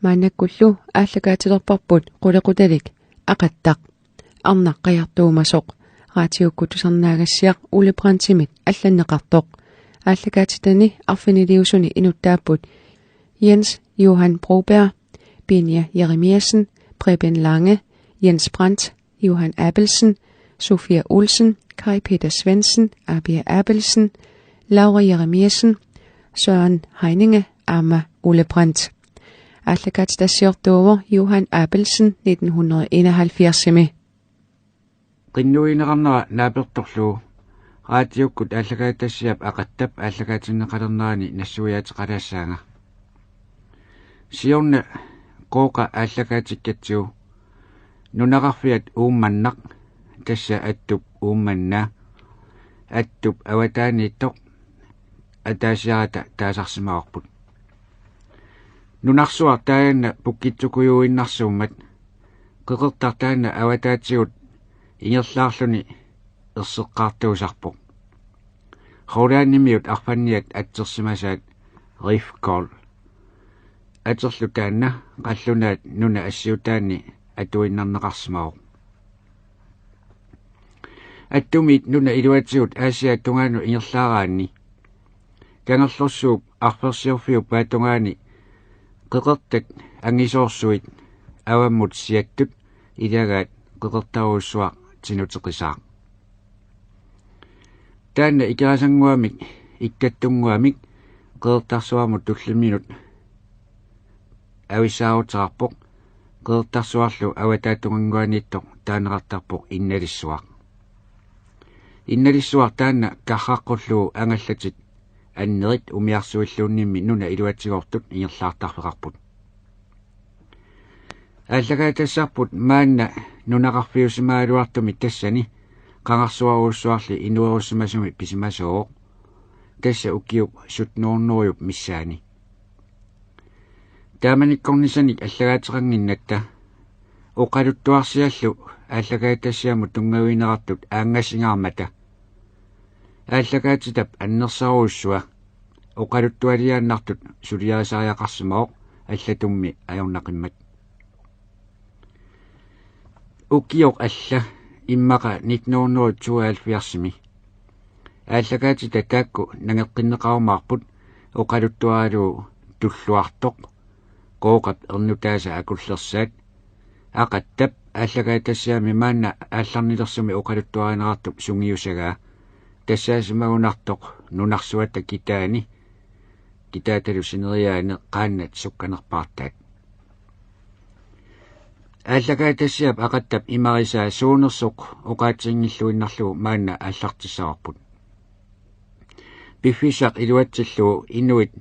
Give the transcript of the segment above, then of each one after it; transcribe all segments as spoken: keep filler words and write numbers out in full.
Maannakkullu aallakaatilerparput qulequtalik Aqattaq, arnaq qajartuumasoq, raatiukkut tusarnaagassiaq Ole Brandtimit allanneqartoq. Aallakaatitani arfiniliusuni inuttaapput Jens Johan Broberg, Binja Jeremiassen, Preben Lange, Jens Brandt, Johan Abelsen, Sofia Olsen, Kai Peter Svendsen, Abia Abelsen, Laura Jeremiassen, Søren Heininge aamma Ole Brandt. Aallakaatitassiortuuvoq Johan Abelsen nitten hundrede enoghalvfjerdsimi. Qinnuigineqarnera naapertorlugu raatiukkut aallakaatitassiap Aqattap aallakaatinneqalernerani nassuiaateqalaassaanga. Siorna Qooqa aallakaatikkatsigu nunaqarfiat Uummannaq, tassa Attup Uummannaa, Attup avataaniittoq, ataasiarata taasarsimavarput. Nunarsuaq taanna pukkitsukujuinnarsuummat, qeqertaq taanna avataatigut ingerlaarluni erseqqaartuusarpoq. Rolandimiut arfanniat atsersimasaat Reef Call. Aterlu taanna qallunaat nuna assiutaanni atuinnarneqarsimavoq. Attumiit nuna iluatigut Aasiaat tungaanut ingerlaaraanni, Kangerlussuup arfersiorfiup paatungaani qeqertat angisoorsuit avammut siattut ilagaat qeqertarujussuaq Tinuteqisaaq. Taanna Ikerasannguamik Ikkattunnguamik Qeqertarsuarmut tulliminut avissaaruteqarpoq. Qeqertarsuarlu avataatungannguaniittoq taaneqartarpoq Innalissuaq. Innalissuaq taanna karraqqullugu angallatit annerit umiarsuilluunniimmi nuna iluatigoortut ingerlaartarfeqarput. Aallakaatitassarput maanna nunaqarfiusimagaluartumik tassani qangarsuarujussuarli inuerussimasumi pisimasuuvoq, tassa ukiup sytten hundredejup missaani. Taamanikkornissanik allagaateqannginnatta oqaluttuarsiallu aallakaatitassiamut tunngavigineqartut aanngasingaarmata aallakaatitap annersarujussua oqaluttualiaannartut suliarisariaqarsimavoq allatummi ajornaqimmat. Ukioq alla immaqa nitten hundrede tooghalvfjerdsimi aallakaatitat taakku nangeqqinneqarumaarput oqaluttuaralugu Tulluartoq, Qooqap ernutaasa akullersaat, Aqattap aallakaatitassiami maanna aallarnilersumi oqaluttuarineqartup sungiusagaa, tassaasimaguniartoq nunarsuatta kitaani, kitaatalu sineriaani qaannat sukkanerpaartaat. Aallakaatitassiap Aqattap imarisaa suunersoq oqaatsiinngilluinnarlugu maanna aallartissavarput. Piffissaq iluatsillugu inuit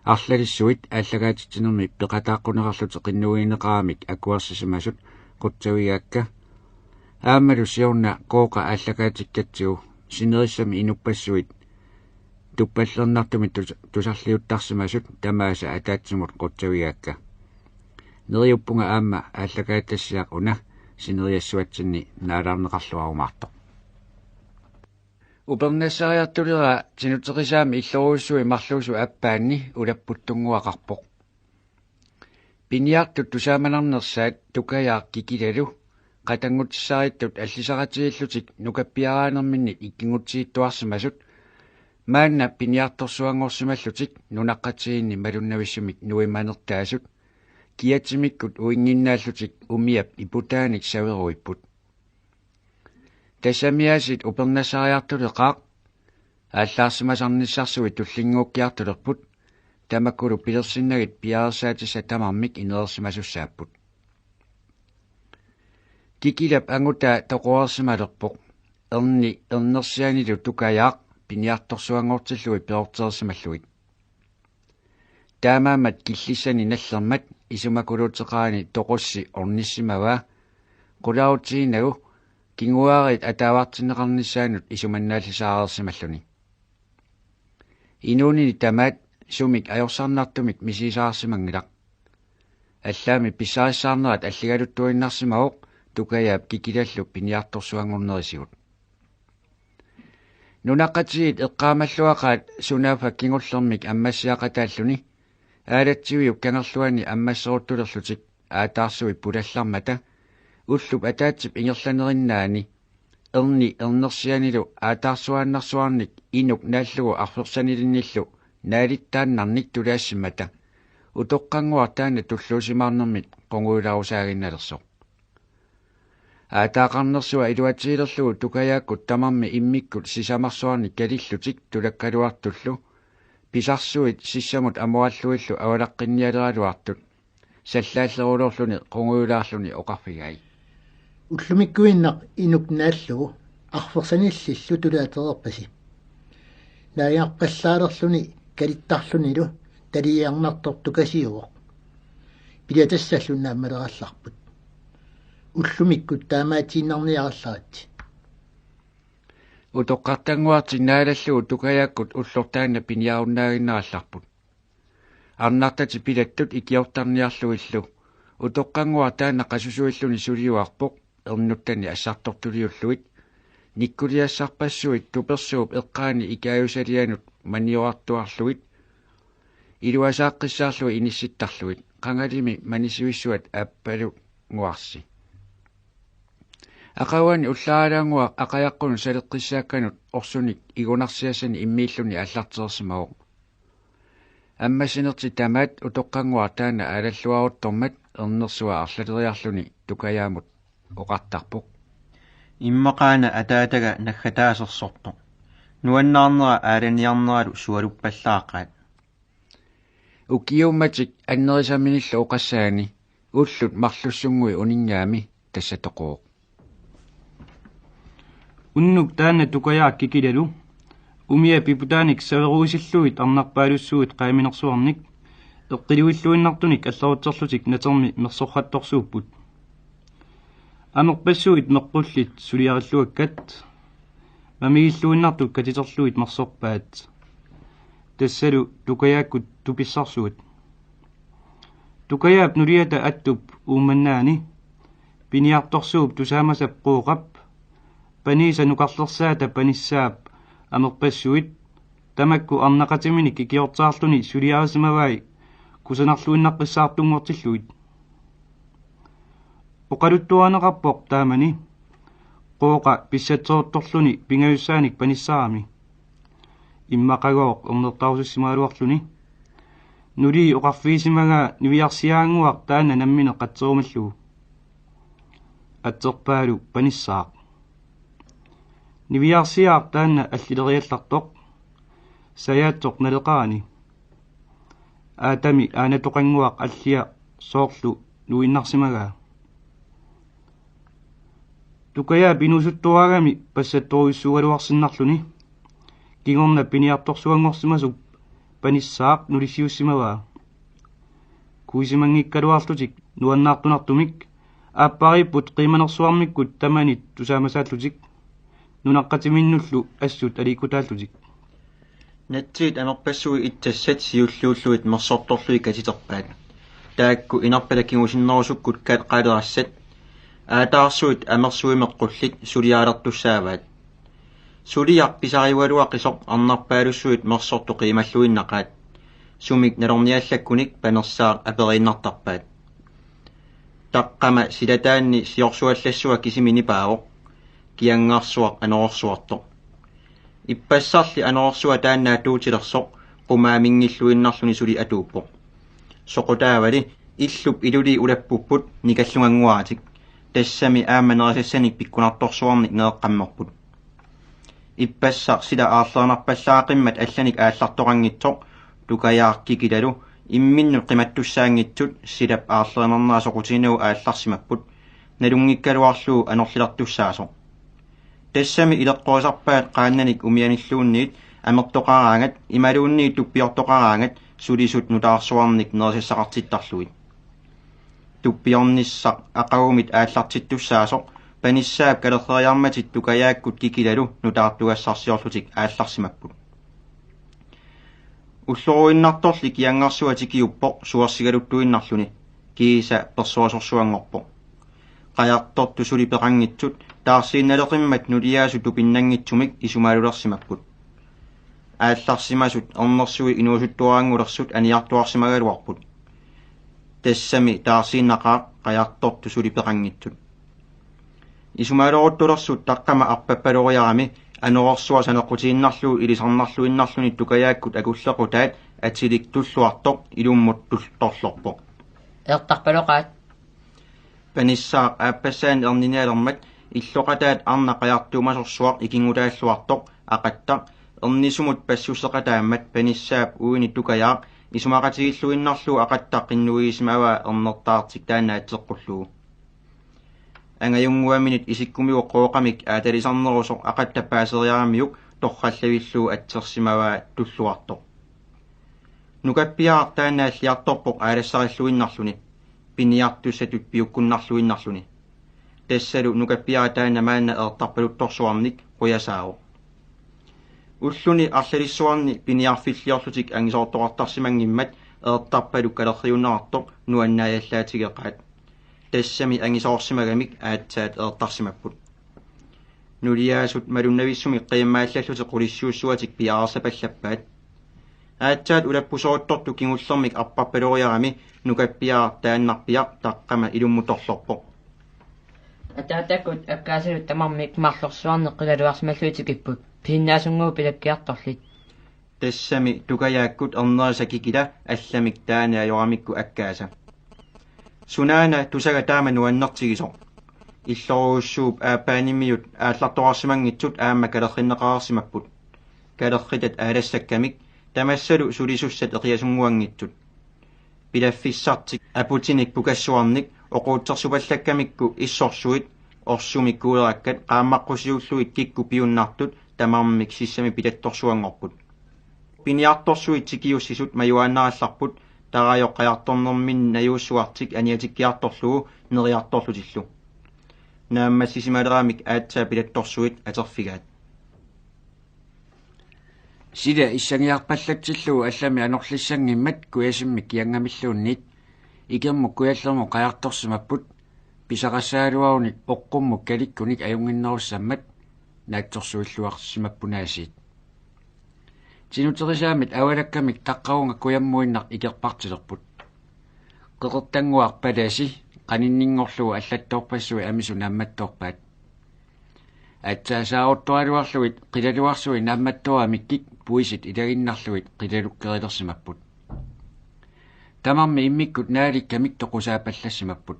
arlalissuit aallakaatitsinermi peqataaqquneqarlutik qinnuigineqaramik akuersisimasut qutsavigaakka. Aammalu siorna Qooqa aallakaatikkatsigu sinerissami inuppassuit tuppallernartumik tus-, tusarliuttarsimasut tamaasa ataatsimut qutsavigaakka. Neriuppunga aamma aallakaatitassiaq una sineriassuatsinni naalaarneqarluarumaartoq. Upernassariartuleraa Tinuteqisaami illorujussuit marluusut aappaanni ulapputtunnguaqarpoq. Piniartut tusaamanarnersaat Tukajaaq Kikilalu qatanngutissaarittut allisaqatigiillutik nukappiaraanerminni ikinngutsigittuarsimasut maanna piniartorsuanngorsimallutik nunaqqatigiinni malunnavissumik nuimanertaasut kiatimikkut uinnginnaallutik umiap iputaanik saveruipput. Tassami aasiit upernassariartuleqaaq aallaarsimasarnissarsuit tullinnguukkiartulerput, tamakkulu pilersinnagit piareersaatissat tamarmik inereersimasussaapput. Kikilap angutaa toqoreersimalerpoq, erni ernersianilu Tukajaaq piniartorsuanngortillugit perortereersimallugit. Taamaammat killissani nallermat isumakuluuteqarani toqussi ornissimavaa, qularutiginagu kinguaariit ataavartinneqarnissaannut isumannaallisaareersimalluni. Inuunini tamaat sumik ajorsarnartumik misigisaarsimanngilaq. Allaammi pissarissaarnerat alligaluttuinnarsimavoq Tukajaap Kikilallu piniartorsuanngornerisigut. Nunaqqatigiit eqqaamalluaqaat sunaaffa kingullermik ammassiaqataalluni Aalatsiviup kangerluani ammasseruttulerlutik aataarsuit pulallarmata ullup ataatsip ingerlanerinnaani erni ernersianilu aataarsuaannarsuarnik inuk naallugu arfersanilinnillu naalittaannarnik tulaassimmata utoqqannguaq taanna tulluusimaarnermit qungujulaarusaaginnalersoq. Aataaqarnersua iluatigilerlugu Tukajaakkut tamarmik immikkut sisamarsuarnik kalillutik tulakkaluartullu pisarsuit sissamut amoraluillu avalaqqinnialeraluartut sallaalleruloorluni qungujulaarluni oqarfigai: Ullumikkuinnaq inuk naallugu arfersanillillu tulaatereerpasi. Naajarpallaalerluni kalittarlunilu taliiarnartoq tukasiuvoq. Pilatassallu naammalerallarput. Ullumikkut taamaatiinnarniarallaritsi. Utoqqartannguartik naalallugu Tukajaakkut ulloq taanna piniarunnaaginnarallarput. Arnartatik pilattut ikiortarniarlugillu utoqqannguaq taanna qasusuilluni suliuarpoq ernuttani assartortuliullugit. Nikkuliassarpassuit tupersuup eqqaani ikaajusalianut maniorartuarlugit iluasaaqqissaarlugit inissittarlugit, qangalimi manisivissuat aappalunguarsi. Aqaguani ullaaralaannguaq aqajaqqunut saleqqissaakkanut orsunik igunarsiassani immiilluni aallartereersimavoq. Ammassinertik tamaat utoqqannguaq taanna aalalluaruttormat ernersua arlaleriarluni Tukajaamut oqartarpoq: Immaqaana ataataga naggataasersortoq. Nuannaarnera aalaniarneralu sualuppallaaqaat. Ukiummatik annerisaminillu oqassaani ullut marlussunngui uninngaami tassatoqooq. Unnuk taanna Tukajaaq Kikilalu umiat piputaanik saveruisillugit arnarpaalussuit qaaminersuarnik eqqiluilluinnartunik allerutserlutik natermi mersorrattorsuupput. Amerpassuit meqqullit suliarillugakkat mamigilluinnartut katiterlugit mersorpaat. Tassalu Tukajaakkut tupissarsuat. Tukajaap nuliata Attup Uumannaani piniartorsuup tusaamasap Qooqap paniisa nukarlersaata Panissaap amerpassuit tamakku arnaqatiminik ikiortaarluni suliarisimavai kusanarluinnaqqissaartunngortillugit. Oqaluttuarineqarpoq taamani Qooqa pissatseruttorluni pingajussaanik Panissaarami. Immaqagooq ernertarusussimagaluarluni nulii oqarfigisimagaa niviarsiaannguaq taanna nammineq qatserumallugu. Atserpaalu Panissaaq. Niviarsiaaq taanna allileriallartoq sajaatsoq naleqarani. Aatami aanatoqannguaq allia soorlu nuinnarsimagaa. Tukajaap inuusuttuaragami passattorujussuugaluarsinnarluni kingorna piniartorsuanngorsimasup Panissaaq nulissiussimavaa. Kuisimanngikkaluarlutik nuannaartunartumik aappariipput qiimanersuarmikkut tamanit tusaamasaallutik nunaqqatiminnullu assut aliikkutaallutik. Natsiit amerpassuit itsasat siulliullugit mersortorlugit katiterpaat. Taakku inerpalak kingusinnerusukkut kaqqalerassat aataarsuit amersuimeqqullit suliaalertussaavaat. Suliaq pisariugaluaqisoq arnarpaalussuit mersortoq qiimalluinnaqaat. Sumik nalorniallakkunik Panissaaq aperiinnartarpaat. Taqqama silataanni siorsuallassua kisimi nipaavoq, kianngarsuaq anorersuartoq. Ippassarli anorersuaq taanna atuutilersoq qumaaminngilluinnarluni suli atuuppoq. Soqutaavali illup ilulii ulappupput nikallungannguaratik. Tassami aamma nerisassanik pikkunartorsuarnik nereqqammerput. Ippassaq sila aarlerinarpallaaqimmat allanik aallartoqanngitsoq Tukajaaq Kikilalu imminnut qimattussaanngitsut silap aarlerinarnera soqutiginagu aallarsimapput nalunngikkaluarlugu anorlilertussaasoq. Tassami ileqqorisarpaat qaannanik umianilluunniit amertoqaraangat imaluunniit tuppiortoqaraangat sulisut nutaarsuarnik nerisassaqartittarlugit. Tuppiornissaq aqagumit aallartittussaasoq Panissaap kalerreriarmatit Tukajaakkut Kikilalu nutaartugassarsiorlutik aallarsimapput. Ulloruinnartorli kianngarsuaq tikiuppoq suersigaluttuinnarluni, kiisa persuasorsuanngorpoq. Qajartortut suli peqanngitsut taarsiinnaleqimmat nuliaasut tupinnanngitsumik isumaalulersimapput. aallarsimasut ernersuit inuusuttuaranngulersut aniartuarsimagaluarput. Tassami taarsiinnaqaaq qajartortut suli peqanngitsut. Isumaaloruttulersut taqqama arpappaloriarami anorersuaq saneqqutiinnarlugu ilisarnarluinnarluni Tukajaakkut akullequtaat atilik Tulluartoq ilummut tul-, torlorpoq. Eertarpaloqaat. Panissaaq aappassaani erninialermat illoqataat arnaq qajartuumasorsuaq ikinngutaalluartoq Aqattaq ernisumut passusseqataammat Panissaap uini Tukajaaq isumaqatigiilluinnarlugu Aqattaq qinnuigisimavaa ernertaartik taanna atseqqullugu. Angajunnguaminit isikkumiuk Qooqamik aatalisarnerusoq Aqattap paaseriaramiuk torrallavillugu atsersimavaa Tulluartoq. Nukappiaraq taanna alliartorpoq aalassarilluinnarluni, piniartussatut piukkunnarluinnarluni. Tassalu nukappiaraq taanna maanna eertarpaluttorsuarnik qujasaavoq. Ulluni arlalissuarni piniarfilliorlutik angisoortoqartarsimanngimmat eertarpaluk kalerriunneqartoq nuannaajallaatigeqaat. Tassami angisoorsimagamik aatsaat eertarsimapput. Nuliaasut malunnavissumik qiimmaallallutik qulissiussuatik piareersapallappaat. Aatsaat ulappusooruttortut kingullermik arpappaloriarami nukappiaraq taannarpiaq taqqama ilummut torlorpoq. Ataatakkut akkaasalu tamarmik marlorsuarnik qilaluarsimallugit tikipput. Pisinnaasunngooq pilakkiartorlit. Tassami Tukajaakkut ernerisa kikila allamik taani ajoramikku akkaasa. Sunaana tusaga taama nuannertigisoq. Illorujussuup aappaanimiut aallartoqarsimanngitsut aamma kalerrinneqareersimapput. Kalerritat aalassakkamik tamassalu sulisussat eqiasunnguanngitsut. Pilaffissartik aputinik pukassuarnik oquutsersupallakkamikku issorsuit orsumik kuerakkat qaammaqqusiullugit kikkut piunnartut tamarmik sissami pilattorsuanngorput. Piniartorsuit tikiussisut majuaannarallarput tarajoq qajartornerminni najuussuartik aniatikkiartorlugu neriartorlutillu. Naammassisimaaleramik aatsaat pilattorsuit aterfigaat. Sila issangiarpallatsillugu allamik anorlissanngimmat kujasimmik kiangamilluunniit ikermut kujallermut qajartorsimapput pisaqassagaluarunik oqqummut kalikkunik ajunnginnerussammat naatsorsuilluarsimappunaasiit. Tinuterisaamit avalakkamik taqqavunga kujammuinnaq ikerpartilerput. Qeqertannguaq palasi qaninninngorlugu allattoorpassuit amisut naammattoorpaat. Aatsaat saaruttoraluarlugit qilalugarsuit naammattooramikkik puisit ilaginnarlugit qilalukkerilersimapput. Tamarmik immikkut naalikkamik toqusaapallassimapput.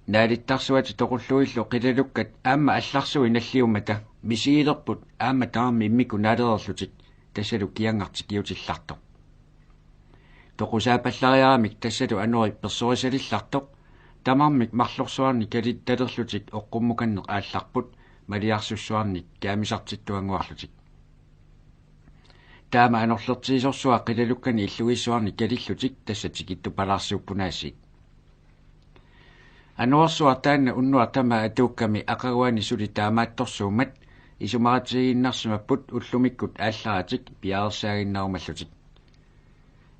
Naalittarsuatik toqullugillu qilalukkat aamma allarsuit nalliummata misigilerput aamma tamarmik immikkut naalereerlutik tassalu kiangartik kiutillartoq. Toqusaapallariaramik tassalu anori persorisalillartoq tamarmik marlorsuarnik kalittalerlutik oqqummukanneq aallarput maliarsussuarnik kaamisartittuannguarlutik. Taama anorlertigisorsuaq qilalukkanik illugiissuarnik kalillutik tassa tikittupalaarsiuppunaasiit. Anorersuaq taanna unnuaq tamaat atuukkami aqaguani suli taamaattorsuummat isumaqatigiinnarsimapput ullumikkut aallaratik piareersaaginnarumallutik.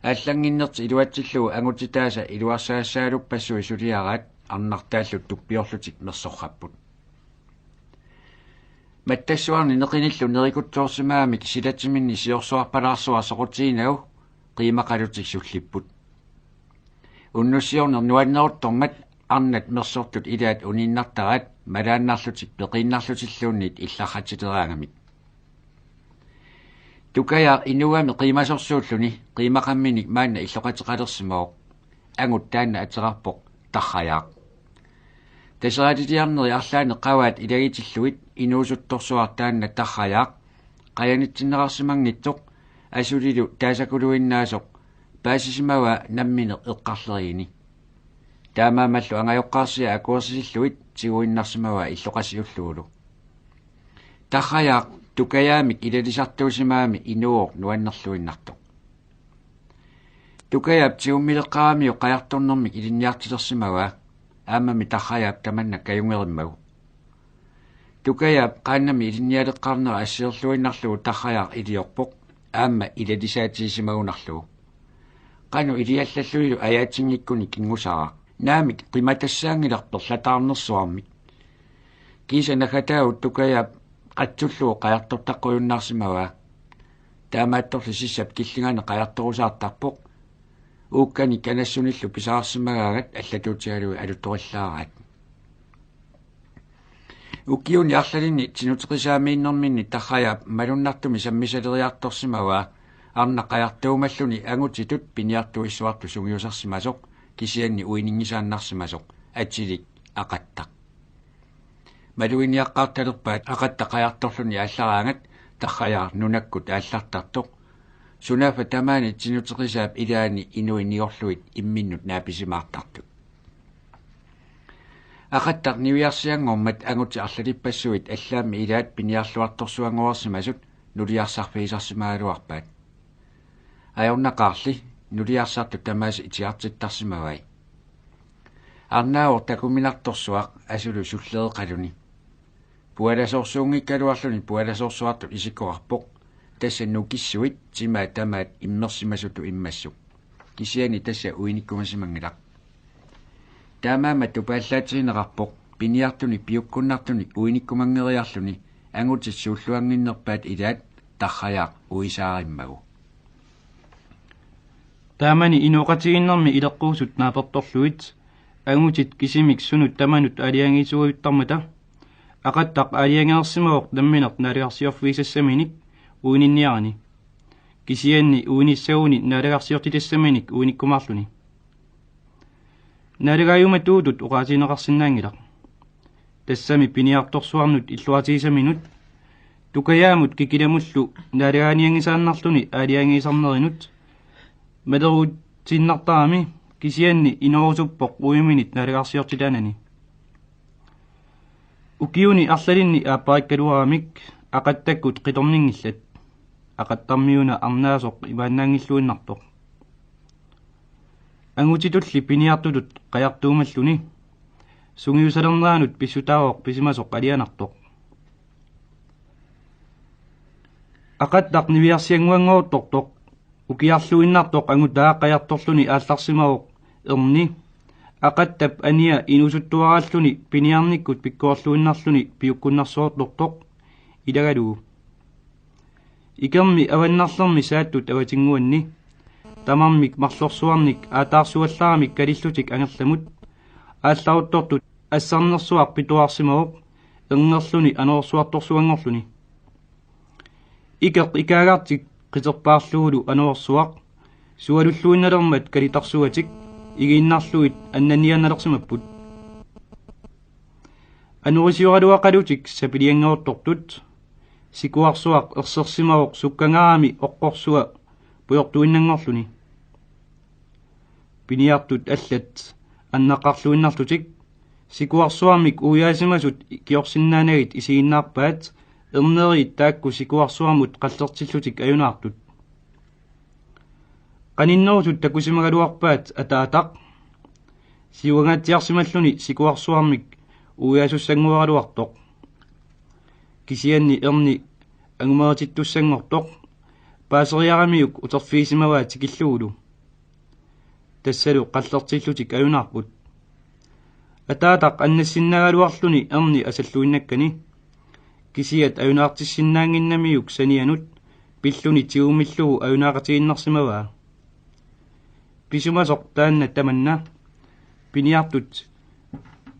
Aallannginnertik iluatsillugu angutitaasa iluarsagassagaluppassuit suliaraat arnartaallu tuppiorlutik mersorrapput. Mattassuarni neqinillu nerikutsoorsimagamik silatiminni siorsuarpalaarsuaq soqutiginagu qiimaqalutik sullipput. Unnussiorneq nuanneruttormat arnat mersortut ilaat uniinnartaraat malaannarlutik peqiinnarlutilluunniit illarratsileraangamik. Tukajaaq inuugami qiimasorsuulluni qiimaqamminik maanna illoqateqalersimavoq. Angut taanna ateqarpoq Tarrajaaq. Taseraliliarneri arlaanni qavaat ilagitillugit inuusuttorsuaq taanna Tarrajaaq qajanitsinneqarsimanngitsoq asulilu taasakuluinnaasoq paasisimavaa nammineq eqqarlerigini. Taamaammallu angajoqqaarsiat akuersisillugit tiguinnarsimavaa illoqasiullugulu. Tarrajaaq Tukajaamik ilalisartuusimagami inuuvoq nuannerluinnartoq. Tukajaap tigummileqqaaramiuk qajartornermik ilinniartilersimavaa, aammami Tarrajaap tamanna kajungerimmagu. Tukajaap qaannami ilinnialeqqaarnera assilerluinnarlugu Tarrajaaq iliorpoq, aamma ilalisaatigisimagaluarlugu. Qanoq iliallalluilu ajaatsinngikkunik kinngusaraq. Naamik qimatassaanngilaq perlataarnersuarmik. Kiisa naggataavoq Tukajaap qatsullugu qajartortaqqujunnaarsimavaa. Taamaattorli sissap killinganik qajartorusaartarpoq. Uukkani kanassunillu pisarsimagaangat allatuutigalugit aluttorillaaraat. Ukiuni arlalinni Tinuteqisaamiinnerminni Tarrajaap malunnartumik sammisaleriartorsimavaa arnaq qajartuumalluni angutitut piniartuissuartut sungiusarsimasoq kisianni uininngisaannarsimasoq atilik Aqattaq. Maluginiaqqaartalerpaat Aqattaq qajartorluni aallaraangat Tarrajaaq nunakkut aallartartoq. Sunaaffa tamaani Tinuteqisaap ilaani inuit niorlugit imminnut naapisimaartartut. Aqattaq niviarsianngormat angutit arlalippassuit allaammi ilaat piniarluartorsuanngoreersimasut nuliarsarfigisarsimagaluarpaat. Ajornaqaarli nuliarsartut tamaasa itigartittarsimavai. Arnaavoq takuminartorsuaq asulu sullereqaluni. Pualasoorsuunngikkaluarluni pualasoorsuartut isikkoqarpoq. Tassa nukissuit timaat tamaat immersimasutut immassuk. Kisianni tassa uinikkumasimanngilaq. Taamaammat tupaallaatigineqarpoq piniartunik piukkunnartunik uinikkumanngeriarluni angutit suulluannginnerpaat ilaat Tarrajaaq uisaarimmagu. Taamani inooqatigiinnermi ileqquusut naapertorlugit angutit kisimik sunut tamanut aalajangiisuujuttarmata Aqattaq aalajangeersimavoq nammineq naalagarsiorfigisassaminik uininniarani. Kisianni uinissaguni naalagarsiortitassaminik uinikkumaarluni. Naalagaajumatuutut oqaatigineqarsinnaanngilaq. Tassami piniartorsuarnut illuartigisaminut Tukajaamut Kikilamullu naalagaanianngisaannarluni aalajangiisarnerinut maleruutiinnartarami kisianni inoorusuppoq uiminit naalagarsiortitaanani. Ukiuni arlalinni aapparikkaluaramik Aqattakkut qitorninngillat. Aqattarmiuna arnaasoq imaannaanngilluinnartoq. Angutitulli piniartutut qajartuumalluni sungiusalerneranut pissutaavoq pisimasoq alianartoq. Aqattaq niviarsiannguanngortortoq ukiarluinnartoq angutaa qajartorluni aallarsimavoq erni Aqattap ania inuusuttuaraalluni piniarnikkut pikkorilluinnarluni piukkunnarsoortortoq ilagalugu. Ikermi avannarlermi saattut avatinnguanni tamarmik marlorsuarnik aataarsuallaramik kalillutik angerlamut aallaruttortut assarnersuaq pituarsimavoq erngerluni anorersuartorsuanngorluni. Ikeq ikaagartik qiterpaarlugulu anorersuaq sualulluinnalermat kalitarsuatik igiinnarlugit annanniaannalersimapput. Anorersioraluaqalutik sapilianngoortortut sikuarsuaq ersersimavoq sukkangaarami oqqorsua pujortuinnanngorluni. Piniartut allat annaqqarluinnarlutik sikuarsuarmik uiaasimasut ikiorsinnaanagit isiginnaarpaat erneriit taakku sikuarsuarmut qallertillutik ajunaartut. Qaninnerusut takusimagaluarpaat Ataataq siuangaatsiarsimalluni sikuarsuarmik uiaasussanngoraluartoq. Kisianni erni angumeritittussanngortoq paaseriaramiuk uterfigisimavaa tikillugulu. Tassalu qallertillutik ajunaarput. Ataataq annassinnaagaluarluni erni asalluinnakkani kisiat ajunaartissinnaannginnamiuk sanianut pilluni tigummillugu ajunaaqatigiinnarsimavaa. Pisimasoq taanna tamanna piniartut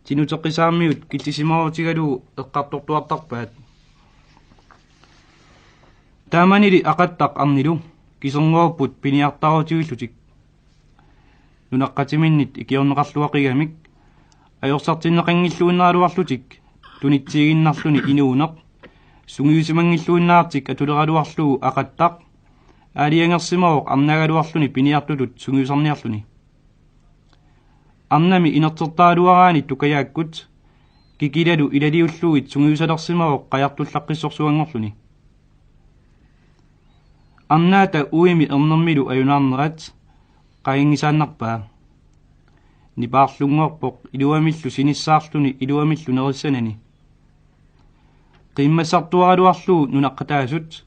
Tinuteqisaarmiut killisimaarutigalugu eqqartortuartarpaat. Taamanili Aqattaq arnilu kiserngorupput piniartaarutivillutik. Nunaqqatiminnit ikiorneqarluaqigamik ajorsartinneqanngilluinnaraluarlutik tunitsiiginnarluni inuuneq sungiusimanngilluinnartik atuleraluarlugu Aqattaq aalajangersimavoq arnaagaluarluni piniartutut sungiusarniarluni. Arnami inertertaraluaraanni Tukajaakkut Kikilalu ilaliullugit sungiusalersimavoq qajartullaqqissorsuanngorluni. Arnaata uimi ernermilu ajunaarnerat qaangisaannarpaa. Nipaarlunngorpoq iluamillu sinissaarluni iluamillu nerissanani. Qiimmassartuaraluarlugu nunaqqataasut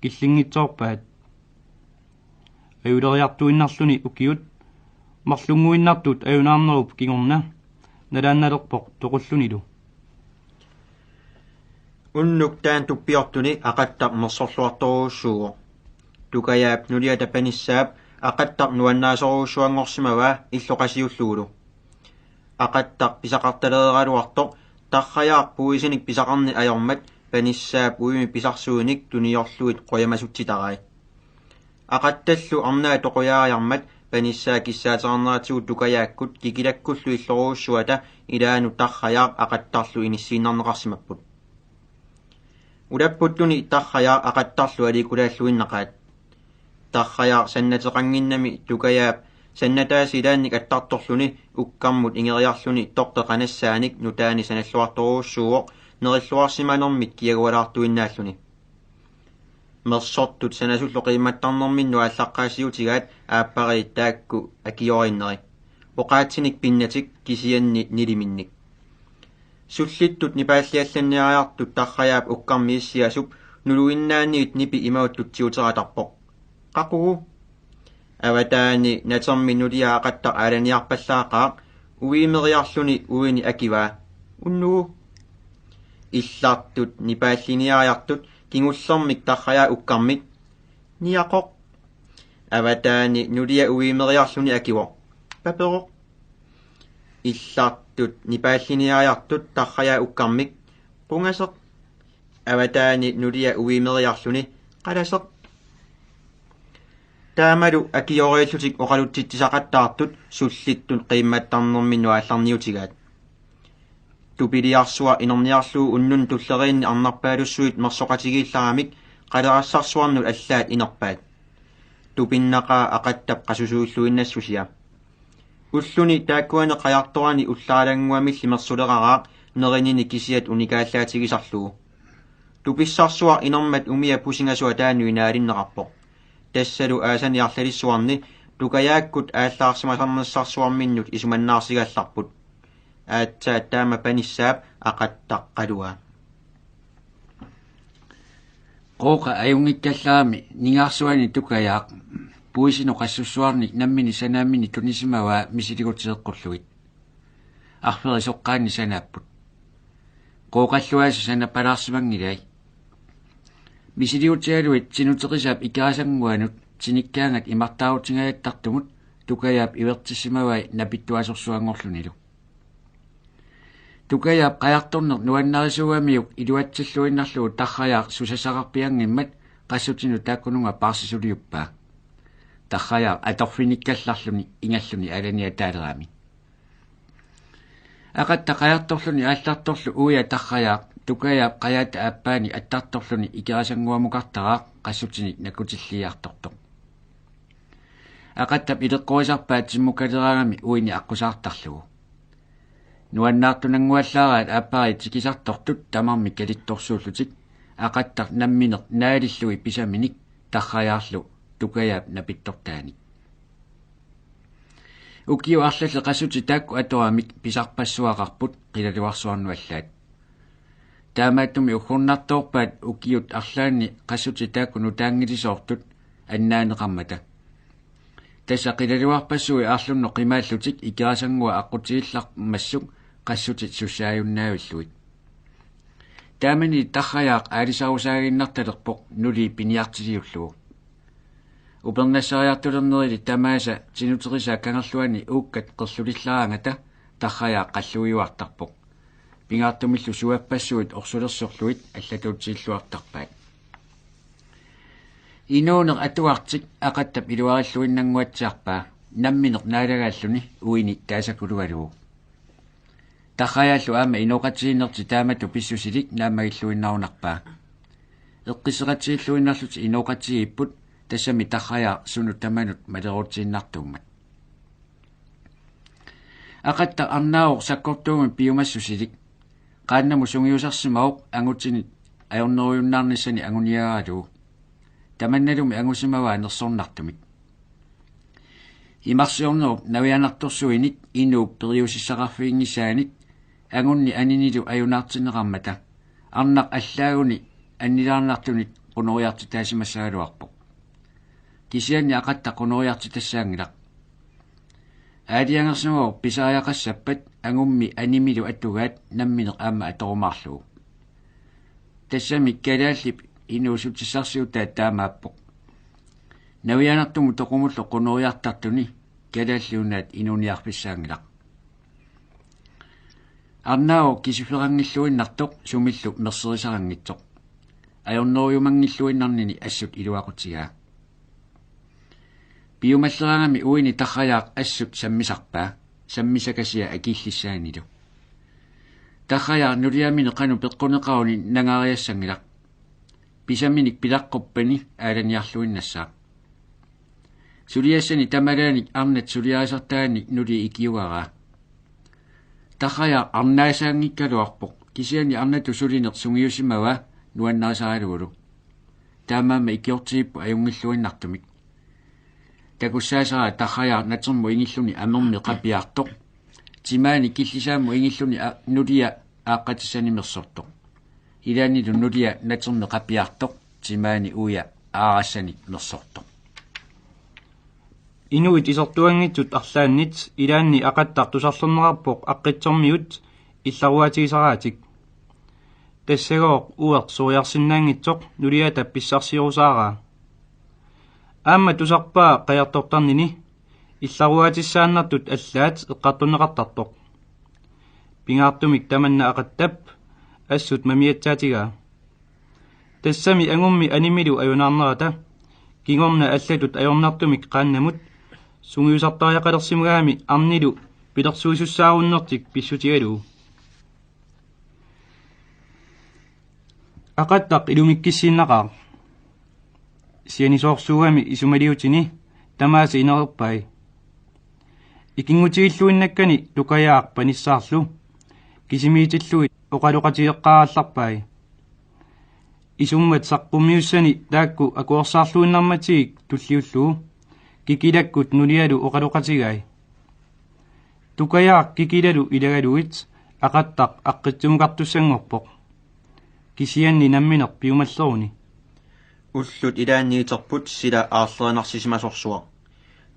killinngitsoorpaat. Ajuleriartuinnarluni ukiut marlunnguinnartut ajunaarnerup kingorna nalaannalerpoq toqullunilu. Unnuk taanna tuppiortuni Aqattaq mersorluartorujussuuvoq. Tukajaap nuliata Panissaap Aqattaq nuannaasorujussuanngorsimavaa illoqasiullugulu. Aqattaq pisaqartalereeraluartoq Tarrajaaq puisinik pisaqarneq ajormat Panissaap uimi pisarsuinik tuniorlugit qujamasutsitarai. Aqattallu arnaa toqujaariarmat Panissaa kissaateqarneratigut Tukajaakkut kikilakkullu illorujussuata ilaannut Tarrajaaq Aqattarlu inissiinnarneqarsimapput. Ulapputtuni Tarrajaaq Aqattarlu aliikkulaalluinnaqaat. Tarrajaaq sannateqannginnami Tukajaap sannataasilaannik attartorluni ukkarmut ingeriarluni toqqeqanassaanik nutaani sanalluartorujussuuvoq nerilluarsimanermit kiagualaartuinnaalluni. Mersortut sanasullu qiimmattarnerminnut aallaqqaasiutigaat aappariit taakku akioriinneri. Oqaatsinik pinnatik kisianni niliminnik. Sullittut nipaalliallanniariartut Tarrajaap ukkarmi issiasup nuluinnaaniit nipi imaattutsiuteraa tarpoq: Qaqugu? Avataani natermi nulia Aqattaq aalaniarpallaaqaaq uiimeriarluni uini akivaa: Unnugu. Illartut nipaalliniariartut kingullermik Tarrajaap ukkarmit: Niaqoq. Avataani nulia uiimeriarluni akivoq: Paperoq. Illartut nipaalliniariartut Tarrajaap ukkarmik: Qungaseq. Avataani nulia uiimeriarluni: Qalaseq. Taamalu akioriillutik oqalutsitsisaqattaartut sullittut qiimmattarnerminnut aallarniutigaat. Tupiliarsuaq inerniarlugu unnuni tulleriinni arnarpaalussuit mersoqatigiillaramik qalerassarsuarnut allaat inerpaat. Tupinnaqaaq Aqattap qasusuilluinnassusia. Ulluni taakkuani qajartorani ullaaralannguamilli mersuleraraaq nerinini kisiat unikaallaatigisarlugu. Tupissarsuaq inermat umiaq pusingasua taannu inaalinneqarpoq. Tassalu aasani arlalissuarni Tukajaakkut aallaarsimasarnissarsuarminnut isumannaarsigallarput. Aatsaat taama Panissaap Aqattaq qaluaa. Qooqa ajunngikkallarami ningaarsuani Tukajaaq puisinut qassussuarnik nammineq sanaaminik tunisimavaa misiligutsigeqqullugit. Arferisoqqaanni sanaapput. Qooqalluaasa sanapalaarsimanngilai. Misiliutigalugit Tinuteqisaap ikerasannguanut tinikkaangat imartaarutsingajaattartumut Tukajaap ivertissimavai napittuasorsuanngorlunilu. Tukajaap qajartorneq nuannarisuugamiuk iluatsilluinnarlugu Tarrajaaq susassaqarpianngimmat qassutinut taakkununnga paarsisuliuppaa. Tarrajaaq atorfinikkallarluni ingalluni aalaniataalerami. Aqattaq qajartorluni aallartorlu uia Tarrajaaq Tukajaap qajaata aappaani attartorluni ikerasannguamukartaraaq qassutinik nakkutilliiartortoq. Aqattap ileqquisarpaa timmukaleraangami uini aqqusaartarlugu. Nuannaartunannguallaaraat aappariit tikisartortut tamarmik kalittorsuullutik Aqattaq nammineq naalillugit pisaminik Tarrajaarlu Tukajaap napittortaanik. Ukiut arlallit qassutit taakku atoramik pisarpassuaqarput qilalugarsuarnut allaat. Taamaattumik uggornartoorpaat ukiut arlaanni qassutit taakku nutaanngilisoortut annaaneqarmata. Tassa qilalugarpassuit aarlunnut qimaallutik ikerasannguaq aqqutigillarmassuk qassutit sussaajunnaavillugit. Taamani Tarrajaaq aalisarusaaginnartalerpoq nulii piniartiliullugu. Upernassariartulernerili tamaasa Tinuteqisaap kangerluani uukkat qerlulillaraangata Tarrajaaq qalluiuartarpoq. Pingaartumillu suappassuit orsulersorlugit allatuutsilluartarpaat. Inuuneq atuartik Aqattap iluarilluinnannguatsiarpaa nammineq naalagaalluni uini taasakulugalugu. Tarrajaallu aamma inooqatigiinnertik taamatut pissusilik naammagilluinnarunarpaa. Eqqisseqatigiilluinnarlutik inooqatigiipput, tassami Tarrajaaq sunut tamanut maleruutiinnartuummat. Aqattaq arnaavoq sakkortuumik piumassusilik. Qaannamut sungiusarsimavoq angutinit ajornerujunnaarnissani anguniagaralugu. Tamannalumi angusimavaa nersornartumik. Imarsiornerup navianartorsuinik inuup periusissaqarfiginngisaanit angunni aninilu ajunaartinneqarmata, arnaq allaaguni annilaarnartunit qunoriartitaasimassagaluarpoq. Kisianni Aqattaq qunoriartitassaanngilaq. Aalajangersimavoq pisariaqassappat angummi animilu atugaat nammineq aamma atorumaarlugu. Tassami kalaallip inuussutissarsiutaat taamaappoq. Navianartumut toqumullu qunoriartartuni Kalaallit Nunaat inuuniarfissaanngilaq. Arnaavoq kisiffianngilluinnartoq sumillu merserisaqanngitsoq. Ajornerujumanngilluinnarnini assut iluaqutigaa. Piumalleraangami uini Tarrajaaq assut sammisarpaa, sammisakasia akillissaanilu. Tarrajaaq nuliamini qanoq peqquneqaruni nangaariassanngilaq. Pisaminik pilaqquppani aalaniarluinnassaaq. Suliassani tamalaanik arnat suliarisartaannik nuliat ikiugaraa. Tarrajaaq arnaasaanngikkaluarpoq, kisianni arnatut sulineq sungiusimavaa nuannarisaralugulu. Taamaammat ikiortigipput ajunngilluinnartumik. Takussaasaraa Tarrajaaq natermut ingilluni amermi qapiartoq. Timaani killisaammut ingilluni a-, nulia aaqqatissani mersortoq. Ilaannilu nulia natermi qapiartoq, timaani uia aarassanik mersortoq. Inuit isertuanngitsut arlaannit ilaanni Aqattaq tusarlerneqarpoq Aqqitsormiut illaruaatigisaraatik. Tassagooq ueq soriarsinnaanngitsoq nuliata pissarsiorusaaraa. Aamma tusarpaa qajartortarnini illaruaatissaannartut allaat eqqartorneqartartoq. Pingaartumik tamanna Aqattap assut mamiatsaatigaa. Tassami angummi animmilu ajunaarnerata, kingorna allatut ajornartumik qaannamut, sungiusartariaqalersimagaami arnilu pilersuisussaarunnertik pissutigalugu. Aqattaq ilumikkissiinnaqaaq. Sianisoorsuugami isumaliutini tamaasa inererpai. Ikinngutigilluinnakkani Tukajaaq panissaarlu kisimiitillugit oqaloqatigeqqaarallarpai. Isummat saqqummiussani taakku akuersaarluinnarmatigik tulliullugu Kikilakkut nulialu oqaloqatigai. Tukajaaq Kikilalu ilagalugit Aqattaq Aqqitsumukartussanngorpoq. Kisianni nammineq piumalleruni. Ullut ilaanni iterput sila aarlerinarsimasorsuaq.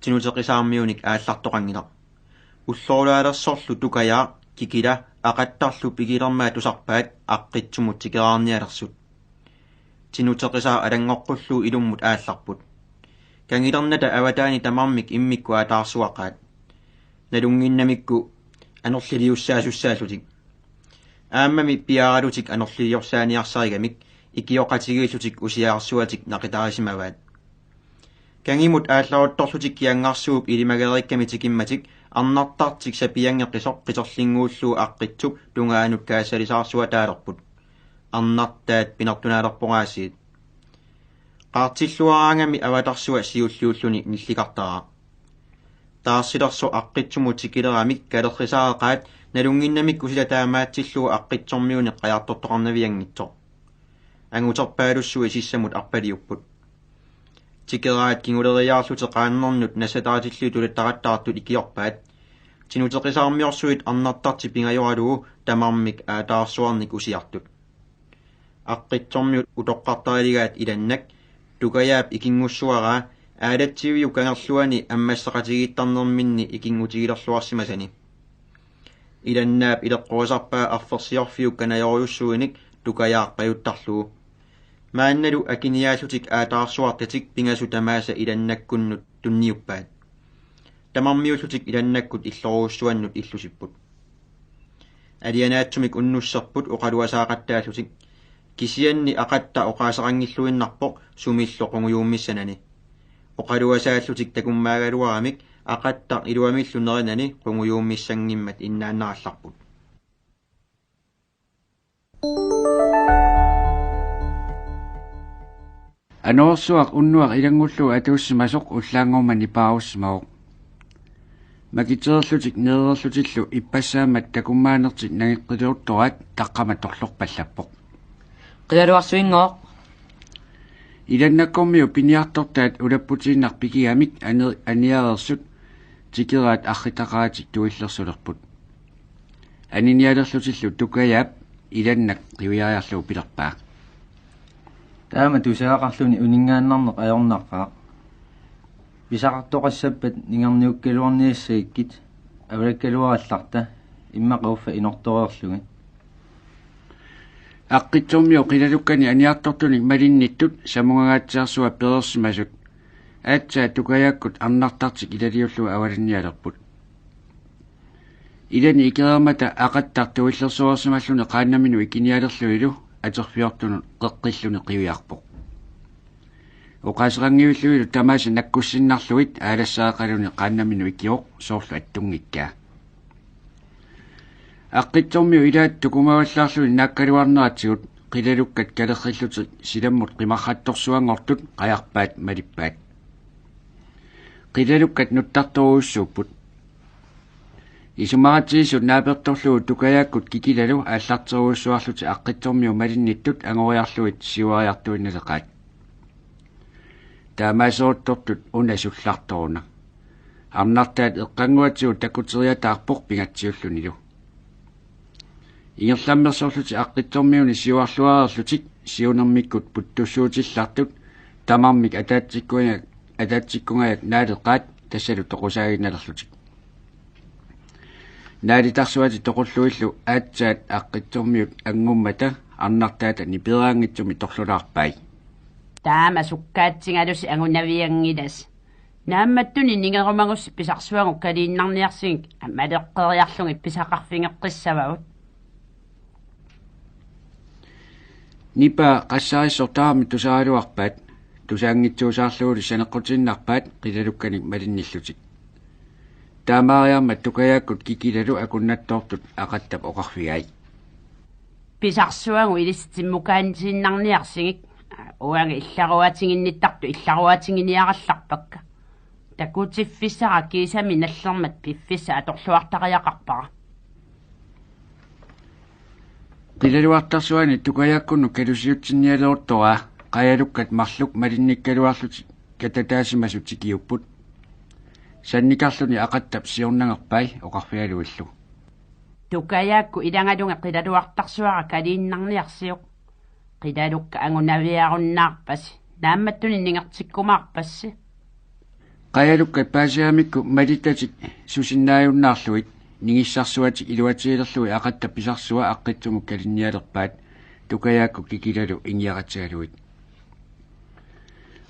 Tinuteqisaarmiunik aallartoqanngilaq. Ullorulaalersorlu Tukajaaq Kikila Aqattarlu pigilermaat tusarpaat Aqqitsumut tikeraarnialersut. Tinuteqisaaq alanngoqqullugu ilummut aallarput. Kangilernata avataani tamarmik immikkut aataarsuaqaat. Nalunnginnamikku anorliliussaasussaallutik. Aammami piaaralutik anorliliorsaaniarsarigamik ikioqatigiillutik usiarsuatik naqitaarisimavaat. Kangimut aallaruttorlutik kianngarsuup ilimagereeqqami tikimmatik arnartartik sapianngeqisoq qiterlinnguullugu Aqqitsup tungaanut kaassalisaarsuataalerput. Arnartaat pinertunaalerpoq aasiit. Qaartilluaraangami avatarsua siulliulluni nillikartaraaq. Taarsilersoq Aqqitsumut tikileramik kalerrisaaqaat nalunnginnamikku sila taamaatsillugu Aqqitsormiunik qajartortoqarnavianngitsoq. Anguterpaalussuit sissamut arpaliupput. Tikeraat kinguleriaarlutik qaannernut nassataatillutik tulattaqattaartut ikiorpaat. Tinuteqisaarmiorsuit arnartartik pingajoralugu tamarmik aataarsuarnik usiartut. Aqqitsormiut utoqqartarigaat Ilannak Tukajaap ikinngussuaraa aalatsiviup kangerluani ammassaqatigiittarnerminni ikinngutigilerluarsimasani. Ilannaap ileqqorisarpaa arfersiorfiup kanajorujussuinik Tukajaaq pajuttarlugu. Maannalu akiniaallutik aataarsuartatik pingasut tamaasa Ilannakkunnut tunniuppaat. Tamarmiullutik Ilannakkut illorujussuannut illusipput. Alianaatsumik unnusserput oqaluasaaqattaallutik. Kisianni Aqattaq oqaaseqanngilluinnarpoq sumillu qungujuummissanani. Oqaluasaallutik takummaagaluaramik Aqattaq iluamillu nerinani qungujuummissanngimmat innaannarallarput. Anorersuaq unnuaq ilanngullugu atuussimasoq ullaannguummat nipaarussimavoq. Makiteerlutik nereerlutillu ippassaammat takummaanertik nangeqqiliortoraat taqqama torlorpallappoq. Qilalugarsuinngooq. Ilannakkormiut piniartortaat ulapputiinnaq pikigamik ani-, aniareersut tikeraat arritaqaratik tuillersulerput. Aninialerlutillu Tukajaap Ilannak qiviariarlugu pilerpaa: Taama tusagaqarluni uninngaannarneq ajornaqaaq. Pisaqartoqassappat ningerniukkaluarniassagikkit avalakkaluarallarta immaqa uffa inortoreerlugit. Aqqitsormiut qilalukkani aniartortunik malinnittut samungangaatsiarsuaq pereersimasut Aatsaat Tukajaakkut arnartartik ilaliullugu avalinnialerput. Ilani ikereermata Aqattaq tuillersuarsimalluni qaannaminut ikinialerlunilu atorfiortunut qeqqilluni qiviarpoq. Oqaaseqanngivillunilu tamaasa nakkussinnarlugit aalassaaqqaluni qaannaminut ikivoq soorlu attunngikkaa. Aqqitsormiut ilaat tukumavallaarluni naakkaluarneratigut qilalukkat kalerrillutik silammut qimarrattorsuanngortut qajarpaat malippaat. Qilalukkat nuttartorujussuupput. Isumaqatigiissut naapertorlugu Tukajaakkut Kikilalu aallarterujussuarlutik Aqqitsormiut malinnittut angoriarlugit siuariartuinnaleqaat. Taamaaseruttortut una sullartoruna. Arnartaat eqqannguatigut takuteriataarpoq pingatsiullunilu. Ingerlammersorlutik Aqqitsormiuni siuarluareerlutik siunermikkut puttussuutillartut tamarmik ataatsikkunga-, ataatsikkungajak naaleqaat tassalu toqusaaginnalerlutik. Naalitarsuatik toqullugillu aatsaat Aqqitsormiut anngummata arnartaata nipeeraanngitsumik torlulaarpai. Taama sukkaatsigalusi angunavianngilasi. Naammattunik ningerumagussi pisarsuagut kaliinnarniarsigik amaleqqeriarlugit pisaqarfigeqqissavagut. Nipaa qassarissortaarmi tusaraluarpaat, tusaanngitsuusaarlugulu saneqqutiinnarpaat qilalukkanik malinnillutik. Taamaariarmat Tukajaakkut Kikilalu akunnattoortut Aqattap oqarfigai: Pisarsuagut ilissi timmukaanitiinnarniarsigik, uagut illaruaatiginnittartut illaruaatiginiarallarpakka. Takutiffissara kiisami nallermat piffissaq atorluartariaqarpara. Qilaluartarsuani Tukajaakkunnut kalusiutsinnialeruttoraa qajalukkat marluk malinnikkaluarlutik katataasimasut tikiupput. Sannikarluni Aqattap siornagerpai oqarfigalugillu: Tukajaakkut ilagalugit qilaluartarsuara kaliinnarniarsiuk. Qilalukkat angunaviarunnaarpasi. Naammattunik ningertikkumaarpassi. Qajalukkat paasigamikku malittatik susinnaajunnaarlugit nigissarsuatik iluatigilerlugit Aqattap pisarsua Aqqitsumut kalinnialerpaat Tukajaakkut Kikilalu ingiaqatigalugit.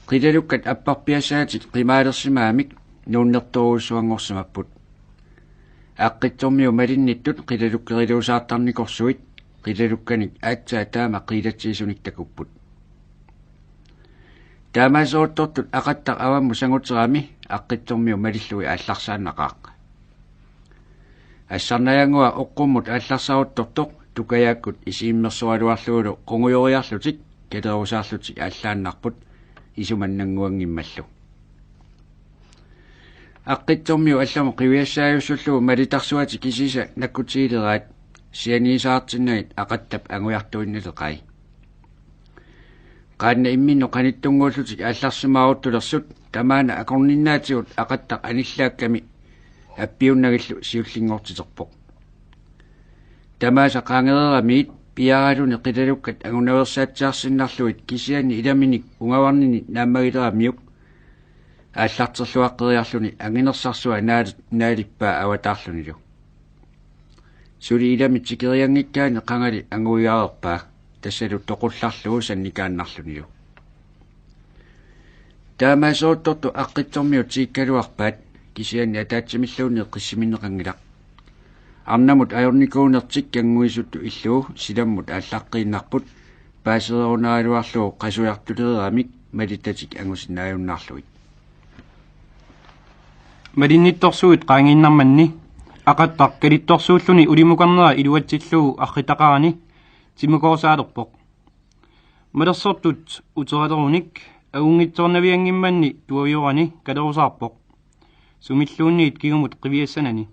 Qilalukkat apparpiassaatik qimaalersimagamik nuunnertorujussuanngorsimapput. Aqqitsormiut malinnittut qilalukkeriluusaartarnikorsuit qilalukkanik aatsaat taama qiilatsigisunik takupput. Taamaaseruttortut Aqattaq avammut sanguterami Aqqitsormiut malillugit aallarsaannaqaaq. Assarnajannguaq oqqummut aallarsaruttortoq Tukajaakkut isiimmersoraluarlugulu qungujoriarlutik kalerusaarlutik aallaannarput isumannannguanngimmallu. Aqqitsormiut allamut qiviassaajussullugu malitarsuatik kisiisa nakkutigileraat sianiisaartinnagit Aqattap angujartuinnaleqai. Qaannat imminnut qanittunnguullutik aallarsimaaruttulersut tamaana akorninnaatigut Aqattaq anillaakkami appiunnagillu siullinngortiterpoq. Tamaasa qaangereeramiit piaraluni qilalukkat angunaveersaatsiarsinnarlugit kisianni ilaminik ungavarnini naammagileramiuk aallarterluaqqeriarluni anginersarsua naal-, naalippaa avataarlunilu. Suli ilami tikerianngikkaanni qangali anguigareerpaa, tassalu toqullarlugu sannikaannarlunilu. Taamaaseruttortut Aqqitsormiut tikikkaluarpaat, kisianni ataatsimilluunniit qissiminneqanngilaq. Arnamut ajornikuunertik kannguisutut illugu silammut aallaqqinniarput, paasereerunaraluarlugu qasujartuleeramik malittatik angusinnaajunnaarlugit. Malinnittorsuit qaangiinnarmanni Aqattaq kalittorsuulluni ulimukarnera iluatsillugu arritaqarani timukorsaalerpoq. Malersortut uteralerunik angunngitsoornavianngimmanni tuaviorani kalerusaarpoq, sumilluunniit kingumut qiviassanani.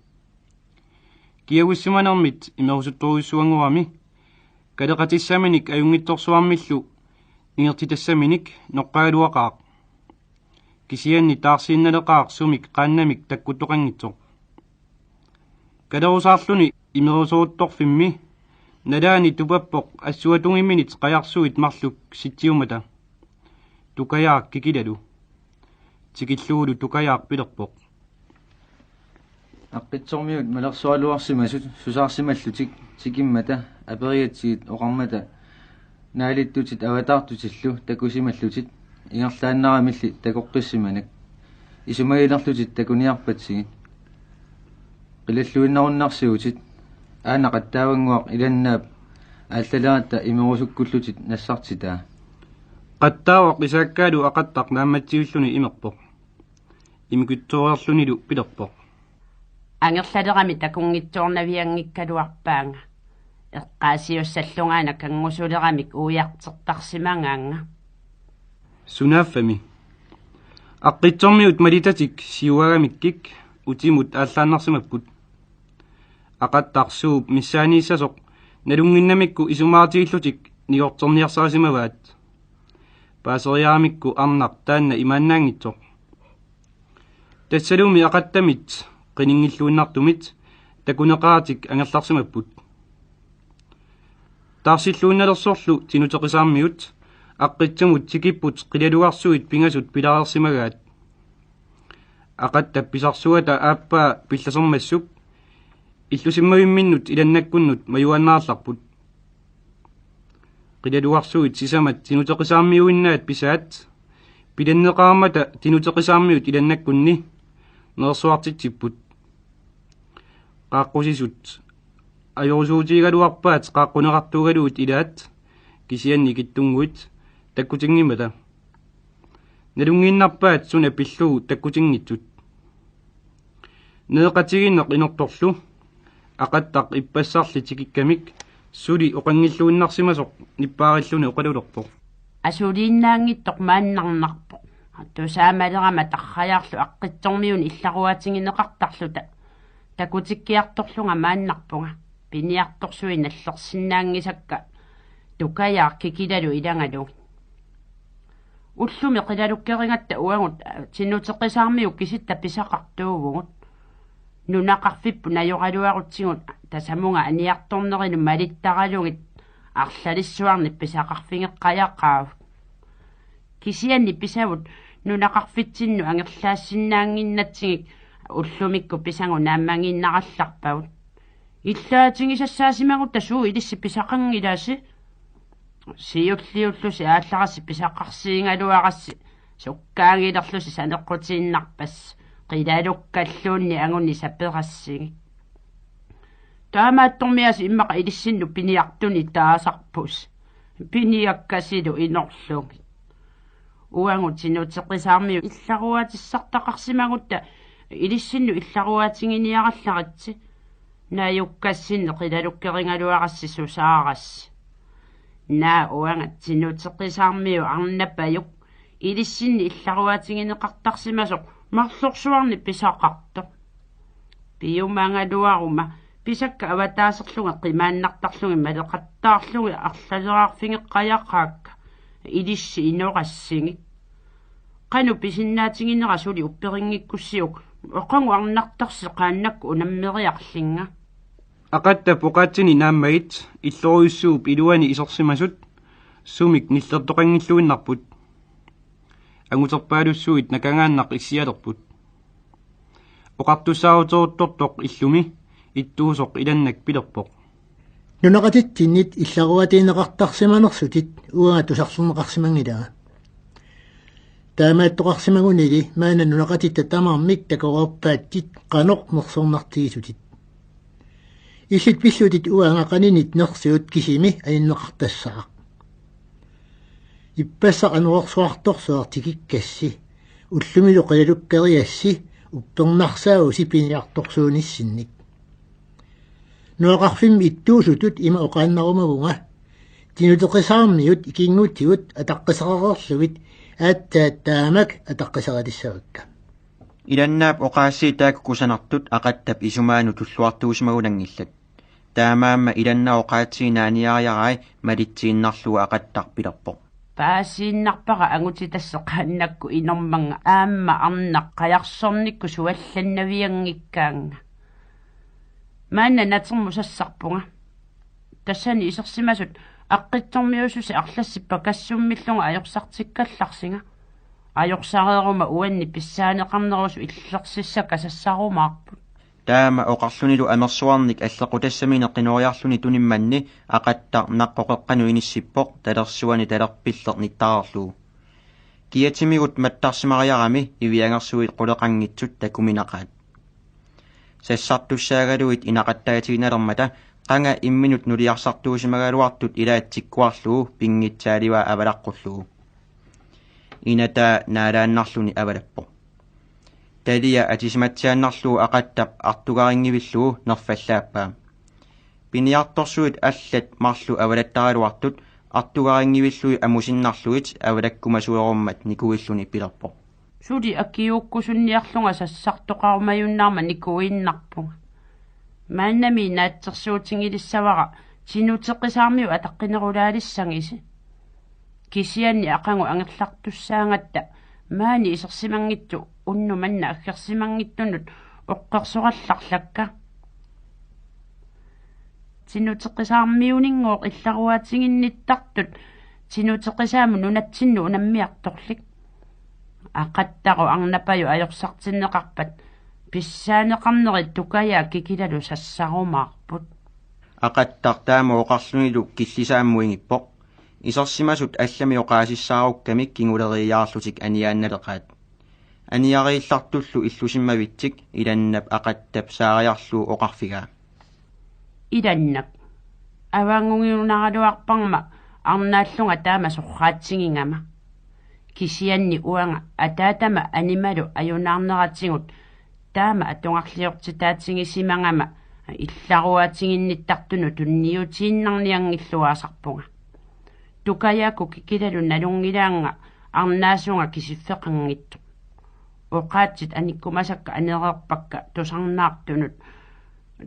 Kiagussimanermit imerusuttorujussuanngorami kaleqatissaminik ajunngitsorsuarmillu ingertitassaminik noqqagaluaqaaq. Kisianni taarsiinnaleqaaq sumik qaannamik takkuttoqanngitsoq. Kalerusaarluni imerusooruttorfimmi nalaani tupappoq assuatungiminit qajarsuit marluk sitsiummata. Tukajaaq Kikilalu. Tikillugulu Tukajaaq pilerpoq: Aqqitsormiut malersoraluarsimasut susaarsimallutik tikimmata aperigatsigit oqarmata naalittutit avataartutillu takusimallutit ingerlaannaramilli takoqqissimanak. Isumagilerlutit takuniarpatsigit. Qilalluinnarunnarsivutit. Aana qattaavannguaq ilannaap aallaleratta imerusukkullutit nassartitaa. Qattaavoq isaakkaalu Aqattaq naammatsivilluni imerpoq. Imikitsoorlunilu pilerpoq: Angerlalerami takunngitsoornavianngikkaluarpaanga. Eqqaasiussallungaana kanngusuleramik uiartertarsimagaanga. Sunaaffami. Aqqitsormiut malitatik siuagamikkik utimut aallaannarsimapput. Aqattaq suup missaaniissasoq nalunnginnamikku isumaatigillutik nigorterniarsarisimavaat. Paaseriaramikku arnaq taanna imaannaanngitsoq. Tassalumi Aqattamit qininngilluinnartumit takuneqaratik angerlarsimapput. Taarsilluinnalersorlu Tinuteqisaarmiut aqqitsumut tikipput qilalugarsuit pingasut pilareersimagaat. Aqattap pisarsuata aappaa pillasermassup illusimmavimminnut ilannakkunnut majuaannarallarput. Qilalugarsuit sisamat Tinuteqisaarmiuinnaat pisaat pilanneqaarmata Tinuteqisaarmiut ilannakkunni nerersuartitsipput. Qaaqqusisut ajorusuutigigaluarpaat qaaqquneqartuugalugit ilaat, kisianni kittunnguit takkutinngimmata. Nalunngiinnarpaat suna pillugu takkutinngitsut. Nereqatigiinneq inortorlu Aqattaq ippassarli tikikkamik suli oqanngilluinnarsimasoq nippaarilluni oqalulerpoq: Asuliinnaanngitsoq maannarnarpoq. Tusaamalerama tarrajaarlu aqqitsormiunut illaruaatigineqartarluta takutikkiartorlunga maannarpunga. Piniartorsuit nallersinnaanngisakka tukajaaq kikilalu ilagalugit. Ullumi qilalukkerigatta uagut Tinuteqisaarmiut kisitta pisaqartuuvugut. Nunaqarfipput najoraluarutsigu tasamunga aniartornerinut malittaralugit arlalissuarnik pisaqarfigeqqajaqaagut. Kisianni pisavut nunaqarfitsinnut angerlaassinnaannginnatsigik ullumikkut pisagut naammagiinnarallarpagut. Illaatigisassaasimagutta suut ilissi pisaqanngilasi? Siulliullusi aallarassi pisaqarsiigaluarassi sukkaagilerlusi saneqqutiinnarpassi, qilalukkalluunniit angunni saperassigik. Taamaattormiaasiit immaqa ilissinnut piniartunik taasarpusi. Piniakkasilu inorlugit. Uagut Tinuteqisaarmiut illaruaatissartaqarsimagutta ilissinnut illaruaatiginiarallaritsi. Najukkassinni qilalukkerigaluarassi susaarassi. Naa uanga Tinuteqisaarmiut arnapajuk ilissinni illaruaatigineqartarsimasoq marlorsuarnik pisaqartoq. Piumagaluaruma pisakka avataaserlugit qimaannartarlugit maleqattaarlugit arlaleraarfigeqqajaqaakka ilissi inorassigik. Qanoq pisinnaatiginera suli upperinngikkussiuk, oqagu arnartarsi qaannakkut unammeriarlinnga. Aqattap oqaatsini naammagit illorujussuup iluani isersimasut sumik nillertoqanngilluinnarput. Anguterpaalussuit nakagaannaq issialerput. Oqartussaaruteruttortoq illumi ittuusoq ilannak pilerpoq: Nunaqatitsinnit illaruaatigineqartarsimanersutit uanga tusarlerneqarsimanngilanga. Taamaattoqarsimagunili maanna nunaqatitta tamarmik takoreerpaatsit qanoq nersornartigisutit. Illit pillutit uanga qaninit nersiut kisimi ajunneqartassaaq. Ippassaq anorersuartorsuaq tikikkassi, ullumilu qilalukkeriassi uppernarsaavusi piniartorsuunissinnik. Nunaqarfimmi ittuusutut ima oqaannarumavunga: Tinuteqisaarmiut ikinngutigut ataqqisaqareerlugit aatsaat taamak ataqqisaqalissavakka. Ilannaap oqaasii taakku kusanartut Aqattap isumaanut tulluartuusimagunanngillat. Taamaammat Ilannap oqaatsii naaniariarai malitsiinnarlugu Aqattaq pilerpoq: Paasiinnarpara angutitassat qaannakkut inormannga aamma arnaq qajarsornikkut suallannavianngikkaannga. Maanna natermut sassarpunga. Tassani isersimasut aqqitsormiususi arlassi pakassummillunga ajorsartikkallarsinga. Ajorsareeruma uanni pissaaneqarnerusut illersissakka sassarumaarput. Taama oqarlunilu amersuarnik allequtassaminik qinoriarluni tunimmanni Aqattaq naqqoqeqqanut inissippoq talersuani talerpilleq nittareerlugu. Kiatimigut mattarsimariarami iviangersuit quleqanngitsut takuminaqaat. Sassartussaagaluit inaqattaatigiinnalermata qanga imminut nuliarsartuusimagaluartut ilaat tikkuarlugu pinngitsaaliva avalaqqullugu. Inataa naalaannarluni avalappoq. Talia atisimatsiaannarlugu Aqattap artugarinngivillugu nerfallaappaa. Piniartorsuit allat marluk avalattaraluartut artugarinngivillugu amusinnarlugit avalakkumasulerummat nikuilluni pilerpoq: Suli akiuukkusunniarlunga sassartoqarumajunnaarmat nikuiinnarpunga. Maannami naatsorsuutigilissavara Tinuteqisaarmiut ataqqinerulaalissagisi. Kisianni aqagu angerlartussaagatta maani isersimanngitsoq unnuk manna aggersimanngitsunut oqqersorallarlakka. Tinuteqisaarmiuninngooq illaruaatiginnittartut Tinuteqisaamut nunatsinnut unammiartorlik. Aqattaq arnapaju ajorsartinneqarpat pissaaneqarnerit Tukajaq Kikilalu sassarumaarput. Aqattaq taama oqarlunilu killisaammuingippoq. Isersimasut allamik oqaasissaarukkamik kinguleriiaarlutik aniaannaleqaat. Aniariillartullu illusimmavitsik Ilannap Aqattap saariarlugu oqarfigaa: Ilannak, avaanngungiunaraluarparma arnaallunga taama sorraatsigigama. Kisianni uanga ataatama animalu ajunaarneratigut taama atugarliortitaatigisimagama illaruaatiginnittartunut tunniutiinnarnianngilluaasarpunga. Tukajaku Kikilalu nalunngilaannga arnaasunga kisiffeqanngitsoq. Oqaatsit anikkumasakka anereerpakka tusarnaartunut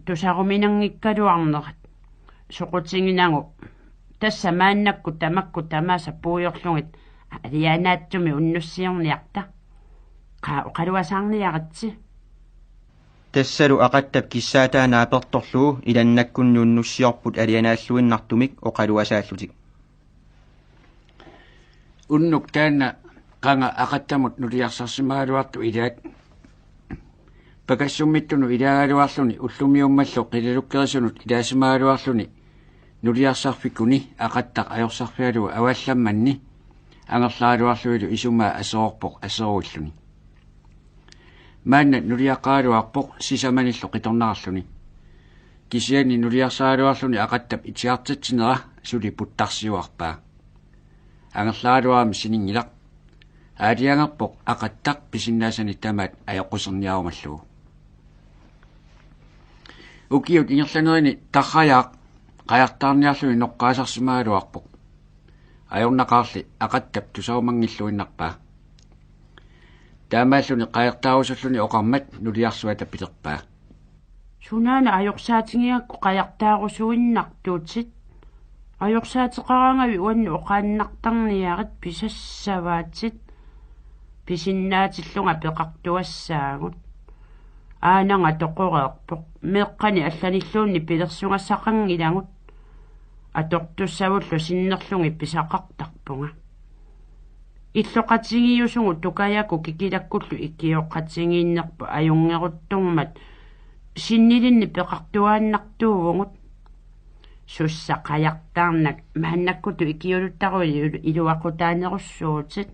tusaruminanngikkaluarnerat. Soqutiginagu: Tassa maannakkut tamakkut tamaasa puigorlugit alianaatsumik unnussiorniarta. Qaa, oqaluasaarniaritsi. Tassalu Aqattap kissaataa naapertorlugu Ilannakkunni unnussiorput alianaalluinnartumik oqaluasaallutik. Unnuk taanna qanga Aqattamut nuliarsarsimagaluartoq ilaat pakassummittunut ilaagaluarluni ullumiummallu qilalukkerisunut ilaasimagaluarluni nuliarsarfikkuni Aqattaq ajorsarfigalugu avaallammanni angerlaraluarluilu isumaa aseroorpoq aseruilluni. Maanna nuliaqqaraluarpoq sisamanillu qitornarluni. Kisianni nuliarsaraluarluni Aqattap itigartitsinera suli puttarsiuarpaa. Angerlaraluarami sininngilaq. Aalajangerpoq Aqattaq pisinnaasanik tamaat ajoquserniarumallugu. Ukiut ingerlanerini Tarrajaaq qajartaarniarluni noqqaasarsimagaluarpoq. Ajornaqaarli Aqattap tusarumanngilluinnarpaa. Taamaalluni qajartaarusulluni oqarmat nuliarsuata pilerpaa: Sunaana ajorsaatigigakkit qajartaarusuinnartutit? Ajorsaateqaraangavit uannut oqaannartarniarit, pisassavaatit. Pisinnaatillunga peqartuassaagut. Aananga toqoreerpoq. Meeqqani allanilluunniit pilersugassaqanngilagut. Atortussavullu sinnerlugit pisaqartarpunga. Illoqatigiiusugut Tukajaku Kikilakkullu ikioqatigiinnerput ajunngeruttormat sinnilinnik peqartuaannartuuvugut. Sussa qajartaarnak, maannakkutut ikiuluttaruit ilu-, iluaqutaanerussuutit.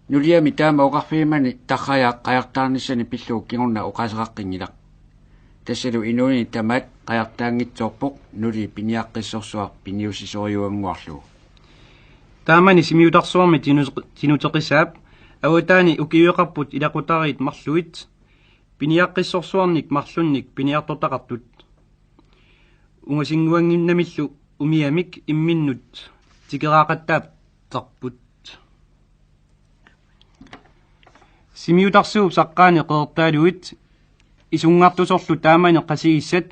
Nuliami taama oqarfigimani Tarrajaaq qajartaarnissani pillugu kingorna oqaaseqaqqinngilaq. Tassalu inuuini tamaat qajartaanngitsoorpoq nulii piniaqqissorsuaq piniussisorujuannguarlugu. Taamani Simiutarsuarmi Tinu-, Tinuteqisaap avataani ukiueqarput ilaqutariit marluit piniaqqissorsuarnik marlunnik piniartortaqartut. Ungasinnguannginnamillu umiamik imminnut tikeraaqattaattarput. Simiutarsuup saqqaani qeqertaaluit isunngartusorlu taamani qasigissat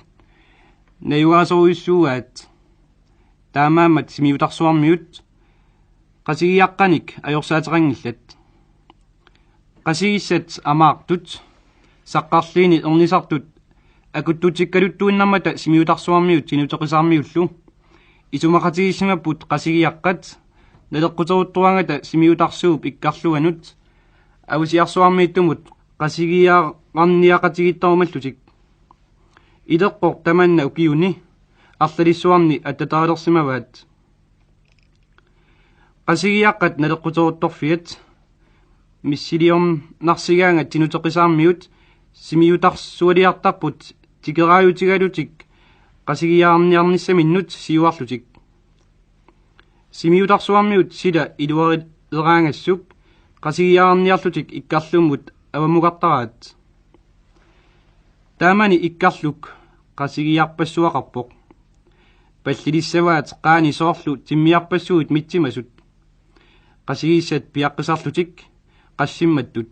najugaasorujussuugaat. Taamaammat Simiutarsuarmiut qasigiaqqanik ajorsaateqanngillat. Qasigissat amaartut saqqarliini ernisartut akuttutikkaluttuinnarmata Simiutarsuarmiut Tinuteqisaarmiullu isumaqatigiissimapput qasigiaqqat naleqquteruttuaangata Simiutarsuup ikkarluanut Aasiarsuarmiittumut qasigiaqqanniaqatigiittarumallutik. Ileqqoq tamanna ukiuni arlalissuarni attataalersimavaat. Qasigiaqqat naleqquteruttorfiat missiliornarsigaangat Tinuteqisaarmiut simiutarsualiartarput tikeraajutigalutik qasigiaarniarnissaminnut siuarlutik. Simiutarsuarmiut sila iluarileraangassuk qasigiaarniarlutik Ikkarlummut avammukartaraat. Taamani Ikkarluk qasigiarpassuaqarpoq. Pallilissavaat qaani soorlu timmiarpassuit mitsimasut. Qasigissat piaqqisarlutik qassimmattut.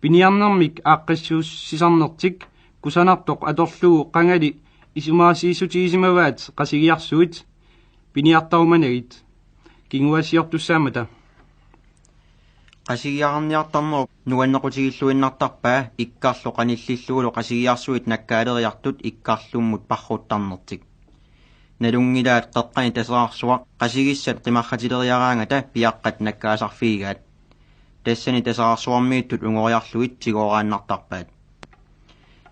Piniarnermik aaqqissuussisarnertik kusanartoq atorlugu qangali isumaasiissutigisimavaat qasigiarsuit piniartarumanagit kinguaassiortussaammata. Qasigiaarniartarnerup nuannequtigilluinnartarpaa Ikkarlu qanillillugulu qasigiarsuit nakkaaleriartut Ikkarlummut parruttarnertik. Nalunngilaat qeqqani Taserarsuaq qasigissat qimarratileriaraangata piaqqat nakkaasarfigigaat. Tassani Taserarsuarmiittut ungoriarlugit tigooraannartarpaat.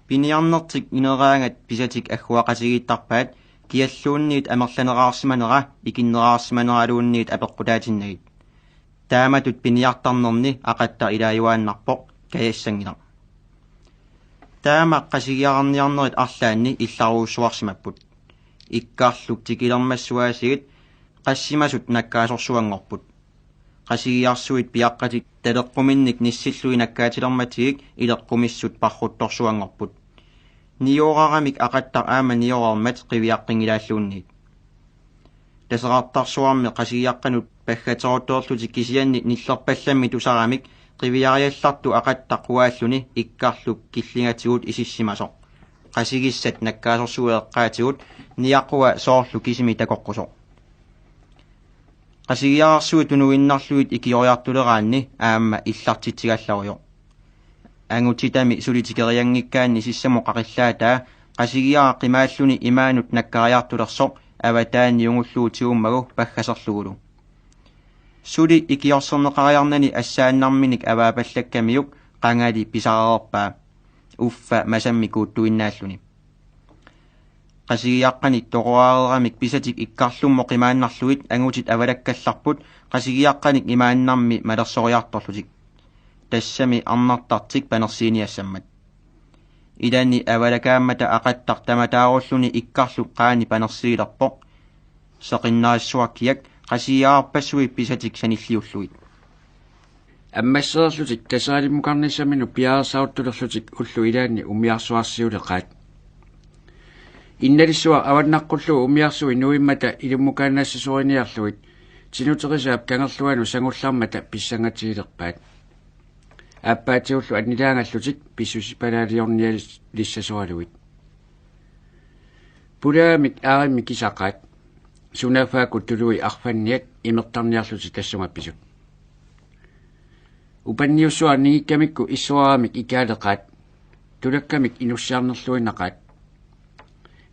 Piniarnertik ineraangat pisatik agguaqatigiittarpaat, kialluunniit amerlaneraarsimanera ikinneraarsimaneraluunniit apeqqutaatinnagit. Taamatut piniartarnerni Aqattaq ilaajuaannarpoq, kajassanngilaq. Taama qasigiaarniarnerit arlaanni illarujussuarsimapput. Ikkarluk tikilermassuaasigit qassimasut nakkaasorsuanngorput. Qasigiarsuit piaqqatik taleqquminnik nissillugit nakkaatilermatsigik ileqqumissut parruttorsuanngorput. Nioraramik Aqattaq aamma nioreermat qiviaqqinngilaarluunniit. Taserartarsuarmi qasigiaqqanut paggateruttorlutik kisianni nillerpallammi tusaramik qiviariallartoq Aqattaq quaalluni Ikkarluk killingatigut isissimasoq. Qasigissat nakkaasorsuit eqqaatigut niaqua soorlu kisimi takoqqusoq. Qasigiarsuit tunuinnarlugit ikioriartuleraanni aamma illartitsigallarujoq. Angutitami suli tikerianngikkaanni sissamut qaqillaataa qasigiara qimaalluni imaanut nakkariartulersoq avataaniungullugu tigummagu paggaserlugulu. Suli ikiorserneqariarnani assaannarminik avaapallakkamiuk qangali pisareerpaa, uffa masammik kuuttuinnaalluni. Qasigiaqqanik toqoraareeramik pisatik Ikkarlummut qimaannarlugit angutit avalakkallarput qasigiaqqanik imaannarmi malersoriartorlutik. Tassami arnartartik panersiiniassammat. Ilani avalakaammata Aqattaq tamataarulluni Ikkarluk qaani panersiilerpoq. Seqinnarissuaq kiak qasigiaarpassuit pisatik sanilliullugit. Ammassereerlutik Taseralimmukarnissaminut piareersaruttulerlutik ullut ilaanni umiarsuarsiuleqaat. Innalissuaq avannaqqullugu umiarsuit nuimmata ilummukaannaassasoriniarlugit Tinuteqisaap kangerluanut sangullarmata pissangatigilerpaat. Aappaatigullu annilaangallutik pissusipalaaliornialissasoralugit. Pulaamik aarimmi kisaqaat. Sunaaffaakkut tului arfanniat imertarniarlutik tassunga pisut. Upanniussuaq ningikkamikku issuaramik ikaaleqaat. Tulakkamik inussiarnerluinnaqaat.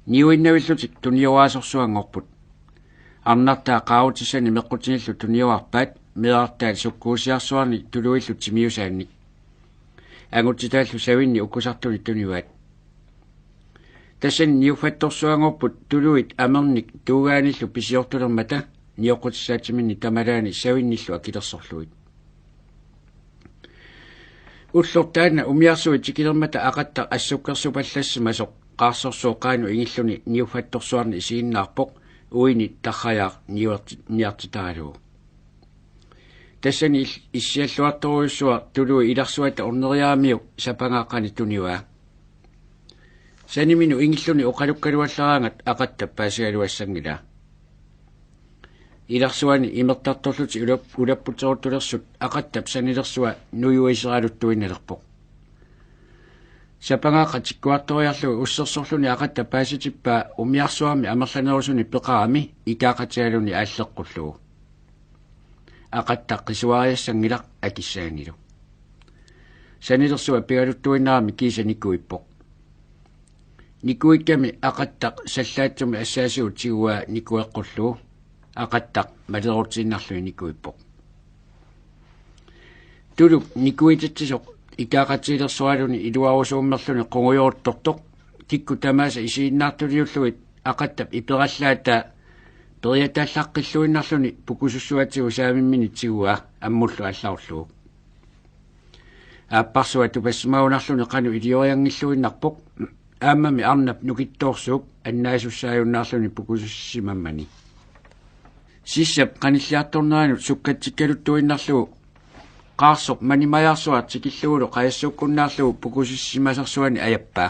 Niuinnavillutik tunioraasorsuanngorput. Arnartaa qaarutissani meqqutinillu tuniorarpaat meerartaat sukkuussiarsuarnik tuluillu timiusaannik. Angutsitaallu savinni ukusartunik tunivaat. Tassani niuffattorsuanngorput tuluit amernik tuugaanillu pisiortulermata nioqqutissaatiminni tamalaani savinnillu akilersorlugit. Ulloq taanna umiarsuit tikilermata Aqattaq assukkersupallassimasoq qaarsorsooq qaanut ingilluni niuffattorsuarni isiginnaarpoq uini tarrajaaq niuerti-, niartitaralugu. Tassani il-, issialluartorujussuaq tului ilarsuata orneriaramiuk sapangaaqqani tunivaa. Saniminut ingilluni oqalukkaluallaraangat Aqattap paasigaluassanngilaa. Ilarsuani imertartorlutik ulap-, ulapputeruttulersut Aqattap sanilersua nujuiseraluttuinnalerpoq. Sapangaaqqat tikkuartoriarlugit ussersorluni Aqattap paasitippaa umiarsuarmi amerlanerusunik peqarami ikaaqatigaluni aalleqqullugu. Aqattaq qisuariassanngilaq akissaanilu. Sanilersua pigaluttuinnarami kiisa nikuippoq. Nikuikkami Aqattaq sallaatsumik assaasigut tiguaa nikueqqullugu. Aqattaq malerutsiinnarluni nikuippoq. Tuluk nikuitatsisoq ikaaqatigilersoraluni iluarusuummerluni qungujoruttortoq kikkut tamaasa isiginnaartuliullugit Aqattap iperallaataa Periataallaqqilluinnarluni pukusussuatigut saamimminik tiguaa ammullu allarullugu. Aapparsuaq tupassimaagunarluni qanoq iliorianngilluinnarpoq. Aammami arnap nukittoorsuup annaasussaajunnaarluni pukusussimammani. Sissap qanilliartorneranut sukkatsikkaluttuinnarlugu qaarsoq manimajarsuaq tikillugulu qajassukkunnaarlugu pukusussimasarsuani ajappaa.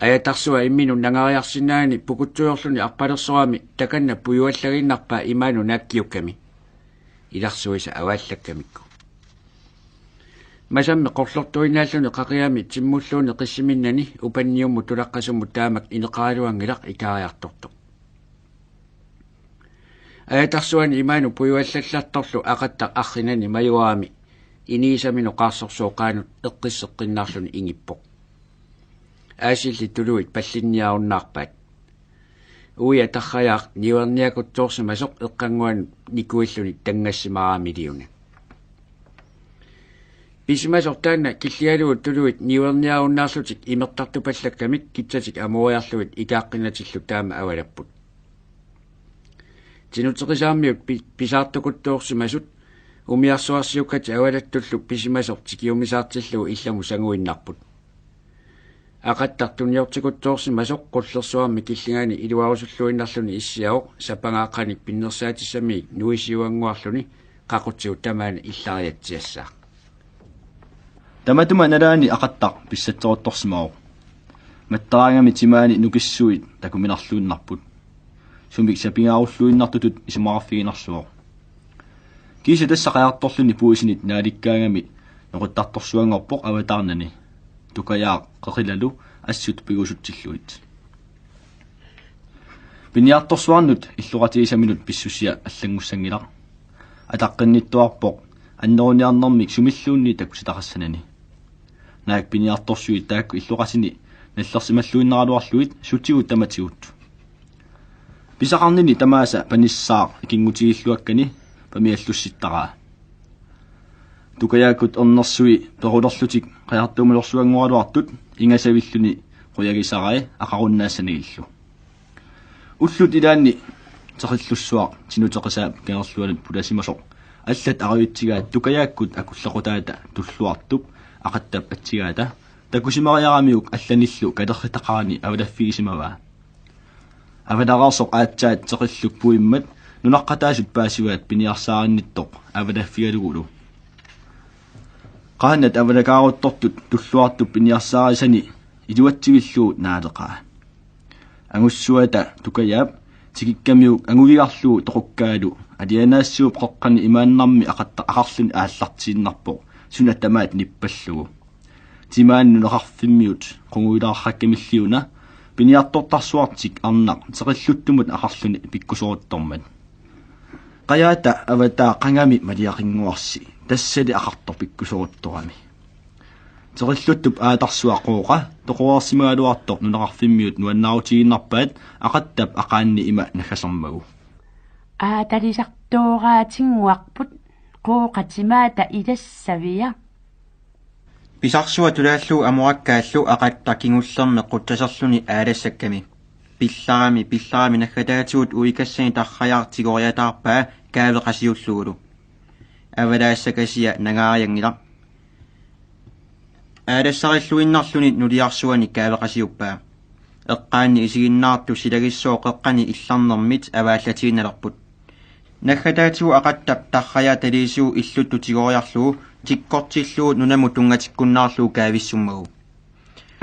Ajatarsuaq imminut nangariarsinnaanani pukutsujoorluni arpalersorami takanna pujuallagiinnarpaa imaanut naakkiukkami. Ilarsuisa avaallakkamikku. Masammi qorlortuinnaalluni qaqiami timmulluunniit qissiminnani upanniummut tulaqqasummut taamak ineqaraluanngilaq ikaariartortoq. Ajatarsuani imaanut pujuallallartorlu Aqattaq arrinani majuarami inigisaminut qaarsorsooqaanut eqqisseqqinnaarluni ingippoq. Aasillit tuluit pallinniarunnaarpaat. Uia tarrajaaq niuerniakutsoorsimasoq eqqannguanut nikuilluni tanngassimaramiliuna. Pisimasoq taanna killigalugu tuluit niuerniarunnaarlutik imertartupallakkamik kitsatik amuariarlugit ikaaqqinnatillu taama avalapput. Tinuteqisaarmiut pi-, pisaartukutsoorsimasut umiarsuarsiukkatik avalattullu pisimasoq tikiumisaartillugu illamut sanguinnarput. Aqattaq tuniortikutsoorsimasoq qullersuarmi killingani iluarusulluinnarluni issiavoq sapangaaqqanik pinnersaatissamik nuisiuannguarluni qaqutigut tamaani illariatsiassaaq. Tamatuma nalaani Aqattaq pissatseruttorsimavoq. Mattaraangami timaani nukissuit takuminarluinnarput. Sumik sapigaarulluinnartutut isumaqarfiginarsuoq. Kiisa tassa qajartorluni puisinit naalikkaangami noqittartorsuanngorpoq avataarnani. Tukajaaq qeqilalu assut pigusutsillugit. Piniartorsuarnut illoqatigisaminut pissusia allanngussanngilaq. Ataqqinnittuarpoq anneruniarnermik sumilluunniit takusitaqassanani. Naak piniartorsuit taakku illoqatini nallersimalluinnaraluarlugit sutigut tamatigut. Pisaqarnini tamaasa panissaaq ikinngutigilluakkani pamiallussittaraa. Tukajaakkut ernersui perulerlutik qajartuumalersuanngoraluartut ingasavilluni qujagisarai aqarunnaassanigillu. Ullut ilaanni teqillussuaq Tinuteqisaap kangerluanut pulasimasoq allat arajutsigaat Tukajaakkut akulequtaata Tulluartup Aqattap atsigaata takusimariaramiuk allanillu kalerritaqarani avalaffigisimavaa. Avalareersoq aatsaat teqilluk puimmat nunaqqataasut paasivaat piniarsaarinnittoq avalaffigalugulu. Qaannat avalakaaruttortut Tulluartup piniarsaarisani iluatsivillugu naaleqaa. Angussuata Tukajaap tikikkamiuk anguigarlugu toqukkaalu alianaassuup qeqqani imaannarmi Aqattaq aqarluni aallartiinnarpoq suna tamaat nippallugu. Timaani nunaqarfimmiut qunguilaarrakkamilliuna piniartortarsuartik arnaq teqilluttumut aqarluni pikkusoruttormat. Qajaata avataa qangami maliaqinnguarsi tassali aqartoq pikkusoruttorami. Teqilluttup aatarsuaq Qooqa toqoreersimagaluartoq nunaqarfimmiut nuannaarutigiinnarpaat Aqattap aqaanni ima naggasermagu. Aatalisartooraatinguarput Qooqa timaata ilassavia. Pisarsuaq tulaallugu amorakkaallu Aqattaq kingullermi qutsaserluni aalassakkami. Pillarami, pillarami naggataatigut uikassani tarrajaaq tigoriataarpaa kaaveqasiullugulu. Avalaassakasia nangaarianngilaq. Aalassarilluinnarluni nuliarsuani kaaveqasiuppaa. Eqqaanni isiginnaartut silagissooq qeqqani illarnermit avaallatiinnalerput. Naggataatigut Aqattap tarrajaaq taliisigut illuttut tigoriarlugu tikkortillugu nunamut tunngatikkunnaarlugu kaavissummagu.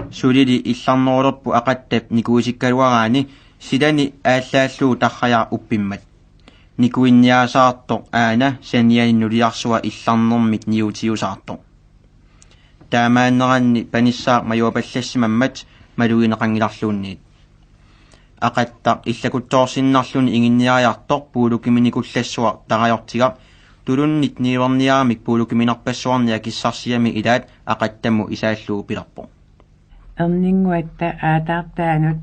Sulili illarnerulerpoq Aqattap nikuisikkaluaraani silani aallaallugu tarrajaaq uppimmat. Nikuinniaasaartoq aana saniani nuliarsuaq illarnermit niutiusaartoq. Taamaanneranni panissaaq majuapallassimammat malugineqanngilarluunniit. Aqattaq illakutsoorsinnarluni inginniariartoq puulukiminikullassuaq tarajortigaq tulunnit niuerniaramik puulukiminerpassuarnik akissarsiami ilaat Aqattamut isaallugu pilerpoq. Erninnguatta aataartaanut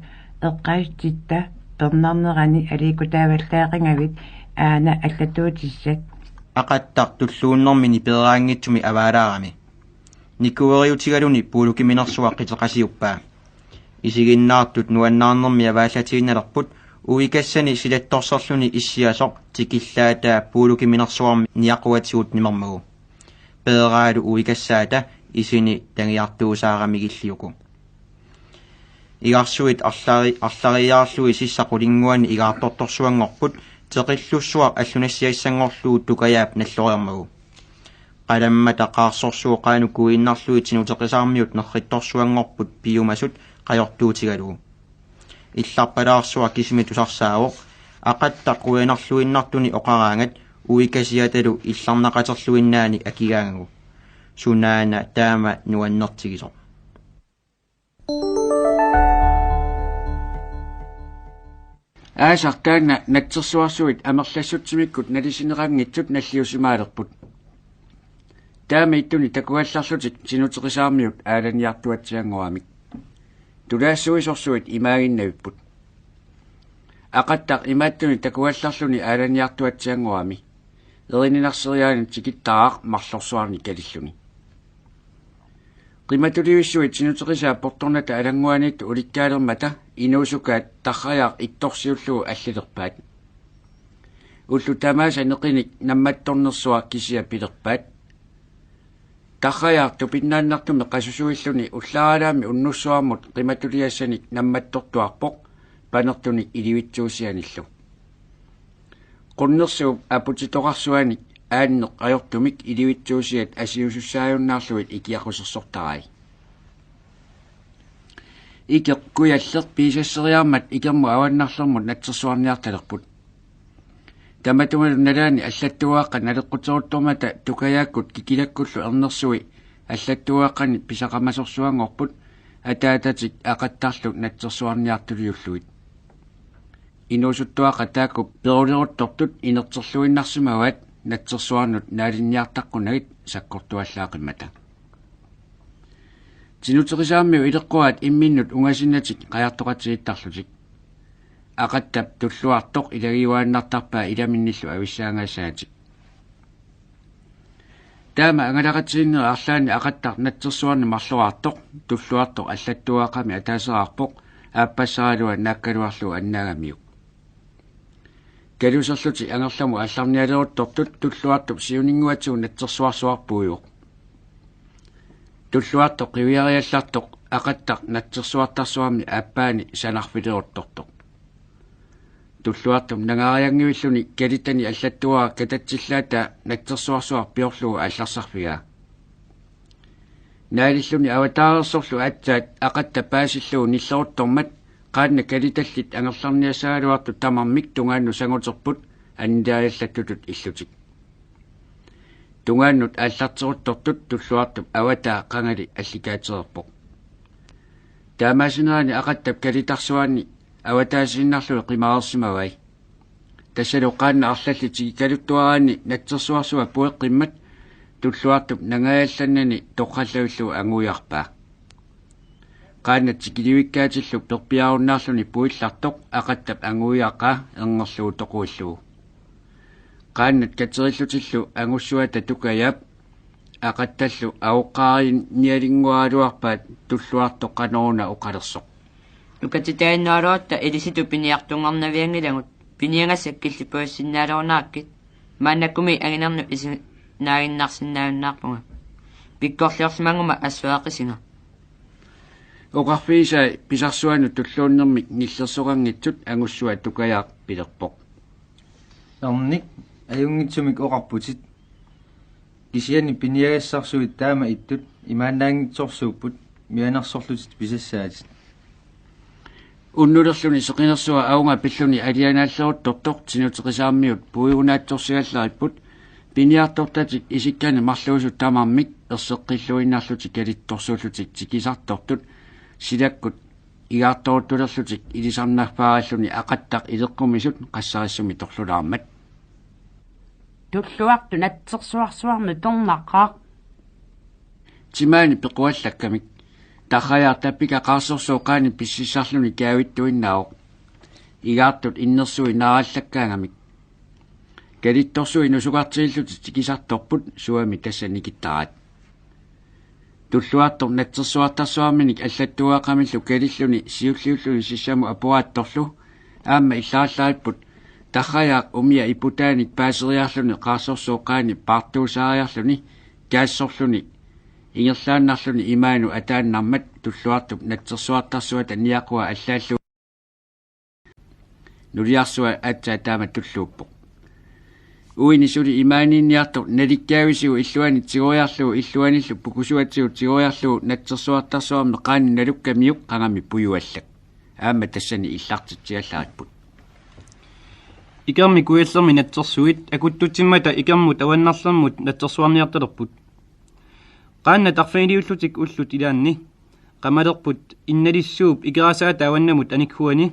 eqqaassutsitta pernarnerani aliikkutaavallaaqigavit aana allatuutissat. Aqattaq tulluunnermini peeraanngitsumik avaalaarami. Nikueriutigaluni puulukiminersuaq qiteqasiuppaa. Isiginnaartut nuannaarnermi avaallatiinnalerput Uikassani silattorserluni issiasoq tikillaataa puulukiminersuarmi niaquatigut nimermagu. Peeraalu uikassaata isini tangiartuusaaramigilliuku. Igarsuit arlari-, arlariaarlugit sissap qulinnguani igaartortorsuanngorput teqillussuaq allunassiassanngorlugu Tukajaap nalloreermagu. Qalammata qaarsorsuup qaanut kuiinnarlugit Sinuteqisaarmiut nerrittorsuanngorput piumasut qajortuutigalugu. Illarpalaarsuaq kisimi tusarsaavoq, Aqattaq qujanarluinnartuni oqaraangat uikasiatalu illarnaqaterluinnaani akigaangagu. Sunaana taama nuannertigisoq. Aasaq taanna natsersuarsuit amerlassutsimikkut nalisineqanngitsut nalliusimaalerput. Taama ittuni takugallarlutik Sinuteqisaarmiut aalaniartuatsianngoramik. Tulaassuisorsuit imaaginnavipput. Aqattaq imaattuni takugallarluni aalaniartuatsianngorami. Erininarseriaani tikittaaq marlorsuarnik kalilluni. Qimatulivissuit Sinuteqisaap portornata alannguaniittut ulikkaalermata inuusukaat Tarrajaaq ittorsiullugu allilerpaat. Ullut tamaasa neqinik nammattornersuaq kisiat pilerpaat. Tarrajaaq tupinnaannartumik qasusuilluni ullaaralaammi unnussuarmut qimatuliassanik nammattortuarpoq panertunik ilivitsuusianillu. Qunnersuup aputitoqarsuanik aanneq ajortumik ilivitsuusiat asiusussaajunnaarlugit ikiaqusersortarai. Ikeq kujalleq piisasseriarmat ikermut avannarlermut natsersuarniartalerput. Tamatumalu nalaani allattuuaqqat naleqquteruttormata Tukajaakkut kikilakkullu ernersui allattuuaqqanik pisaqamasorsuanngorput ataatatik Aqattarlu natsersuarniartuliullugit. Inuusuttuaqqat taakku peruleruttortut inerterluinnarsimavaat natsersuarnut naalinniartaqqunagit sakkortuallaaqimmata. Sinuteqisaarmiut ileqquaat imminnut ungasinnatik qajartoqatigiittarlutik. Aqattap Tulluartoq ilagiuaannartarpaa ilaminnillu avissaangaassagatik. Taama angalaqatigiinnerit arlaanni Aqattaq natsersuarnik marloraartoq Tulluartoq allattuuaqqami ataaseraarpoq aappassaraluaq naakkaluarlugu annaagamiuk. Kaluserlutik angerlamut aallarnialeruttortut Tulluartup siuninnguatigut natsersuarsuarpuivoq. Tulluartoq qiviariallartoq Aqattaq natsersuartarsuarmi aappaani sanarfileruttortoq. Tulluartup nangaarianngivilluni kalittani allattuuara katatsillaataa natsersuarsuaq piorlugu aallarsarfigaa. Naalilluni avataareersorlu aatsaat Aqattap paasillugu nilleruttormat qaannat kalittallit angerlarniassagaluartut tamarmik tungaannut sanguterput annilaariallattutut illutik. Tungaannut aallarteruttortut Tulluartup avataa qangali allikaatereerpoq. Taamaasinerani Aqattap kalittarsuaani avataasiinnarlugit qimareersimavai. Tassalu qaannat arlallit tikikaluttuaraanni natsersuarsuaq pueqqimmat Tulluartup nangajallannani toqqallavillugu anguiarpaa. Qaannat tikilivikkaatillu perpiarunnaarluni puillartoq Aqattap anguiaqaa erngerlugu toquillugu. Qaannat katerillutillu angussuata Tukajaap Aqattallu aoqqaarinialinguaraluarpaat Tulluartoq qanoruna oqalersoq. Nukatitaannaaratta ilisitut piniartunngornavianngilagut, piniagassat killippuissinnaalernaakkit, maannakkumi anginernut isinaaginnarsinnaajunnaarpunga. Pikkorliorsimaguma assuaqisinga. Oqarfigisai pisarsuanut tulluunnermik nillersoqanngitsut angussua Tukajaaq pilerpoq. Ernik, ajunngitsumik oqarputit. Kisianni piniagassarsuit taama ittut imaannaanngitsorsuupput, mianersorlutit pisassaatit. Unnulerluni seqinersuaq avunga pilluni alianaalleruttortoq Sinuteqisaarmiut puigunaatsorsigallaripput piniartortatik isikkanik marluusut tamarmik erseqqilluinnarlutik kalittorsuullutik tikisartortut silakkut igaartoruttulerlutik ilisarnarpaarilluni Aqattaq ileqqumisut qassarissumik torlulaarmat. Tulluartoq natsersuarsuarmut tornaqaaq. Timaani pequallakkamik. Tarrajaaq tappika qaarsorsuup qaani pississarluni kaavittuinnaavoq. Igaartut innersui naarallakkaangamik. Kalittorsui nusukartigillutik tikisartorput suami tassa nikittaraat. Tulluartoq natsersuartarsuarminik allattuuaqqamillu kalilluni siulliulluni sissamut aporaattorlu Aamma illarallaripput tarrajaaq umia iputaanik paaseriarluni qaarsorsooqqaani paartuusaariarluni kaassorluni ingerlaannarluni imaanut ataannarmat tulluartup natsersuartarsuata niaqua allaallugu. Nuliarsua aatsaat taama tulluuppoq. Uini suli imaaniinniartoq nalikkaavisigut illuanni tigoriarlugu illuanillu pukusuatigut tigoriarlugu natsersuartarsuarmi qaannat nalukkamiuk qangami pujuallak. Aamma tassani illartitsiallaripput. Ikermik kujallermi natsersuit akuttutsimmata ikermut avannarlermut natsersuarniartalerput. Qaannat arfiniliullutik ullut ilaanni qamalerput innalissuup ikerasaata avannamut anigguani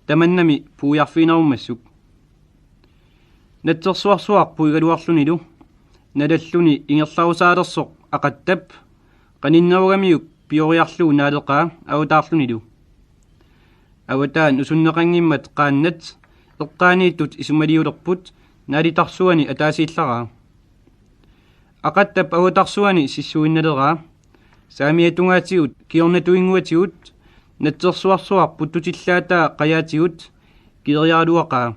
tamannami puiarfiginerummassuk. Natsersuarsuaq puigaluarlunilu nalalluni ingerlarusaalersoq Aqattap qaninnerugamiuk pioriarlugu naaleqaa avataarlunilu. Avataan usunneqanngimmat qaannat eqqaaniittut isumaliulerput naalitarsuani ataasiillaraa. Aqattap avatarsuani sissuinnaleraa saamiatungaatigut kiornatuinnguatigut natsersuarsuaq puttutillaataa qajaatigut kigeriaraluaqaa.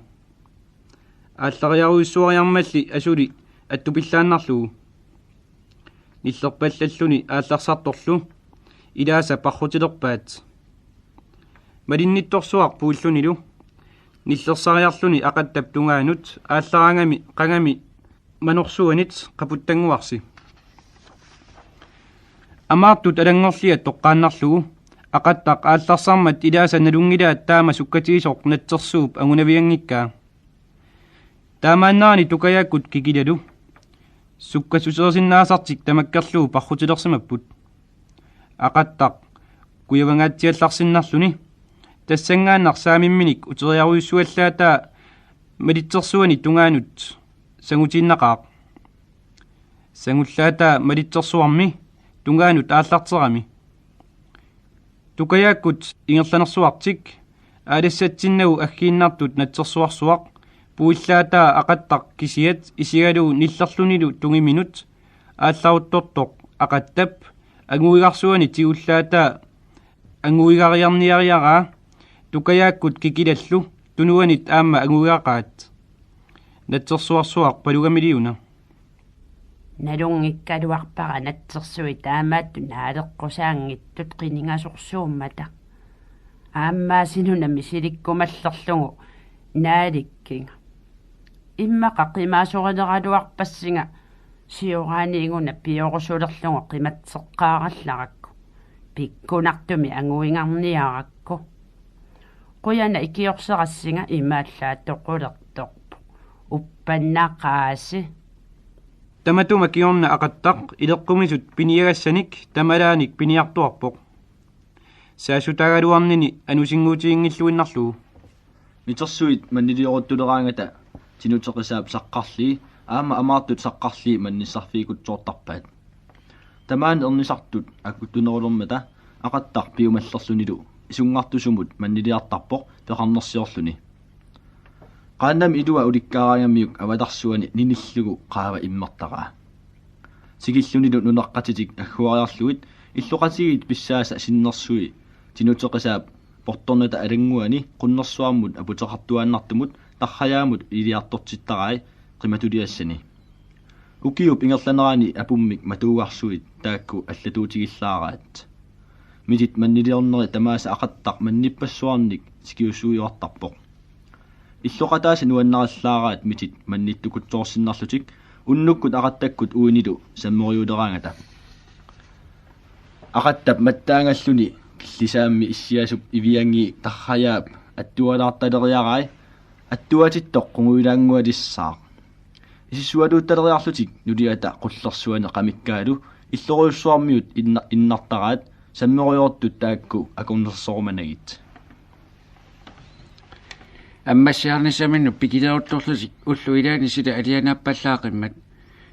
Aallariarujussuariarmalli asuli attupillaannarlugu. Nillerpallalluni aallarsartorlu ilaasa parrutilerpaat. Malinnittorsuaq puillunilu nillersariarluni Aqattap tungaanut aallaraangami qangami manorsuanit qaputtannguarsi. Amaartut alanngorliat toqqaannarlugu Aqattaq aallarsarmat ilaasa nalunngilaat taama sukkatigisoq natsersuup angunavianngikkaa. Taamaannerani Tukajaakkut Kikilalu sukkassuseersinnaasartik tamakkerlugu parrutilersimapput. Aqattaq kujavangaatsiallarsinnarluni tassanngaannaq saamimminik uteriarujussuallaataa malitsersuani tungaanut sangutiinnaqaaq. Sangullaataa malitsersuarmi tungaanut aallarterami. Tukajaakkut ingerlanersuartik aalassatsinnagu aggiinnartut natsersuarsuaq puillaataa Aqattaq kisiat isigalugu nillerlunilu tungiminut aallaruttortoq Aqattap anguigarsuani tigullaataa anguigariarniariaraa Tukajaakkut Kikilallu tunuanit aamma anguigaqaat. Natsersuarsuaq palugamiliuna: Nalunngikkaluarpara natsersuit taamaattut naaleqqusaanngitsut qiningasorsuummata. Aamma sinuna misilikkumallerlugu naalikkinga. Immaqa qimaasorileraluarpassinga sioraaniiguna piorusulerlugu qimatseqqaarallarakku. Pikkunartumik anguigarniarakku. Qujanaq ikiorserassinnga imaallaat toqulertorpoq: Uppannaqaasi. Tamatuma kingorna Aqattaq ileqqumisut piniagassanik tamalaanik piniartuarpoq. Saassuttaagaluarnini anusinngutiginngilluinnarlugu. Nitsersuit mannilioruttuleeraangata Tinuteqisaap saqqarlii aamma Amaartut saqqarlii mannissarfiikutsoortarpaat. Tamaani ernisartut akuttunerulermata Aqattaq piumallerlunilu isunngartusumut manniliartarpoq peqarnersiorluni. Qaannami ilua ulikkaaraangamiuk avatarsuani ninillugu qaava immertaraa. Tikillunilu nunaqqatitik agguariarlugit illoqatigiit pissaasa sinnersui Tinuteqisaap portornata alannguani qunnersuarmut aputeqartuaannartumut tarrajaamut iliartortittarai qimatuliassani. Ukiup ingerlanerani apummik matuugarsuit taakku allatuutigillaaraat. Mitit manniliorneri tamaasa Aqattaq mannippassuarnik tikiussuiuartarpoq. Illoqataasa nuannarillaaraat mitit mannittukutsoorsinnarlutik unnukkut Aqattakkut uinilu sammeriuleraangata. Aqattap mattaangalluni killisaammi issiasup iviangii tarrajaap attualaartaleriarai attuatittoq qunguilaanngualissaaq. Isissualuuttaleriarlutik nuliata qullersuani qamikkaalu illorujussuarmiut inna-, innartaraat sammerujoortut taakku akornersorumanagit. Ammassiarnissaminnut pikileruttorlutik ullut ilaanni sila alianaappallaaqimmat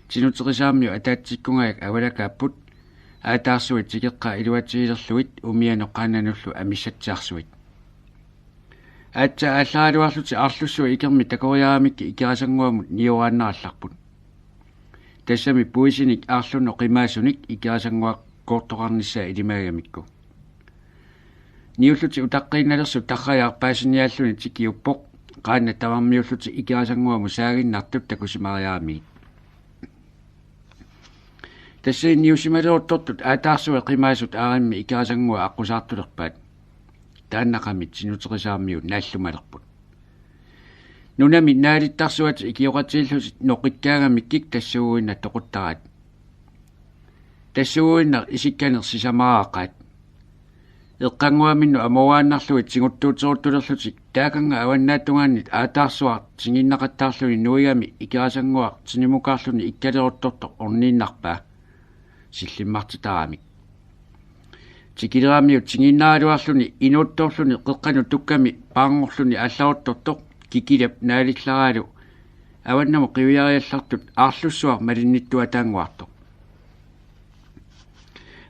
Tinuteqisaarmiut ataatsikkungaak avalakaapput, aataarsuit tikeqqaat iluatsigilerlugit umianut qaannanullu amissatsiarsuit. Aatsaat aallaraluarlutik Arlussuaq ikermik takoriaramikkik Ikerasannguamut nioraannarallarput. Tassami puisinik Arlunnut qimaasunik Ikerasannguakkoortoqarnissaa ilimagagamikku. Niullutik utaqqiinnalersoq tarrajaaq paasiniaalluni tikiuppoq, qaannat tamarmiullutik Ikerasannguamut saaginnartut takusimariaramigit. Tassani niusimaleruttortut aataarsuit qimaasut aarimmi Ikerasannguaq aqqusaartulerpaat. Taannaqami Tinuteqisaarmiut naallumalerput. Nunami naalittarsuatik ikioqatigiillutik noqikkaangamikkik tassuuguinnaq toquttaraat. Tassuuguinnaq isikkaneq sisamaaraqaat. Eqqannguaminnut amuaannarlugit tiguttuuteruttulerlutik taakannga avannaata tungaanit aataarsuaq tingiinnaqattaarluni nuigami Ikerasannguaq tinimukaarluni ikkaleruttortoq orniinnarpaa sillimmartitaaramik. Tikileramiuk tingiinnaraluarluni inuuttoorluni qeqqanut tukkami paarngorluni aallaruttortoq Kikilap naalillaraalu avannamut qiviariallartut Aarlussuaq malinnittuataannguartoq.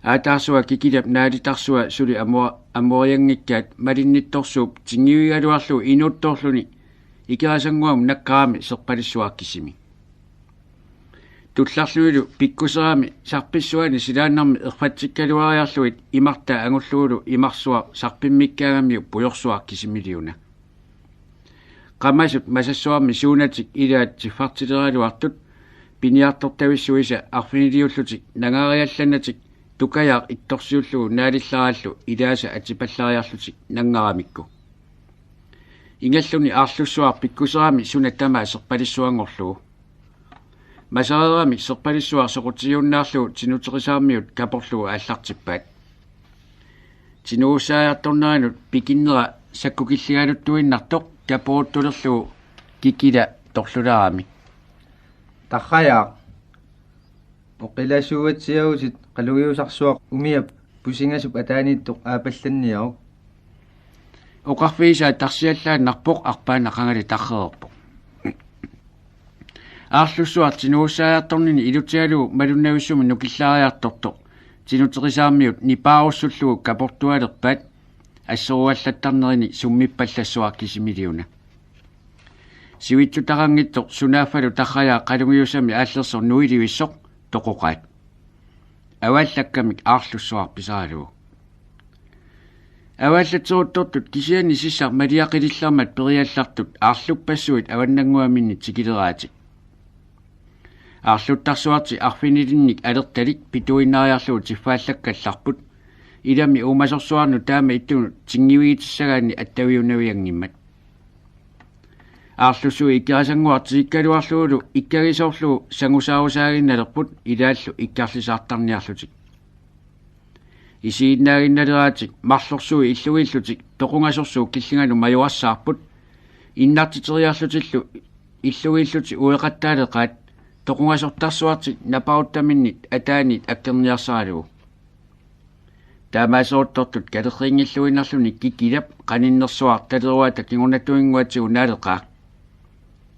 Aataarsuaq Kikilap naalitarsua suli amua-, amuarianngikkaat malinnittorsuup tingivigaluarlugu inuuttoorluni Ikerasannguamut nakkarami serpalissuaq kisimi. Tullarlunilu pikkuserami sarpissuani silaannarmi erfatsikkaluariarlugit imartaa angullugulu imarsuaq sarpimmikkaangamiuk pujorsuaq kisimiliuna. Qamasut masassuarmi suunatik ilaat tiffartileraluartut piniartortavissuisa arfiniliullutik nangaariallanatik Tukajaaq ittorsiullugu naalillaraallu ilaasa atipallariarlutik nanngaramikku. Ingalluni Aarlussuaq pikkuserami suna tamaat serpalissuanngorlugu. Masareeramik serpalissuaq soqutigiunnaarlugu Tinuteqisaarmiut kaporlugu aallartippaat. Tinuussaajartornerinut pikinnera sakkukilligaluttuinnartoq kaporuttulerlugu Kikila torlulaarami: Tarrajaaq, oqilaassuugatsiagutit qalugiusarsuaq umiap pusingasup ataaniittoq aapallanniaruk. Oqarfigisaa tarsiallaannarpoq, arpaannaq qangali tarrereerpoq. Aarlussuaq Tinuussaajartornini ilutigalugu malunnavissumik nukillaariartortoq Tinuteqisaarmiut nipaarussullugu kaportualerpaat assoruallattarnerini summipallassuaq kisimiliuna. Sivitsutaqanngitsoq sunaaffalu Tarrajaaq qalugiusami aallersoq nuilivissoq toqoqaat. Avaallakkamik Aarlussuaq pisaralugu. Avaallatseruttortut kisianni sissaq maliaqilillermat periallartut aarluppassuit avannannguaminni tikileraatik. Aarluttarsuartik arfinilinnik alertalik pituinnariarlugu tiffaallakkallarput, ilami uumasorsuarnut taama ittunut tinngivigitissagaanni attaviunavianngimmat. Aarlussuit Ikerasannguaq tikikkaluarlugulu ikkagisoorlugu sangusaarusaaginnalerput ilaallu ikkarlisaartarniarlutik. Isiginnaaginnaleraatik marlorsuit illugiillutik toqungasorsuup killinganut majuarsaarput, innartiteriarlutillu illugiillutik ueqattaaleqaat toqungasortarsuartik naparuttaminnit ataaniit akkerniarsaralugu. Taamaaseruttortut kalerriinngilluinnarluni Kikilap qaninnersuaq taleruata kingornatuinnguatigut naaleqaa.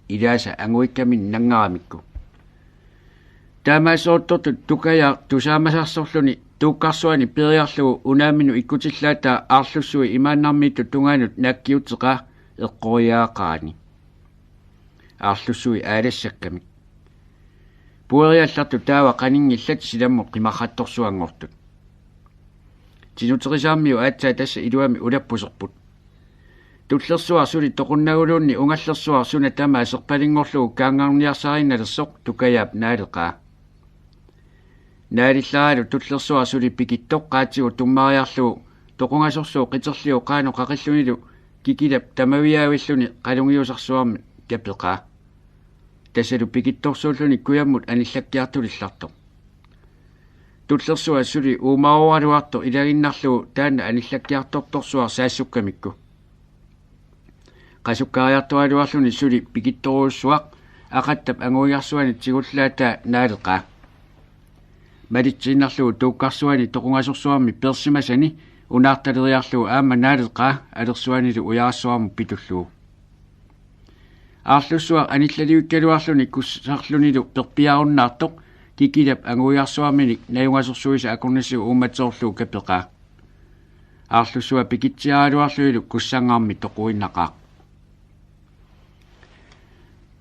Ilaasa anguikkaminni nanngaramikku. Taamaaseruttortut Tukajaaq tusaamasarsorluni tuukkarsuani peeriarlugu unaamminut ikkutillaataa Aarlussuit imaannarmiittut tungaanut naakkiuteqaa eqqoriaaqarani. Aarlussuit aalassakkamik. Pueriallartut taava qaninngillat silammut qimarrattorsuanngortut. Tinuteqisaarmiut aatsaat tassa iluamik ulappuserput. Tullersuaq suli toqunnaguluunniit ungallersuaq suna tamaat serpalinngorlugu kaanngarniarsariinnalersoq Tukajaap naaleqaa. Naalillaraalu tullersuaq suli pikittoq qaatigut tummariarlugu toqungasorsuup qiterliup qaanut qaqillunilu Kikilap tamaviaavilluni qalugiusarsuarmi kapeqaa. Tassalu pikittorsuulluni kujammut anillakkiartulillartoq. Tullersuaq suli uumaarugaluartoq ilaginnarlugu taanna anillakkiartortorsuaq saassukkamikku. Qasukkariartoraluarluni suli pikittorujussuaq Aqattap anguigarsuani tigullaataa naaleqaa. Malitsiinnarlugu tuukkarsuani toqungasorsuarmi peersimasani unaartaleriarlugu aamma naaleqaa alersuanilu ujarassuarmut pitullugu. Aarlussuaq anillalivikkaluarluni kussarlunilu perpiarunnaartoq Kikilap anguigarsuarminik najungasorsuisa akornisigut uummateerlugu kapeqaa. Aarlussuaq pikitsiaraluarlunilu kussanngarmi toquinnaqaaq.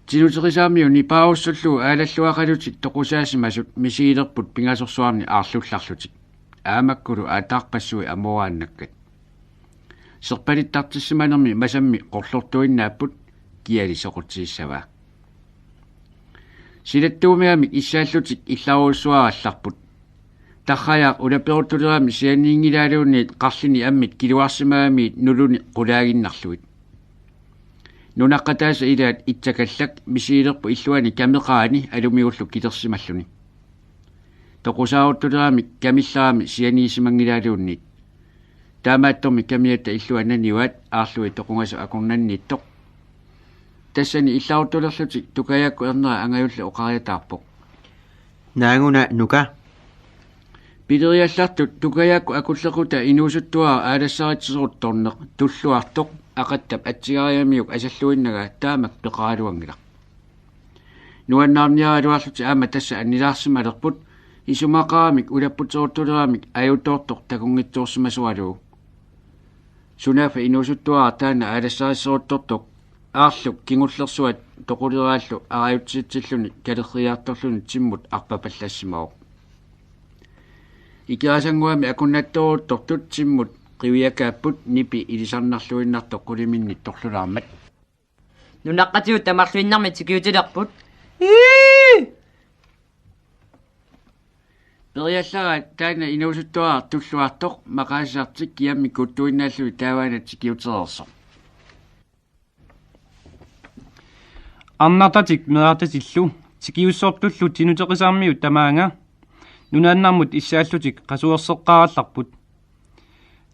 Tinuteqisaarmiut nipaarussullugu aalalluaqalutik toqusaasimasut misigilerput pingasorsuarnik aarlullarlutik. Aamakkulu aataarpassuit amuaannakkat. Serpalittartissimanermi masammi qorlortuinnaapput, kiali soqutigissavaa. Silattuumiamik issaallutik illarujussuarallarput. Tarrajaaq ulaperuttulerami sianiinngilaaluunniit qarlini ammit kiluarsimagamiit nuluni qulaaginnarlugit. Nunaqqataasa ilaat itsakallak misigilerput illuani kameqaani alumigullu kilersimalluni. Toqusaaruttulerami kamillerami sianiisimanngilaaluunniit. Taamaattormi kamiata illua naniuaat aarlui toqungasoq akornanniittoq. Tassani illaruttulerlutik Tukajaakkut ernera angajulleq oqariataarpoq: Naaguna Nuka? Pileriallartut Tukajaakkut akullequtaa inuusuttuaraq aalassaritsisoruttorneq Tulluartoq Aqattap atsigariamiuk asalluinnagaa taamak peqaraluanngilaq. Nuannaarniaraluarlutik aamma tassa annilaarsimalerput, isumaqaramik ulapputeruttuleramik ajutoortoq takunngitsoorsimasugalugu. Sunaaffa inuusuttuaraq taanna aalassarisseruttortoq aarlu kingullersuat toquleraallu arajutsitsilluni kalerriartorluni timmut arpapallassimavoq. Ikerasannguami akunnattooruttortut timmut qiviakaapput nipi ilisarnarluinnartoq quliminni torlulaarmat. Nunaqqatigut tamarluinnarmik tikiutilerput. Ii! Periallaraat taanna inuusuttuaraq Tulluartoq maqaasisartik kiammik kuttuinnaalluni taavaana tikiutereersoq. Arnartatik meerartatillu tikiussortullu Tinuteqisaarmiut tamaanga nunaannarmut issaallutik qasuerseqqaarallarput.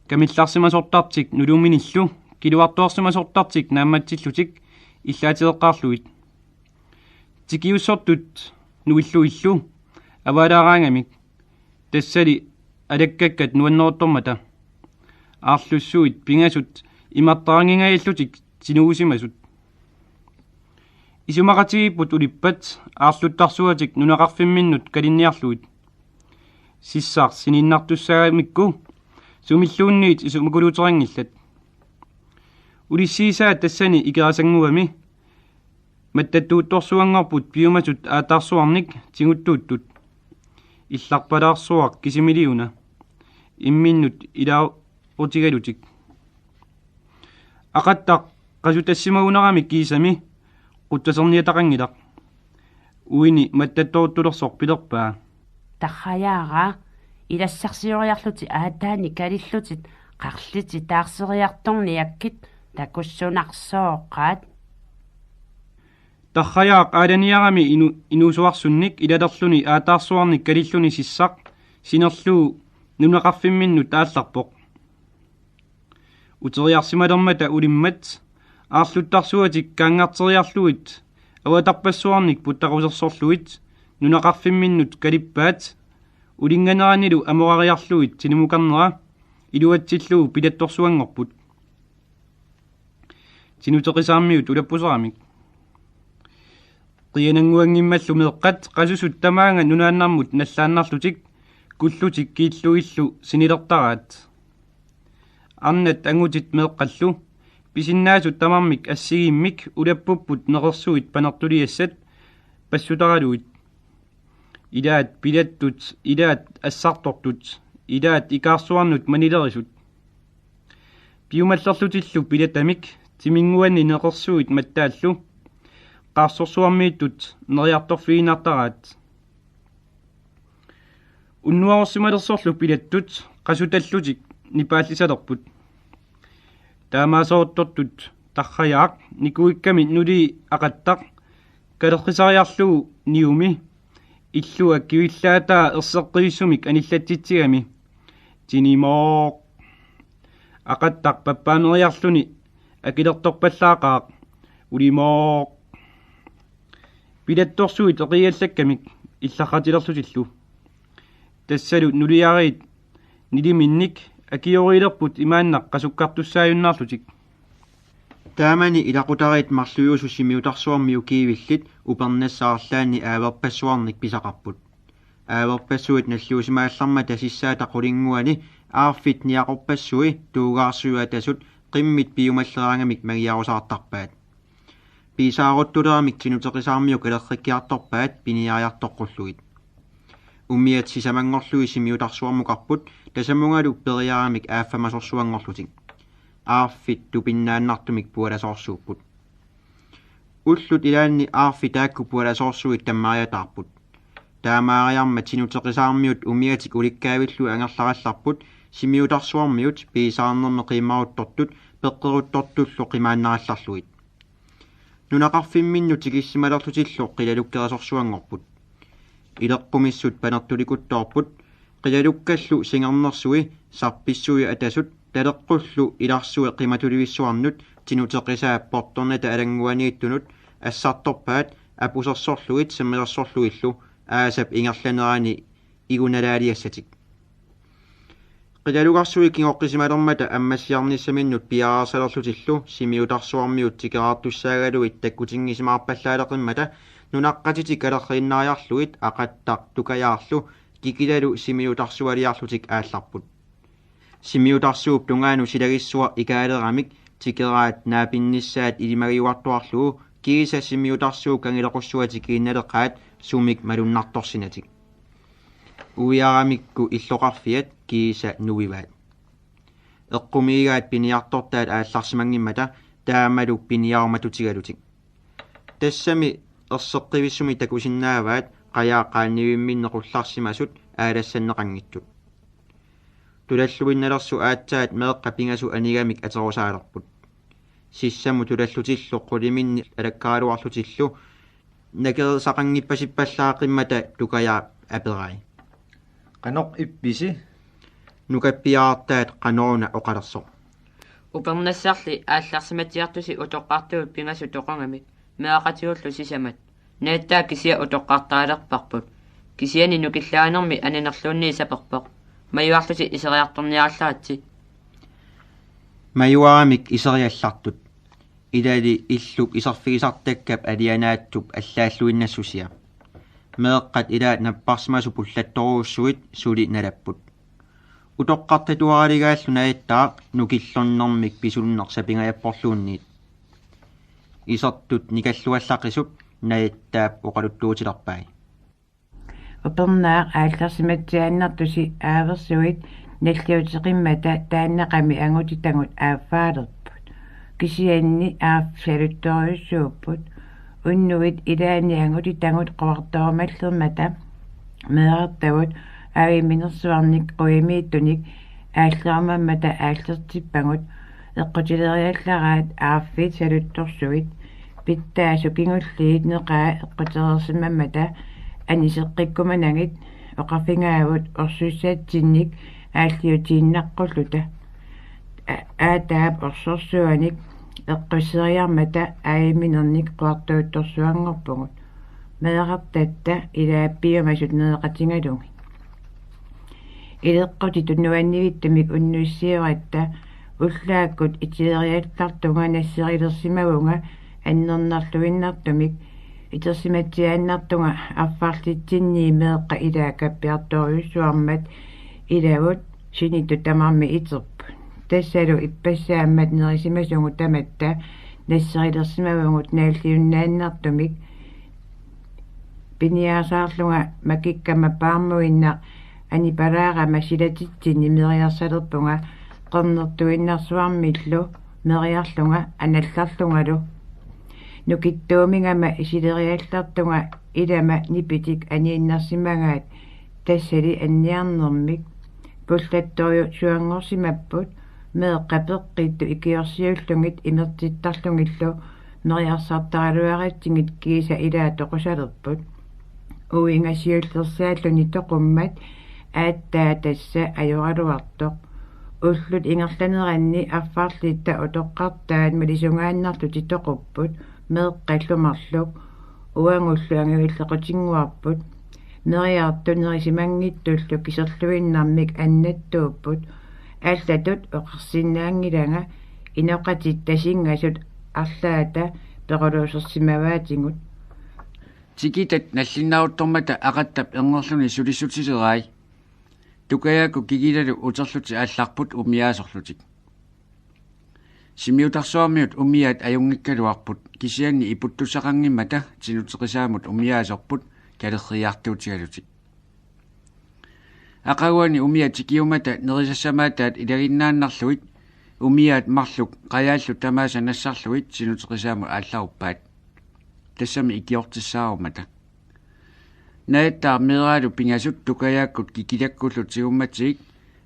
Kamillarsimasortartik nuluminillu kiluartuarsimasortartik naammatsillutik illaatigeqqaarlugit. Tikiussortut nuillugillu avaalaaraangamik, tassali alakkakkat nuanneruttormata. Aarlussuit pingasut imartarangingajallutik tinuusimasut. Isumaqatigiipput ulippat aarluttarsuatik nunaqarfimminnut kalinniarlugit. Sissaq siniinnartussaamikku sumilluunniit isumakuluuteqanngillat. Ulissiisaat tassani Ikerasannguami mattattuuttorsuanngorput piumasut aataarsuarnik tiguttuuttut. Illarpalaarsuaq kisimiliuna imminnut ilaarutigalutik. Aqattaq qasutassimagunerami kiisami qutsaserniataqanngilaq. Uini mattattoruttulersoq pilerpaa: Tarrajaara, ilassarsioriarlutit aataanni kalillutit qarlitit taarseriartorniakkit takussunarsooqaat. Tarrajaaq aalaniarami inu-, inuusuarsunnik ilalerluni aataarsuarnik kalilluni sissaq sinerlugu nunaqarfimminnut aallarpoq. Uteriarsimalermata ulimmat aarluttarsuatik kaanngarteriarlugit avatarpassuarnik puttaqusersorlugit nunaqarfimminnut kalippaat ulinnganeranilu amorariarlugit tinumukarnera iluatsillugu pilattorsuanngorput. Tinuteqisaarmiut ulappuseramik. Qianannguanngimmallu meeqqat qasusut tamaanga nunaannarmut nallaannarlutik kullutik kiillugillu sinilertaraat. Arnat angutit meeqqallu pisinnaasut tamarmik assigiimmik ulappupput neqersuit panertuliassat passutaralugit. Ilaat pilattut, ilaat assartortut, ilaat ikaarsuarnut manilerisut. Piumallerlutillu pilatamik timinnguanni neqersuit mattaallu qaarsorsuarmiittut neriartorfigiinnartaraat. Unnuarorsimalersorlu pilattut qasutallutik nipaallisalerput. Taamaasoortortut Tarrajaaq nikuikkami nulii Aqattaq kalerrisariarlugu niumi illua kivillaataa erseqqivissumik anillatsitsigami: Tinimooq! Aqattaq pappaameriarluni akilertorpallaaqaaq: Ulimooq! Pilattorsuit eqiallakkamik illarratilerlutillu. Tassalu nuliariit niliminnik akioriilerput imaannaq qasukkartussaajunnaarlutik. Taamani ilaqutariit marluiusut Simiutarsuarmi ukiivillit upernassat arlaanni aaverpassuarnik pisaqarput. Aaverpassuit nalliusimaallarmata sissaata qulinnguani aarfit niaqorpassui tuugaarsuit atasut qimmit piumalleraangamik magiarusaartarpaat. Piisaaruttuleramik Tinuteqisaarmiut kalerrikkiartorpaat piniariartoqqullugit. Umiat sisamanngorlugit Simiutarsuarmukarput tasamungalu periaramik aaffamasorsuanngorlutik. aarfit tupinnaannartumik pualasoorsuupput. Ullut ilaanni aarfit taakku pualasoorsuit tammariataarput. Taamaariarmat Tinuteqisaarmiut umiatik ulikkaavillu angerlarallarput, Simiutarsuarmiut piisaarnermi qiimmaruttortut peqqeruttortullu qimaannarallarlugit. Nunaqarfimminnut tikissimalerlutillu qilalukkerisorsuanngorput. Ileqqumissut panertulikuttoorput, qilalukkallu singernersui, sarpissui atasut, taleqqullu ilarsui qimatulivissuarnut, Tinuteqisaap portornata alannguaniittunut, assartorpaat apusersorlugit sammilersorlugillu aasap ingerlanerani igunalaaliassatik. Qilalugarsuit kingoqqisimalermata ammassiarnissaminnut piareersalerlutillu Simiutarsuarmiut tikeraartussaagaluit takkutinngisimaqarpallaaleqimmata nunaqqatitik kalerriinnariarlugit Aqattaq Tukajaarlu Kikilalu Simiutarsualiarlutik aallarput. Simiutarsuup tungaanut silagissuaq ikaaleramik tikeraat naapinnissaat ilimagiuartuarlugu kiisa Simiutarsuup kangilequssuatik kiinnaleqaat sumik malunnartorsinatik. Uiaramikku illoqarfiat kiisa nuivaat. Eqqumiigaat piniartortaat aallarsimanngimmata taamalu piniarumatutigalutik. Tassami erseqqivissumik takusinnaavaat qajaq qaannivimminneq qullarsimasut aalassanneqanngitsut. Tulalluinnalersu aatsaat meeqqat pingasut anigamik aterusaalerput. Sissamut tulallutillu quliminni alakkaraluarlutillu nakerisaqanngippasippallaaqimmata Tukajaap aperai: Qanoq ippisi? Nukappiartaat qanoruna oqalersoq: Upernassarli aallarsimatsiartusi utoqqartuut pingasut toqungamik, meeraqatigullu sisamat. Naattaa kisiat utoqqartaalerparput. Kisianni nukillaanermi aninerluunniit saperpoq. Majuarlusi iseriartorniarallaratsi. Majuaramik iseriallartut. Ilali illup iserfigisartakkap alianaatsup allaalluinnassusia. Meeqqat ilaat napparsimasut pullattorujussuit suli nalapput. Utoqqartatuaraligaalluni Naattaaq nukillornermik pisunneq sapingajapporluunniit. Isertut nikalluallaqisut Naattaap oqaluttuutilerpai: Upernaaq aallarsimatsiaannartusi aaversuit nalliuteqimmata taannaqami angutitagut aaffaalerput. Kisianni aarfit saluttorujussuupput. Unnuit ilaanni angutitagut quartorumallermata meerartagut aaviminersuarnik quimiittunik aallerumammata aallertippagut eqqutileriallaraat aarfit saluttorsuit. Pitsaasut kingulliit neqaa eqqutereersimammata aniseqqikkumanagit oqarfigaavut orsussatsinnik aalliutiinnaqqulluta. A-, aataap orsorsuanik eqqusseriarmata aaviminernik quartuuttorsuanngorpugut. Meerartatta ilaat piumasut nereqatigalugit. Ileqqutitut nuannivittumik unnussiuatta ullaakkut iteriallartunga nasserilersimavunga annernarluinnartumik. Itersimatsiaannartunga affarlitsinnii meeqqat ilaat kappiartorujussuarmat ilavut sinittut tamarmik iterput. Tassalu ippassaammat nerisimasunut tamatta nasserilersimavugut naalliunnaannartumik. Piniaasaarlunga makikkama paarmuinnaq anipalaarama silatitsinni meriarsalerpunga qernertuinnarsuarmillu meriarlunga anallarlungalu. Nukittuumigama isileriallartunga ilama nipitik aniinnarsimagaat tassali anniarnermik. Pullattorujussuanngorsimapput meeqqat peqqittut ikiorsiullugit imertittarlugillu meriarsartaraluaratsigit kiisa ilaat toqusalerput. Uinga siullersaalluni toqummat aatsaat tassa ajoraluartoq. Ullut ingerlaneranni affarlitta utoqqartaat malisungaannarlutik toqupput meeqqallu marluk. Uangullu angajullequtinnguarput. Meriartut nerisimanngitsullu kiserluinnarmik annattuupput. Allatut oqarsinnaanngilanga inoqatit tasingasut arlaata peruluusersimavaatigut. Tikitat nallinnaruttormata Aqattap ernerluni sulissutilerai. Tukajaakkut Kikilalu uterlutik aallarput umiaasorlutik. Simiutarsuarmiut umiaat ajunngikkaluarput, kisianni iputtussaqanngimmata Tinuteqisaamut umiaasorput kalerriiartuutigalutik. Aqaguani umiat tikiummata nerisassamaataat ilaginnaannarlugit umiaat marluk qajaallu tamaasa nassarlugit sinuteqisaamut aallaruppaat. Tassami ikiortissaarummata. Najattaaq meeraalu pingasut tukajaakkut kikilakkullu tigummatigik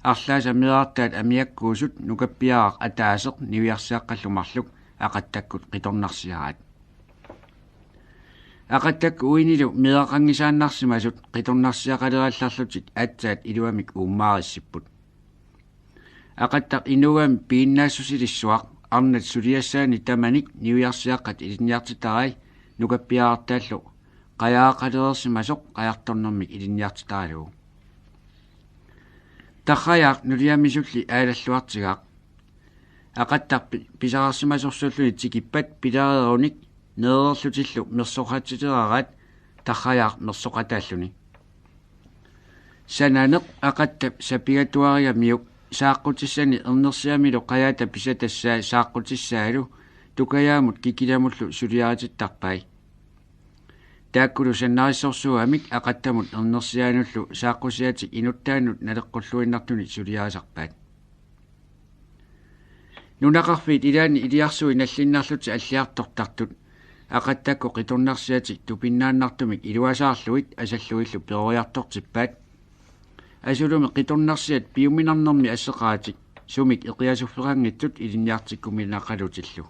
arlaasa meeraartaat amiakkuusut nukappiaraq ataaseq niviarsiaqqallu marluk Aqattakkut qitornarsiaraat. Aqattakkut uinilu meeraqanngisaannarsimasut qitornarsiaqalerallarlutik aatsaat iluamik uummaarissipput. Aqattaq inuugami piginnaassusilissuaq arnat suliassaanni tamanik niviarsiaqqat ilinniartitarai nukappiarartaallu qajaaqalereersimasoq qajartornermik ilinniartitaralugu. Tarrajaaq nuliamisulli aalalluartigaaq. Aqattaq pi-, pisaqarsimasorsuulluni tikippat pilareerunik nerereerlutillu mersoqatiteraraat tarrajaaq mersoqataalluni. Sananeq Aqattap sapigatuarigamiuk saaqqutissani ernersiamilu qajaata pisatassaa saaqqutissaalu tukajaamut kikilamullu suliaritittarpai. Taakkulu sannarissorsuugamik Aqattamut ernersiaanullu saaqqusiatik inuttaannut naleqqulluinnartunik suliarisarpaat. Nunaqarfiit ilaanni iliarsui nallinnarlutik alliartortartut Aqattakkut qitornarsiatik tupinnaannartumik iluasaarlugit asallugillu peroriartortippaat. Asulumi qitornarsiat piuminarnermi asseqaratik sumik eqiasuffeqanngitsut ilinniartikkuminaqalutillu.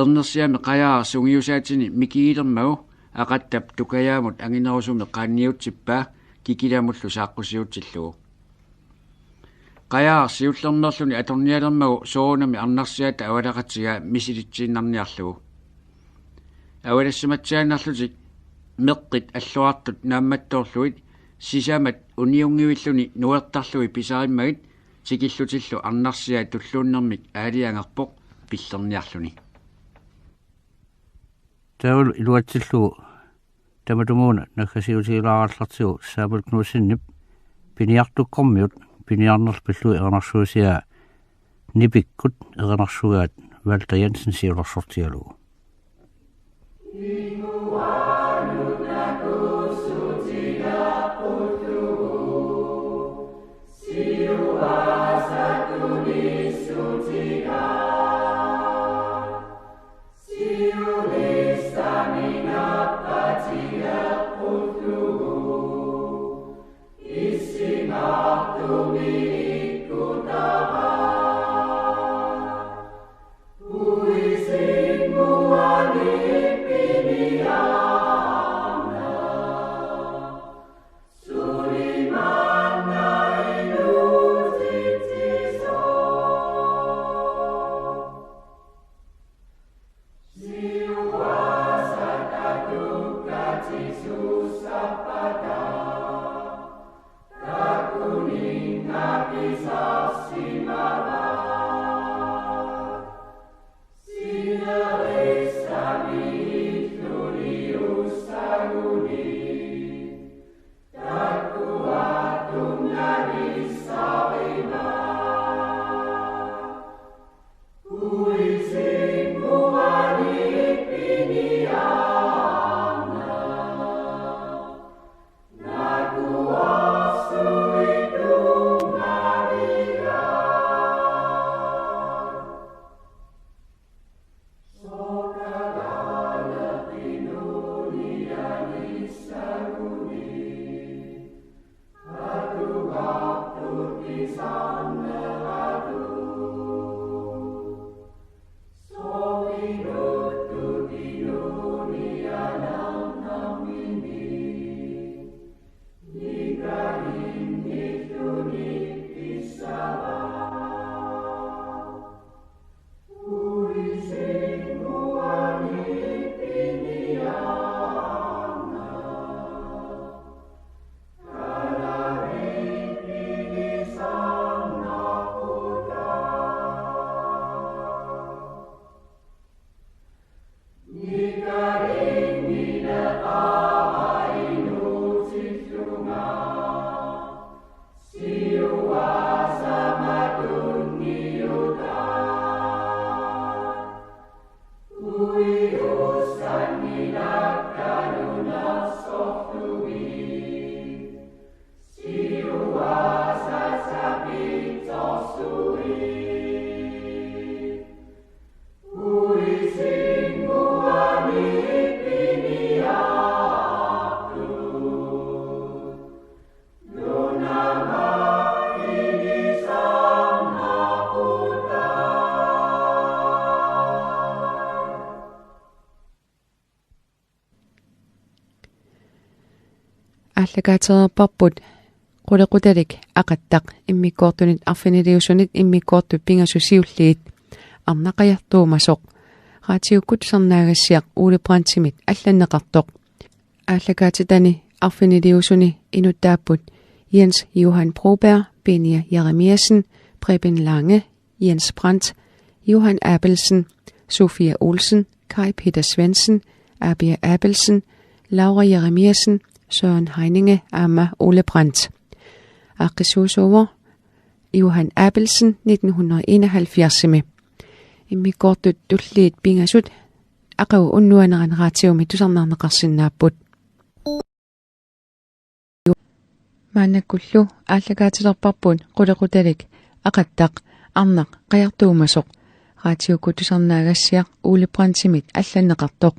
Ernersiami qajaaq sungiusaatini mikigilermagu Aqattap tukajaamut anginerusumik qaanniutsippaa kikilamullu saaqqusiutillugu. Qajaaq siullermeerluni atornialermagu soorunami arnarsiata avalaqatigaa misilitsiinnarniarlugu. Avalassimatsiaannarlutik meqqit alluartut naammattoorlugit sisamat uniunngivilluni nuertarlugit pisarimmagit tikillutillu arnarsiat tulluunnermik aalajangerpoq pillerniarluni. Taavalu iluatsillugu tamatumuuna naggasiutigilaarallartigu Samuel Knudsenip piniartukkormiut piniarnerlu pillugit erinarsuusiaa Nipikkut erinarsugaat Walter Jensen siulersortigalugu. Aallakaatereerparput qulequtalik Aqattaq, immikkoortunit arfiniliusunit immikkoortut pingasut siulliit. Arnaq qajartuumasoq. Raatiukkut tusarnaagassiaq Ole Brandtimit allanneqartoq. Aallakaatitani arfiniliusuni inuttaapput Jens Johan Broberg, Benia Jeremiassen, Preben Lange, Jens Brandt, Johan Abelsen, Sofia Olsen, Kai Peter Svendsen, Abia Abelsen, Laura Jeremiassen, Søren Heininge aamma Ole Brandt. Aaqqissuusuuvoq Johan Abelsen nitten hundrede enoghalvfjerdsimi. Immikkoortut tulliit pingasut aqagu unnuanerani raatiumi tusarnaarneqarsinnaapput. Maannakkullu aallakaatilerparput qulequtalik Aqattaq, arnaq qajartuumasoq. Raatiukkut tusarnaagassiaq Ole Brandtimit allanneqartoq.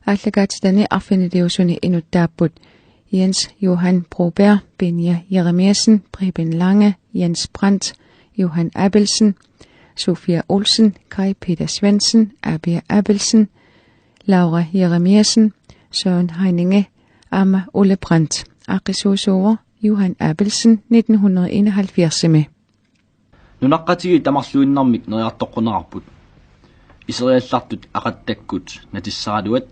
Aallakaatitani arfiniliusuni inuttaapput Jens Johan Broberg, Benia Jeremiassen, Preben Lange, Jens Brandt, Johan Abelsen, Sofia Olsen, Kai Peter Svendsen, Abia Abelsen, Laura Jeremiassen, Søren Heininge aamma Ole Brandt. Aaqqissuusuuvoq Johan Abelsen nitten hundrede enoghalvfjerdsimi. Nunaqqatigiit tamarluinnarmik neriartoqquneqarput. Iseriallartut Aqattakkut natissaraluat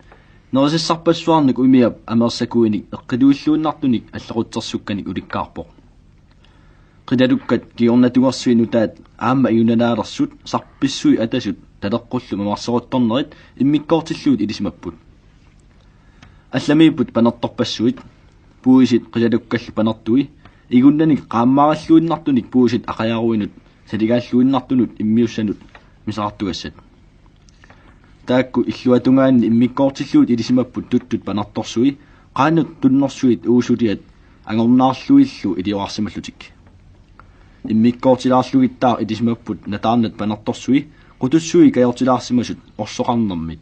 nerisassarpassuarnik umiap amersakuinik eqqiluilluinnartunik allequtsersukkanik ulikkaarpoq. Qilalukkat kingornatungersui nutaat aamma iunanaalersut sarpissui atasut taleqqullu mamarseruttornerit immikkoortillugit ilisimapput. Allamiipput panertorpassuit, puisit qilalukkallu panertui, igunnanik qaammarilluinnartunik puisit aqajaruinut saligaalluinnartunut immiussanut misaqartugassat. Taakku illuatungaanni immikkoortillugit ilisimapput tuttut panertorsui, qaannut tunnersuit uusuliat angornaarluillu iliorarsimallutik. Immikkoortilaarlugittaaq ilisimapput nataarnat panertorsui, qutussui kajortilaarsimasut orsoqarnermit.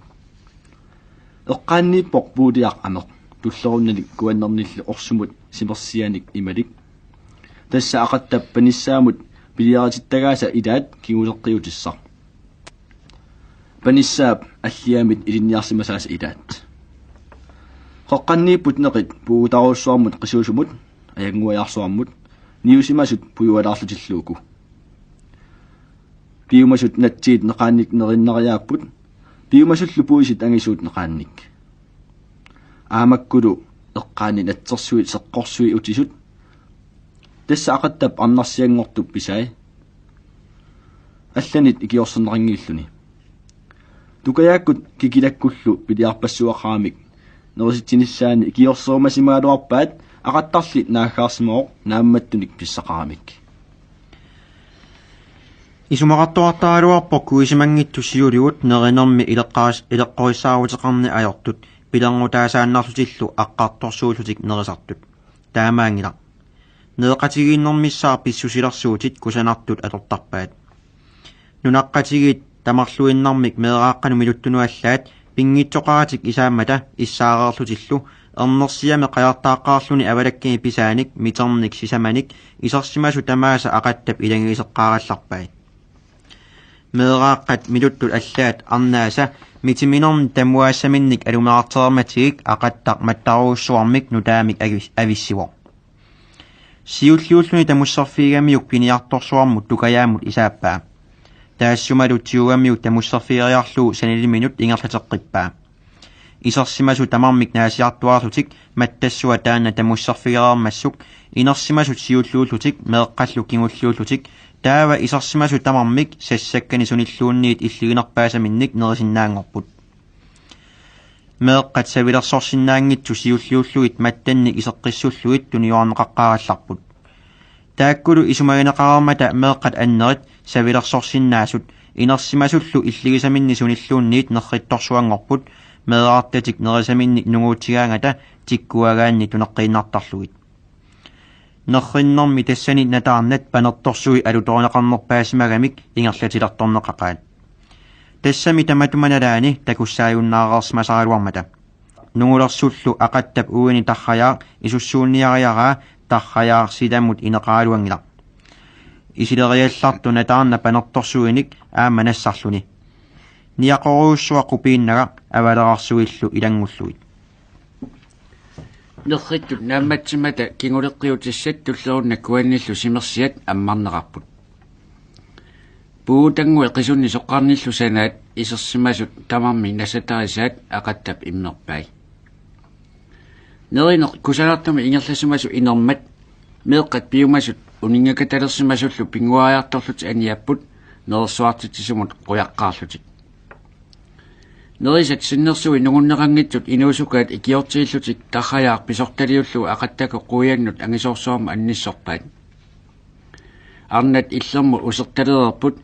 Eqqaanniippoq puuliaq ameq, tullerunnalik kuannernillu orsumut simersianik imalik. Tassa Aqattap panissaamut piliaritittagaasa ilaat kinguseqqiutissaq. Panissaap alliamit ilinniarsimasaasa ilaat. Qeqqanniipput neqit puugutarujussuarmut qisuusumut, ajannguajaarsuarmut, niusimasut pujualaarlutillu uku. Piumasut natsiit neqaannik nerinnariaapput, piumasullu puisit angisuut neqaannik. Aamakkulu eqqaanni natsersuit seqqorsui utisut. Tassa Aqattap arnarsianngortup pisai. Allanit ikiorserneqanngilluni. Tukajaakkut kikilakkullu piliarpassuaqaramik. Nerisitsinissaani ikiorserumasimagaluarpaat Aqattarli naaggaarsimavoq naammattunik pissaqaramik. Isumaqartoqartaraluarpoq kuisimanngitsut siuligut nerinermi ileqqaas-, ileqqorissaaruteqarneq ajortut, pilerngutaasaannarlutillu aqqartorsuullutik nerisartut. Taamaanngilaq. Nereqatigiinnermissaat pissusilersuutit kusanartut atortarpaat. Nunaqqatigiit tamarluinnarmik meeraaqqanut miluttunut allaat pinngitsoqaratik isaammata issaareerlutillu ernersiami qajartaaqqaarluni avalakkami pisaanik miternik sisamanik isersimasut tamaasa Aqattap ilagiiseqqaarallarpai. Meeraaqqat miluttut allaat arnaasa mitiminermik tamuaassaminnik alumeqartereermatigik Aqattaq mattarujussuarmik nutaamik avis-, avissivoq. Siulliulluni tamusserfigigamiuk piniartorsuarmut tukajaamut isaappaa. Taassumalu tigugamiuk tamusserfigeriarlugu saniliminut ingerlateqqippaa. Isersimasut tamarmik naasiartuaarlutik mattassua taanna tamusserfigereermassuk inersimasut siulliullutik meeqqallu kingulliullutik taava isersimasut tamarmik sassakkanik sunilluunniit illiginerpaasaminnik nerisinnaanngorput. Meeqqat savilersorsinnaanngitsut siulliullugit mattannik iseqqissullugit tuniorneqaqqaarallarput. Taakkulu isumagineqareermata meeqqat annerit savilersorsinnaasut inersimasullu illigisaminnik sunilluunniit nerrittorsuanngorput meeraartatik nerisaminnik nunguutigaangata tikkuagaanni tuneqqiinnartarlugit. Nerrinnermi tassani nataarnat panertorsui alutorineqarnerpaasimagamik ingerlatilertorneqaqaat. Tassami tamatuma nalaani takussaajunnaareersimasaraluarmata. Nungulersullu Aqattap uini tarrajaaq isussuunniariaraa tarrajaaq silamut ineqaraluanngilaq. Isileriallartoq nataarnaq panertorsuinik aamma nassarluni. Niaqorujussuaq qupiinnagaq avalerarsuillu ilanngullugit. Nerrittut naammatsimata kinguleqqiutissat tullerunnaq kuannillu simersiat ammarneqarput. Puutannguit qisunnik soqqarnillu sanaat isersimasut tamarmik nasatarisaat Aqattap immerpai. Nerineq kusanartumik ingerlasimasoq inermat meeqqat piumasut uninngakatalersimasullu pinnguariartorlutik aniapput nerersuartitsisumut qujaqqaarlutik. Nerisat sinnersuit nungunneqanngitsut inuusukaat ikiortiillutik tarrajaaq pisortaliullugu Aqattakkut quiannut angisoorsuarmut annissorpaat. Arnat illermut usertalereerput,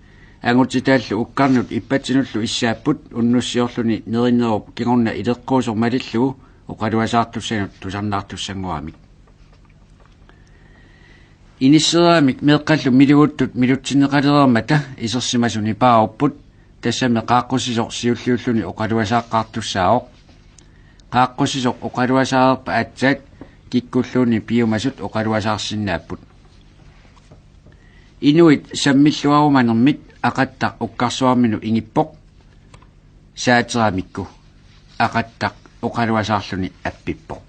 angutitaallu ukkarnut ippatsinullu issaapput unnussiorluni nerinerup kingorna ileqquusoq malillugu oqaluasaartussanut tusarnaartussanngoramik. Inissereeramik meeqqallu miluguttut milutsinneqalereermata isersimasut nipaarupput, tassami qaaqqusisoq siulliulluni oqaluasaaqqaartussaavoq. Qaaqqusisoq oqaluasaareerpat aatsaat kikkulluunniit piumasut oqaluasaarsinnaapput. Inuit sammilluarumanermit Aqattaq ukkarsuarminut ingippoq. Saateramikku Aqattaq oqaluasaarluni appippoq: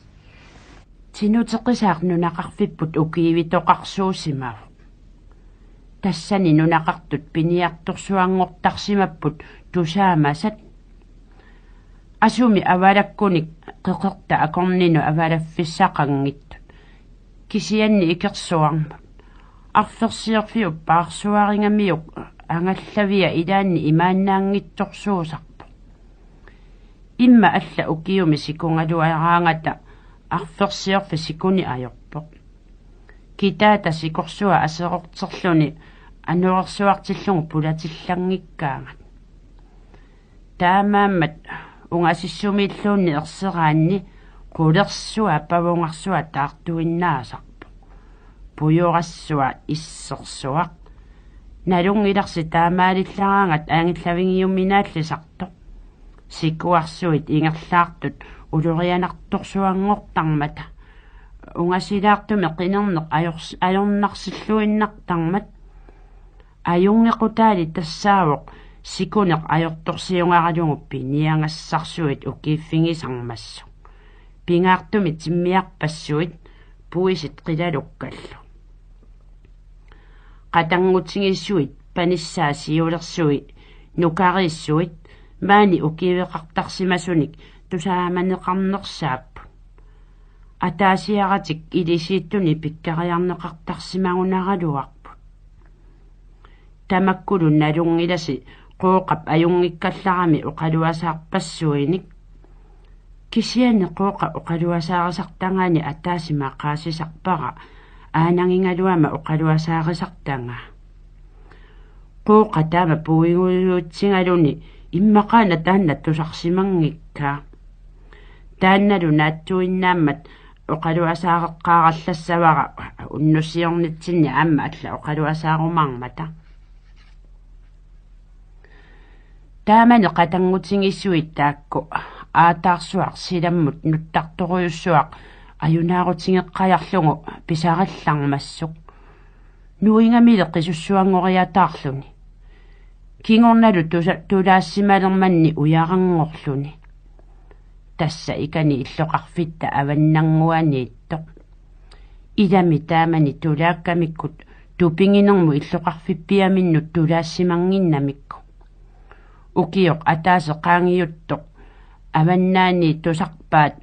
Tinuteqisaaq nunaqarfipput ukiivitoqarsuusimavoq. Tassani nunaqartut piniartorsuanngortarsimapput tusaamasat. Asumi avalakkunik qeqertat akorninut avalaffissaqanngitsut. Kisianni ikersuarmut. Arfersiorfiup paarsuaringamiuk angallavia ilaanni imaannaanngitsorsuusarpoq. Imma alla ukiumi sikugaluaraangata arfersiorfik sikuneq ajorpoq. Kitaata sikorsua aserorterluni anorersuartillugu pulatillanngikkaangat. Taamaammat ungasissumiilluunniit erseraanni qulersua pavungarsua taartuinnaasarpoq. Pujorassua issersuaq. Nalunngilarsi taamaalillaraangat angillavigiuminaallisartoq. Sikuarsuit ingerlaartut ulorianartorsuanngortarmata. Ungasilaartumik qinerneq ajors-, ajornarsilluinnartarmat. Ajunngequtaali tassaavoq sikuneq ajortorsiugaralugu piniagassarsuit ukiiffigisarmassuk. Pingaartumik timmiarpassuit puisit qilalukkallu. Qatanngutigissuit panissaat siulersui nukariissuit maani ukiiveqartarsimasunik tusaamaneqarnersaapput. Ataasiaratik ilisiittunik pikkariarneqartarsimagunaraluarput. Tamakkulu nalunngilasi Qooqap ajunngikkallarami oqaluasaarpassuinik. Kisianni Qooqa oqaluasaarisartagaani ataaseq maqaasisarpara aanagigaluama oqaluasaarisartagaa. Qooqa taama puigujutsigaluni immaqaana taanna tusarsimanngikkaa. Taannalu naatsuinnaammat oqaluasaareqqaarallassavara unnussiornitsinni aamma alla oqaluasaarumaarmata. Taamani qatanngutigissuit taakku aataarsuaq silammut nuttartorujussuaq ajunaarutigeqqajarlugu pisarallarmassuk. Nuigamili qisussuanngoriataarluni. Kingornalu tusa-, tulaassimalermanni ujaranngorluni. Tassa ikani illoqarfitta avannannguaniittoq. Ilami taamani tulaakkamikkut tupiginermut illoqarfippiaminnut tulaassimanginnamikku. Ukioq ataaseq qaangiuttoq avannaani tusarpaat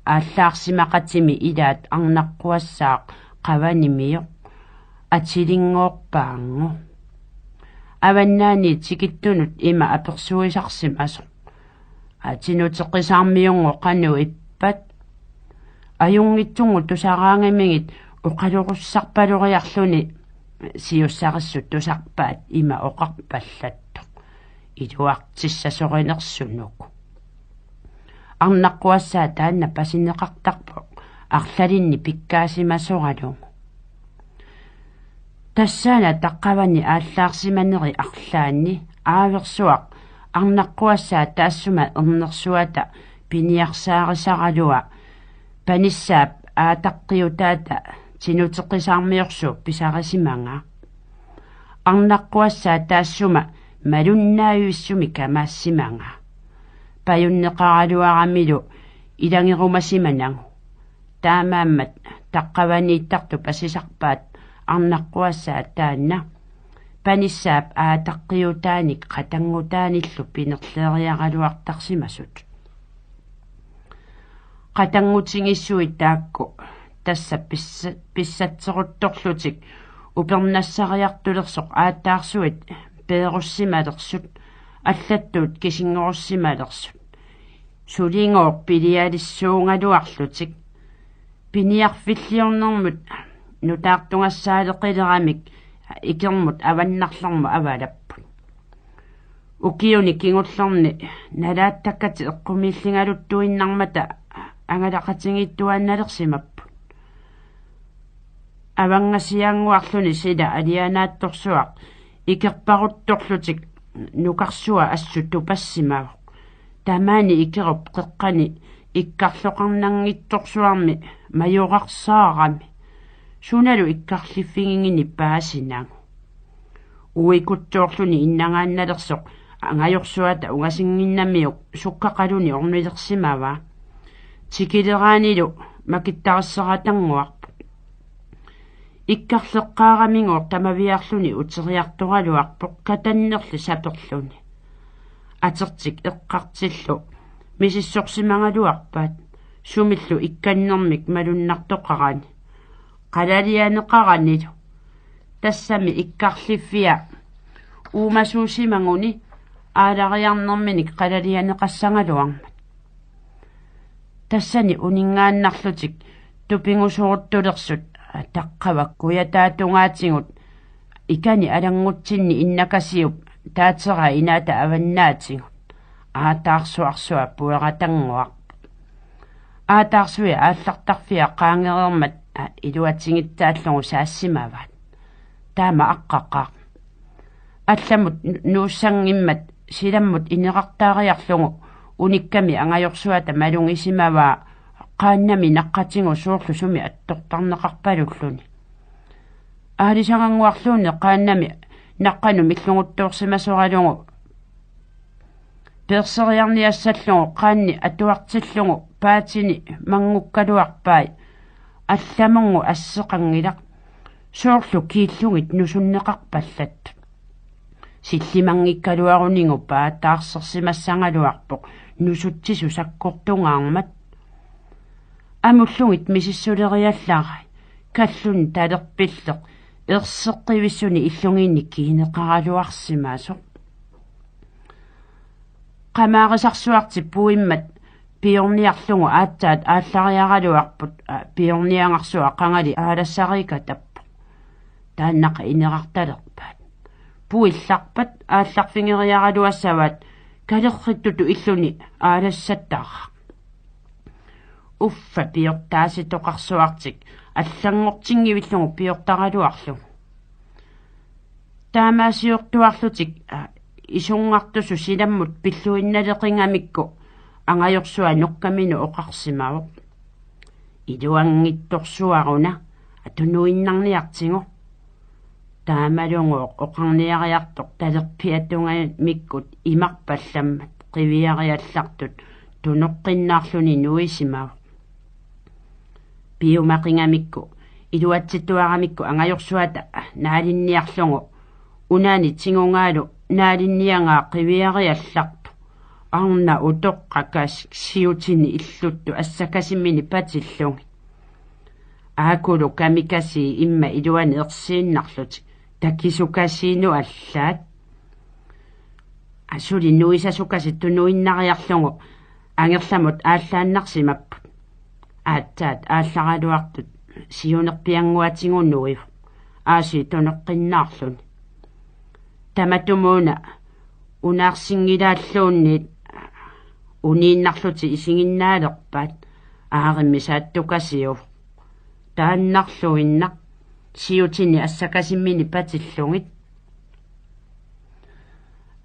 aallaarsimaqatimi ilaat arnaqquassaaq qavanimioq atilinngorpaanngu. Avannaani tikittunut ima apersuisarsimasoq: Aa, Tinuteqisaarmiunngooq, qanoq ippat? Ajunngitsunnguit tusaraangamigit oqalorussarpaloriarluni siussarissut tusarpaat ima oqarpallattoq iluartissasorinersunuku. Arnaqquassaat taanna pasineqartarpoq arlalinnik pikkaasimasoralugu. Tassaana taqqavani aallaarsimaneri arlaanni aaversuaq arnaqquassaat taassuma ernersuata piniarsaarisaralua panissaap aataqqiutaata Tinuteqisaarmiorsuup pisarisimagaa. Arnaqquassaat taassuma malunnaavissumik kamaassimagaa. Pajunneqaraluaramilu ilagerumasimanagu. Taamaammat taqqavaniittartup asisarpaat arnaqquassaat taanna panissaap aataqqiutaanik qatanngutaanillu pinerleeriaraluartarsimasut. Qatanngutigissuit taakku tassa pissa-, pissatseruttorlutik upernassariartulersoq aataarsuit peerussimalersut allattuut kisinngorussimalersut. Sulinngooq pilialissuugaluarlutik. Piniarfilliornermut nutaartugassaaleqileramik ikermut avannarlermut avalapput. Ukiuni kingullerni nalaattakkatik eqqumiilligaluttuinnarmata angalaqatigiittuaannalersimapput. Avanngasiaannguarluni sila alianaatsorsuaq ikerparuttorlutik nukarsua assut tupassimavoq. Tamaani ikerup qeqqani ikkarloqarnanngitsorsuarmi majorarsaarami. Sunalu ikkarliffiginngini paasinagu. Uikutsoorluni innangaannalersoq angajorsuata ungasinnginnamiuk sukkaqaluni ornilersimavaa. Tikileraanilu makittarisseratannguarpoq. Ikkarleqqaaramigooq tamaviarluni uteriartoraluarpoq katannerli saperluni. Atertik eqqartillu misissorsimagaluarpaat sumillu ikkannermik malunnartoqarani. Qalalianeqaranilu. Tassami ikkarliffia uumasuusimaguni aalariarnerminik qalalianeqassagaluarmat. Tassani uninngaannarlutik tupigusoruttulersut taqqavakkuja taatungaatigut ikani alanngutsinni innakasiup taatera inaata avannaatigut aataarsuarsua pueratannguarput. Aataarsuit aallartarfia qaangereermat iluatsigitsaallugu saassimavaat. Taama aqqaqaaq. Allamut nu-, nuussanngimmat silammut ineqartaariarlugu unikkami angajorsuata malugisimavaa qaannami naqqatigut soorlu sumi attortarneqarpalulluni. Aalisagannguarluunniit qaannami naqqanut milluguttoorsimasoralugu peerseriarniassallugu qaanni atuartillugu paatini manngukkaluarpai. Allamut asseqanngilaq. Soorlu kiillugit nusunneqarpallattut. Sillimanngikkaluarunigu paataarsersimassagaluarpoq nusutsisut sakkortungaarmat. Amullugit misissuleriallarai. Kalluni talerpilleq erseqqivissuni illugiinni kiineqaraluarsimasoq. Qamaarisarsuartik puimmat piorniarlugu aatsaat aallariaraluarput, a, piorniagarsuaq qangali aalassariikatappoq. Taannaqa inerartalerpaat. Puillarpat aallarfigeriaraluassavaat kalerrittutut illuni aalassattaaq. Uffa piortaasitoqarsuartik allanngortinngivillugu piortaraluarlugu. Taamaasiortuarlutik, a, isunngartusut silammut pilluinnaleqigamikku angajorsuaq nukkaminut oqarsimavoq: Iluanngitsorsuaruna, atunuinnarniartigu. Taamalugooq oqarniariartoq talerpiatungamikkut imarpallammat qiviariallartut tunoqqinnaarluni nuisimavoq. Piumaqigamikku iluatsittuaramikku angajorsuata naalinniarlugu unaani tigungaalu naalinniagaa qiviariallartoq arnaq utoqqakasik siutini illuttut assakasimmini patillugit. Aakulu kamikasii imma iluani ersiinnarlutik takisukasiinut allaat. Asuli nuisasukasik tunuinnariarlugu angerlamut aallaannarsimapput. Aatsaat aallaraluartut siunerpiannguatigut nuivoq aasiit tunoqqinnaarluni. Tamatumuuna unaarsinngilaalluunniit uniinnarlutik isiginnaalerpaat. Aarimmi saattukasiuvoq. Taannarluinnaq siutini assakasimmini patillugit.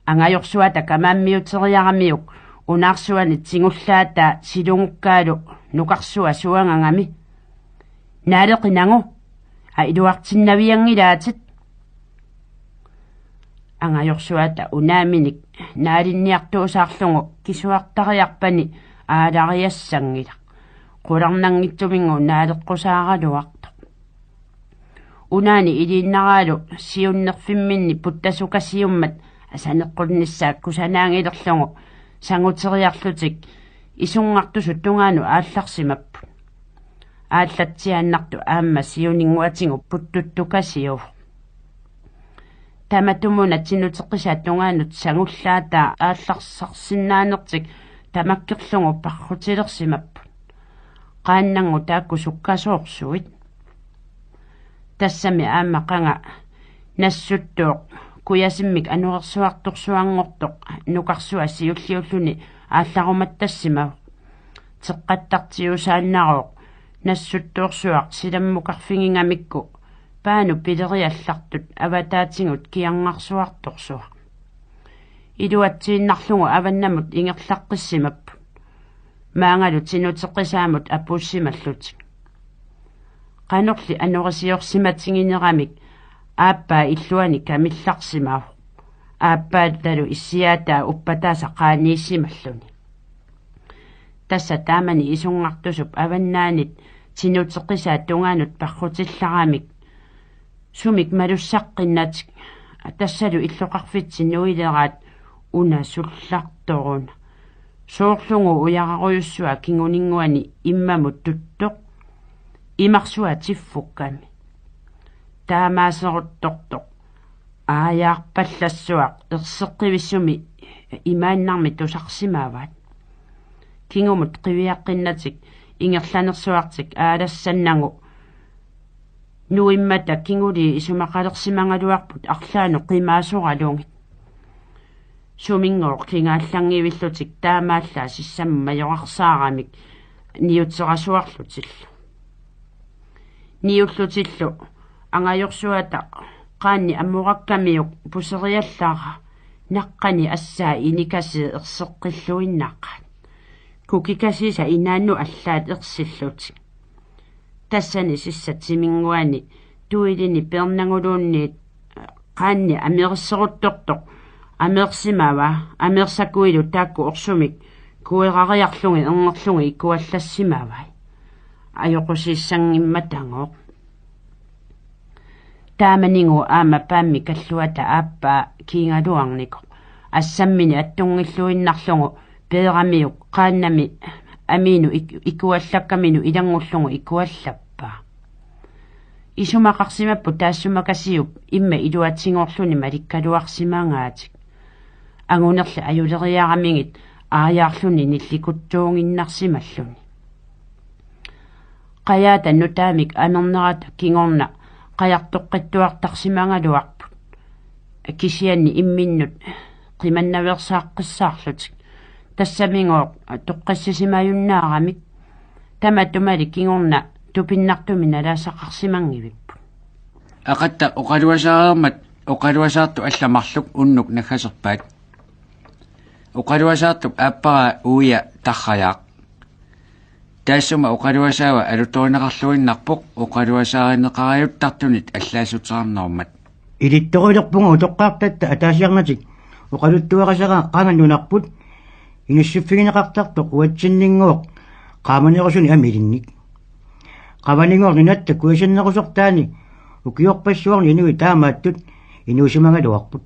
Angajorsuata kamaammiuteriaramiuk unaarsuani tigullaataa silugukkaalu nukarsua suagagami: Naaleqinagu, a, iluartinnavianngilaatit. Angajorsuata unaaminik naalinniartuusaarlugu kisuartariarpani aalariassanngilaq. qularnanngitsuminnguq naaleqqusaaraluartoq. Unaani iliinnaraalu siunnerfimminni puttasukasiummat asaneqqunnissaat kusanaanngilerlugu sanguteriarlutik isunngartusut tungaanut aallarsimapput. Aallatsiaannartoq aamma siuninnguatigut puttuttukasiuvoq. Tamatumuuna tinuteqisaat tungaanut sangullaataa aallarsarsinnaanertik tamakkerlugu parrutilersimapput. Qaannannguaq taakku sukkasoorsuit. Tassami aamma qanga nassuttooq kujasimmik anorersuartorsuanngortoq nukarsua siulliulluni aallarumattassimavoq. Teqqattartiusaannarooq nassuttoorsuaq silammukarfigigamikku paanut pileriallartut avataatigut kiarngarsuartorsuaq. Iluatsiinnarlugu avannamut ingerlaqqissimapput. Maangalu tinuteqisaamut apuussimallutik. Qanorli anorisiorsimatigineramik aappaa illuani kamillarsimavoq. Aappaatalu issiaataa uppataasa qaaniissimalluni. Tassa taamani isunngartusup avannaanit tinuteqisaat tungaanut parrutillaramik sumik malussaqqinnatik, tassalu illoqarfitsi nuileraat una sullartoruna. Soorlugu ujararujussuaq kinguninnguani immamut tuttoq, imarsua tiffukkami. Taamaaseruttortoq aajaarpallassuaq erseqqivissumi imaannarmi tusarsimavaat. Kingumut qiviaqqinnatik ingerlanersuartik aalassannagu nuimmata kingulii isumaqalersimagaluarput arlaannut qimaasoralugit. Suminngooq kingaallangivillutik taamaallaat sissammajorarsaaramik niuterasuarlutillu. Niullutillu angajorsuata qaanni amorakkamiuk puseriallara naqqani assaa inikasii erseqqilluinnaqaat. Kukikasiisa inaannut allaat ersillutik. Tassani sissap timinnguani tuilini peernaguluunniit qaanni ameerseruttortoq ameersimavaa, ameersakuilu taakku orsumik kuerariarlugit ernerlugit ikuallassimavai. Ajoqusiissanngimmata-gooq. Taamanigu aamma paammi kalluata aappaa kiigaluarnikoq assammini attunngilluinnarlugu peeramiuk qaannami amiinut ik-, ikuallakkaminut ilanngullugu ikuallappaa. Isumaqarsimapput taassumakasiup imma iluatsigoorluni malikkaluarsimagaatik. Angunerli ajuleriaramigit aajaarluni nillikutsuuginnarsimalluni. Qajaata nutaamik amernerata kingorna qajartoqqittuartarsimagaluarput. Kisianni imminnut qimannaveersaaqqissaarlutik. Tassamigooq toqqissisimajunnaarami. Tamatumali kingorna tupinnartumik nalaasaqarsimanngivipput. Aqattaq oqaluasaareermat oqaluasaartut allat marluk unnuk naggaserpaat. Oqaluasaartup aapparaa Uia Tarrajaaq. Taassuma oqaluasaava alutorineqarluinnarpoq oqaluasaarineqariuttartunit allaassuteqarnerummat. Ilittorilerpunga utoqqartatta ataasiarnatik oqaluttuarisaraa qaangat nunarput inussiffigineqartartoq uatsinninngooq qaamanerusunik aamma ilinnik. Qavanigooq nunatta kujasinnerusortaani ukiorpassuarni inuit taamaattut inuusimagaluarput.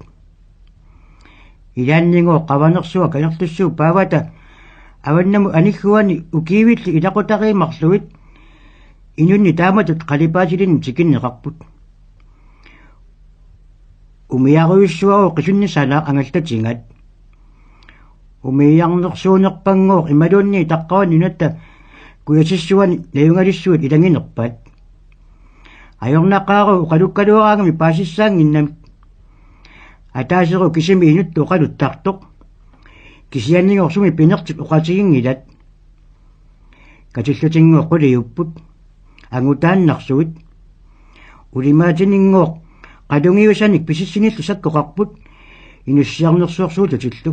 Ilaannigooq qavanersuaq Kangerlussuup paavata avannamut anigguani ukiivilli ilaqutariit marluk inunnik taamatut qalipaatilinnut tikinneqarput. Umiarujussuarooq qisunnissaannaaq angallatigaat. Umiarnersuunerpanngooq imaluunniit taqqavani nunatta kujasissuani najugalissuit ilaginerpaat. Ajornaqaarooq oqalukkaluaraangamik paasissaannginnamik. Ataaseq kisimi inuttut oqaluttartoq. Kisiannigooq sumi pinertip oqaatiginngilat. Katillutinngooq quliupput. Angutaannarsuit. Ulimaatininnngooq qalugiusanik pisissinillu sakkoqarput inussiarnersuarsuutitullu.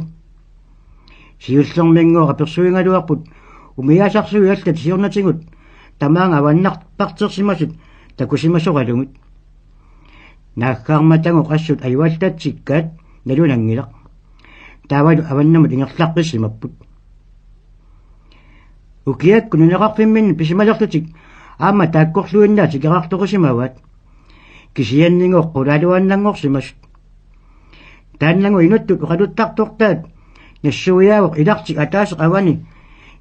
Siullerminngooq apersuigaluarput umiaasarsuit allat siornatigut tamaanga avannarpartersimasut takusimasoralugit. Naaggaarmatagooq assut ajuallatsikkaat nalunanngilaq. Taavalu avannamut ingerlaqqissimapput. Ukiakkut nunaqarfimminni pisimalerlutik aamma taakkorluinnaat tikeraartorusimavaat. Kisiannigooq qulaaluaannanngorsimasut. Taannagooq inuttut oqaluttartortaat nassuiaavoq ilartik ataaseq avani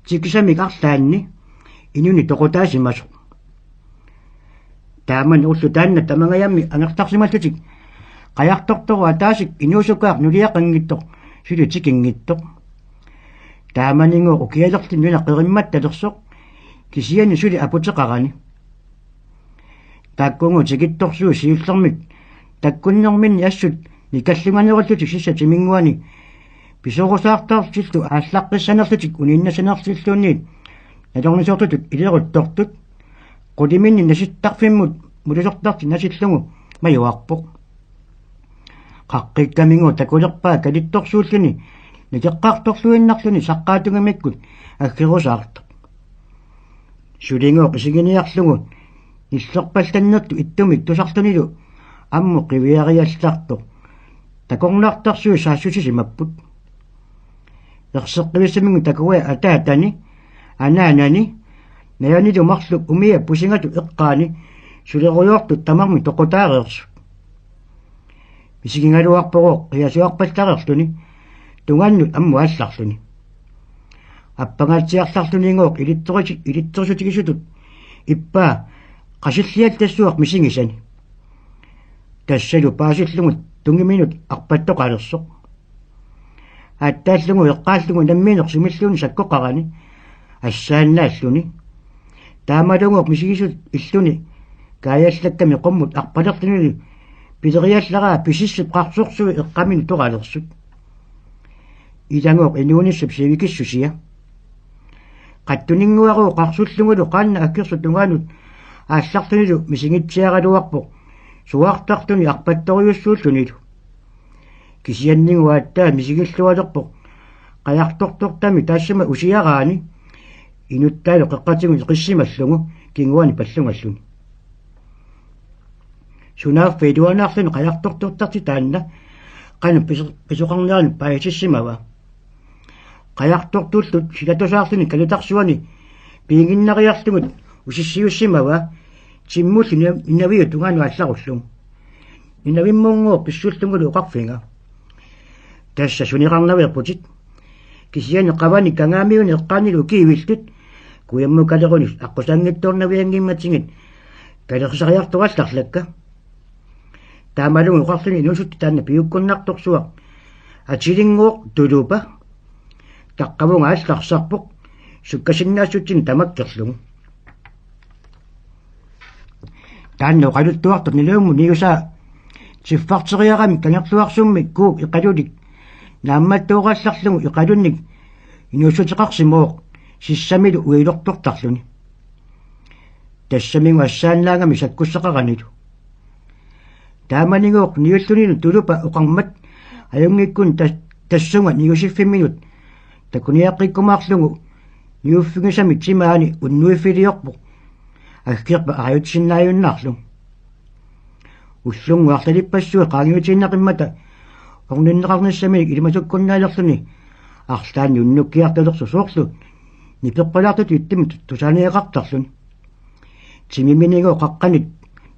tikisamik arlaanni inunnik toqutaasimasoq. Taamani ulloq taanna tamangajammik angerlarsimallutik qajartortorup ataaseq inuusukaaq nuliaqanngitsoq suli tikinngitsoq. Taamanigooq ukialerluni nuna qerimmattalersoq kisianni suli aputeqarani. Taakkugooq tikittorsuit siullermik takkunnerminni assut nikallunganerulluni sissap timinnguani pisorusaartartillu aallaqqissanerlutik uniinnassanerlutilluunniit nalornisoortutut ileruttortut quliminni nasittarfimmut mulusortartik nasillugu majuarpoq. Qaqqikkamigooq takulerpaa kalittorsuulluni nakeqqartorluinnarluni saqqaatunngamikkut aggerusaartoq. Suligooq isiginiarlugu nillerpallannertut ittumik tusarlunilu ammut qiviariallartoq takornartarsuit saassussisimapput. Erseqqivissamigut takuai ataatani, anaanani, najanilu marluk umiap pusingatut eqqaani sulerujoortut tamarmik toqutaareersut. Misigigaluarpugooq qiasuarpallareerluni tungaannut ammut aallarluni. Appangaatsiarlarlunigooq ilitsorusi-, ilitsorusutigisutut ippaa qasilliallassuaq misigisani. Tassalu paasillugu tungiminut arpattoqalersoq. Aattaallugu eqqaallugu nammineq sumilluunniit sakkoqarani assaannaalluni. Taamalugooq misigisutut illuni kaajallakkami qummut arpalerlunilu pileriallaraa pisissut qarsorsuit eqqaminut toqalersut. Ilagooq inuunissap sivikissusia. Qattuninnguarooq qarsullugulu qaannat aggersut tungaanut aallarlunilu misigitsiaraluarpoq suaartarluni arpattorujussuullunilu. Kisiannigooq aatsaat misigillualerpoq qajartortortami taassuma usiaraani inuttaalu qeqqatigut eqissimallugu kinguaani pallungalluni. Sunaaffa iluanaarluni qajartortortartik taanna qanoq piso-, pisoqarneranut paasissimava. Qajartortullu silatusaarluni kalutarsuani piiginnariarlugu usissiussimava timmullu nina-, ninaviup tungaanut aallarullugu. Ninavimmunngooq pissullugulu oqarfiga: Tassa suneqarnaveerputit. Kisianni qavani kangaamiuni eqqaanilu ukiivillit kujammukalerunik aqqusaanngitsoornavianngimmatigit kaleqisariartorallallakka. Taamalu oqarluni inuusuttut taanna piukkunnartorsuaq. Atilinngooq tulupa. Taqqavunga aallarsarpoq sukkasinnaassutsinnut tamakkerlugu. Taanna oqaluttuartoq niluummut niusaa siffarteriarami Kangerluarsummik kuuk Iqalulik naammattoorallarlugu Iqalunnik inuussuteqarsimavoq sissamilu uilortortarluni. Tassamigut assaannaagami sakkussaqaranilu. Taamanigooq niullunilu tulupa oqarmat ajunngikkuni tas-, tassunga niusiffimminut takuniaqqikkumaarlugu niuffigisami timaani unnuiffiliorpoq aggerpaq arajutsisinnaajunnaarlugu. Ullunngooq arlalippassuit qaangiutiinnaqimmata orninneqarnissaminnik ilimasukkunnaalerluni arlaanni unnukkiartulersoq soorlu nipeqqulaartutut ittumik tusaaniaqartarluni. Timiminnigooq qaqqanit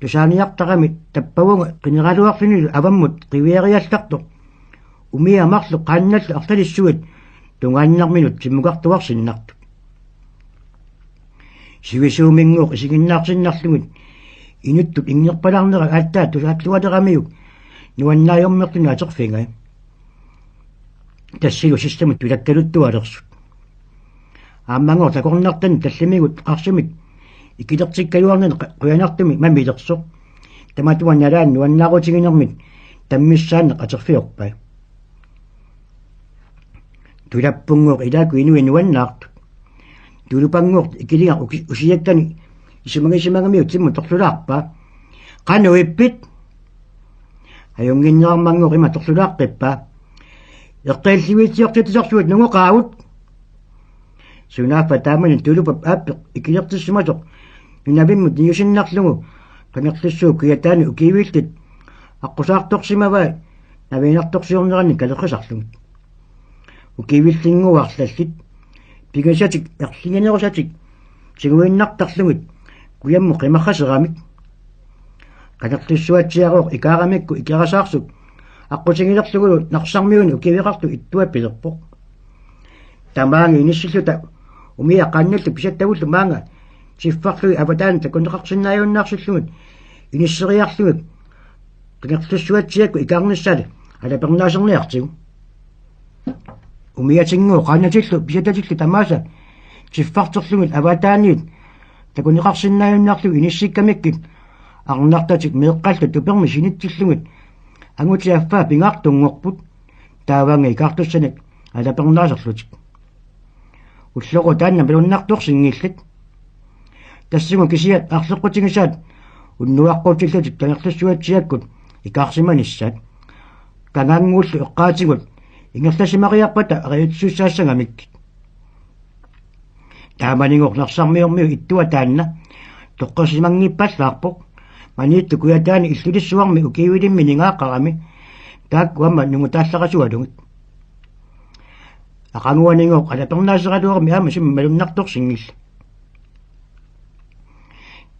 tusaaniartarami tappavunga qineraluarlunilu avammut qiviariallartoq umiaq marluk qaannallu arlalissuit tungaannarminut timmukartuarsinnartut. Sivisuuminngooq isiginnaarsinnarlugit inuttut inngerpalaarnera aatsaat tusaallualeramiuk nuannaajummerluni atorfigai. Tassilu sissamut tulakkaluttualersut. Aammagooq takornartanik tallimigut qarsumik ikilertikkaluarnani qa-, qujanartumik mamilersoq. Tamatuma nalaani nuannaarutiginermit tammissaanneq atorfiorpai. Tulappunngooq ilaakkut inuit nuannaartut. Tulupanngooq ikiligaq uki-, usiakkani isumagisimagamiuk timmut torlulaarpaa: Qanoq ippit? Ajunnginnerarmanngooq ima torlulaaqqippaa: Eqqillivitsiortitsisorsuit nungoqaavut. Sunaaffa taamani tulupap aappi ikilertissimasoq nunavimmut niusinnarlugu Kangerlussuup kujataani ukiivillit aqqusaartorsimavai navianartorsiornerannik kaleqisarlugit. Ukiivillinngooq arlallit Pigisatik erliginerusatik tiguinnartarlugit kujammut qimarraseramik. Qanerlussuatsiarooq ikaaramikku Ikerasaarsuk aqqutigilerlugulu Narsarmiuni ukiveqartoq ittuat pilerpoq: Tamaanga inissilluta umiaq qaannallu pisattagullu maanga tiffarlugit avataanit takuneqarsinnaajunnaarsullugit inisseriarlugit Qanerlussuatsiakkut ikaarnissaat alapernaaserniartigu. Umiatinngooq qaannatillu pisatatillu tamaasa tiffarterlugit avataaniit takuneqarsinnaajunnaarlugit inissikkamikkit arnartatik meeqqallu tupermik sinitsillugit angutit affaa pingaartunngorput, taavaannga ikaartussanik alapernaaserlutik. Ullorlu taanna malunnartorsinngillat. Tassunga kisiat aarleqqutigisaat unnuaqqutillutik Qanerlussuatsiakkut ikaarsimanissaat. Kangaannguullu eqqaatigut ingerlasimariarpata ariutsussaassagamikkit. Taamaninngoq Narsarmiormiut ittuat taanna toqqersimanngiippallaarpoq. Maniitsup kujataani Illulissuarmi ukiivilimmi ningaaqarami taakku aamma nungutaallarasualugit. Aqaguaninngoq alapernaaseraluarami aamma sumik malunnartorsinngillat.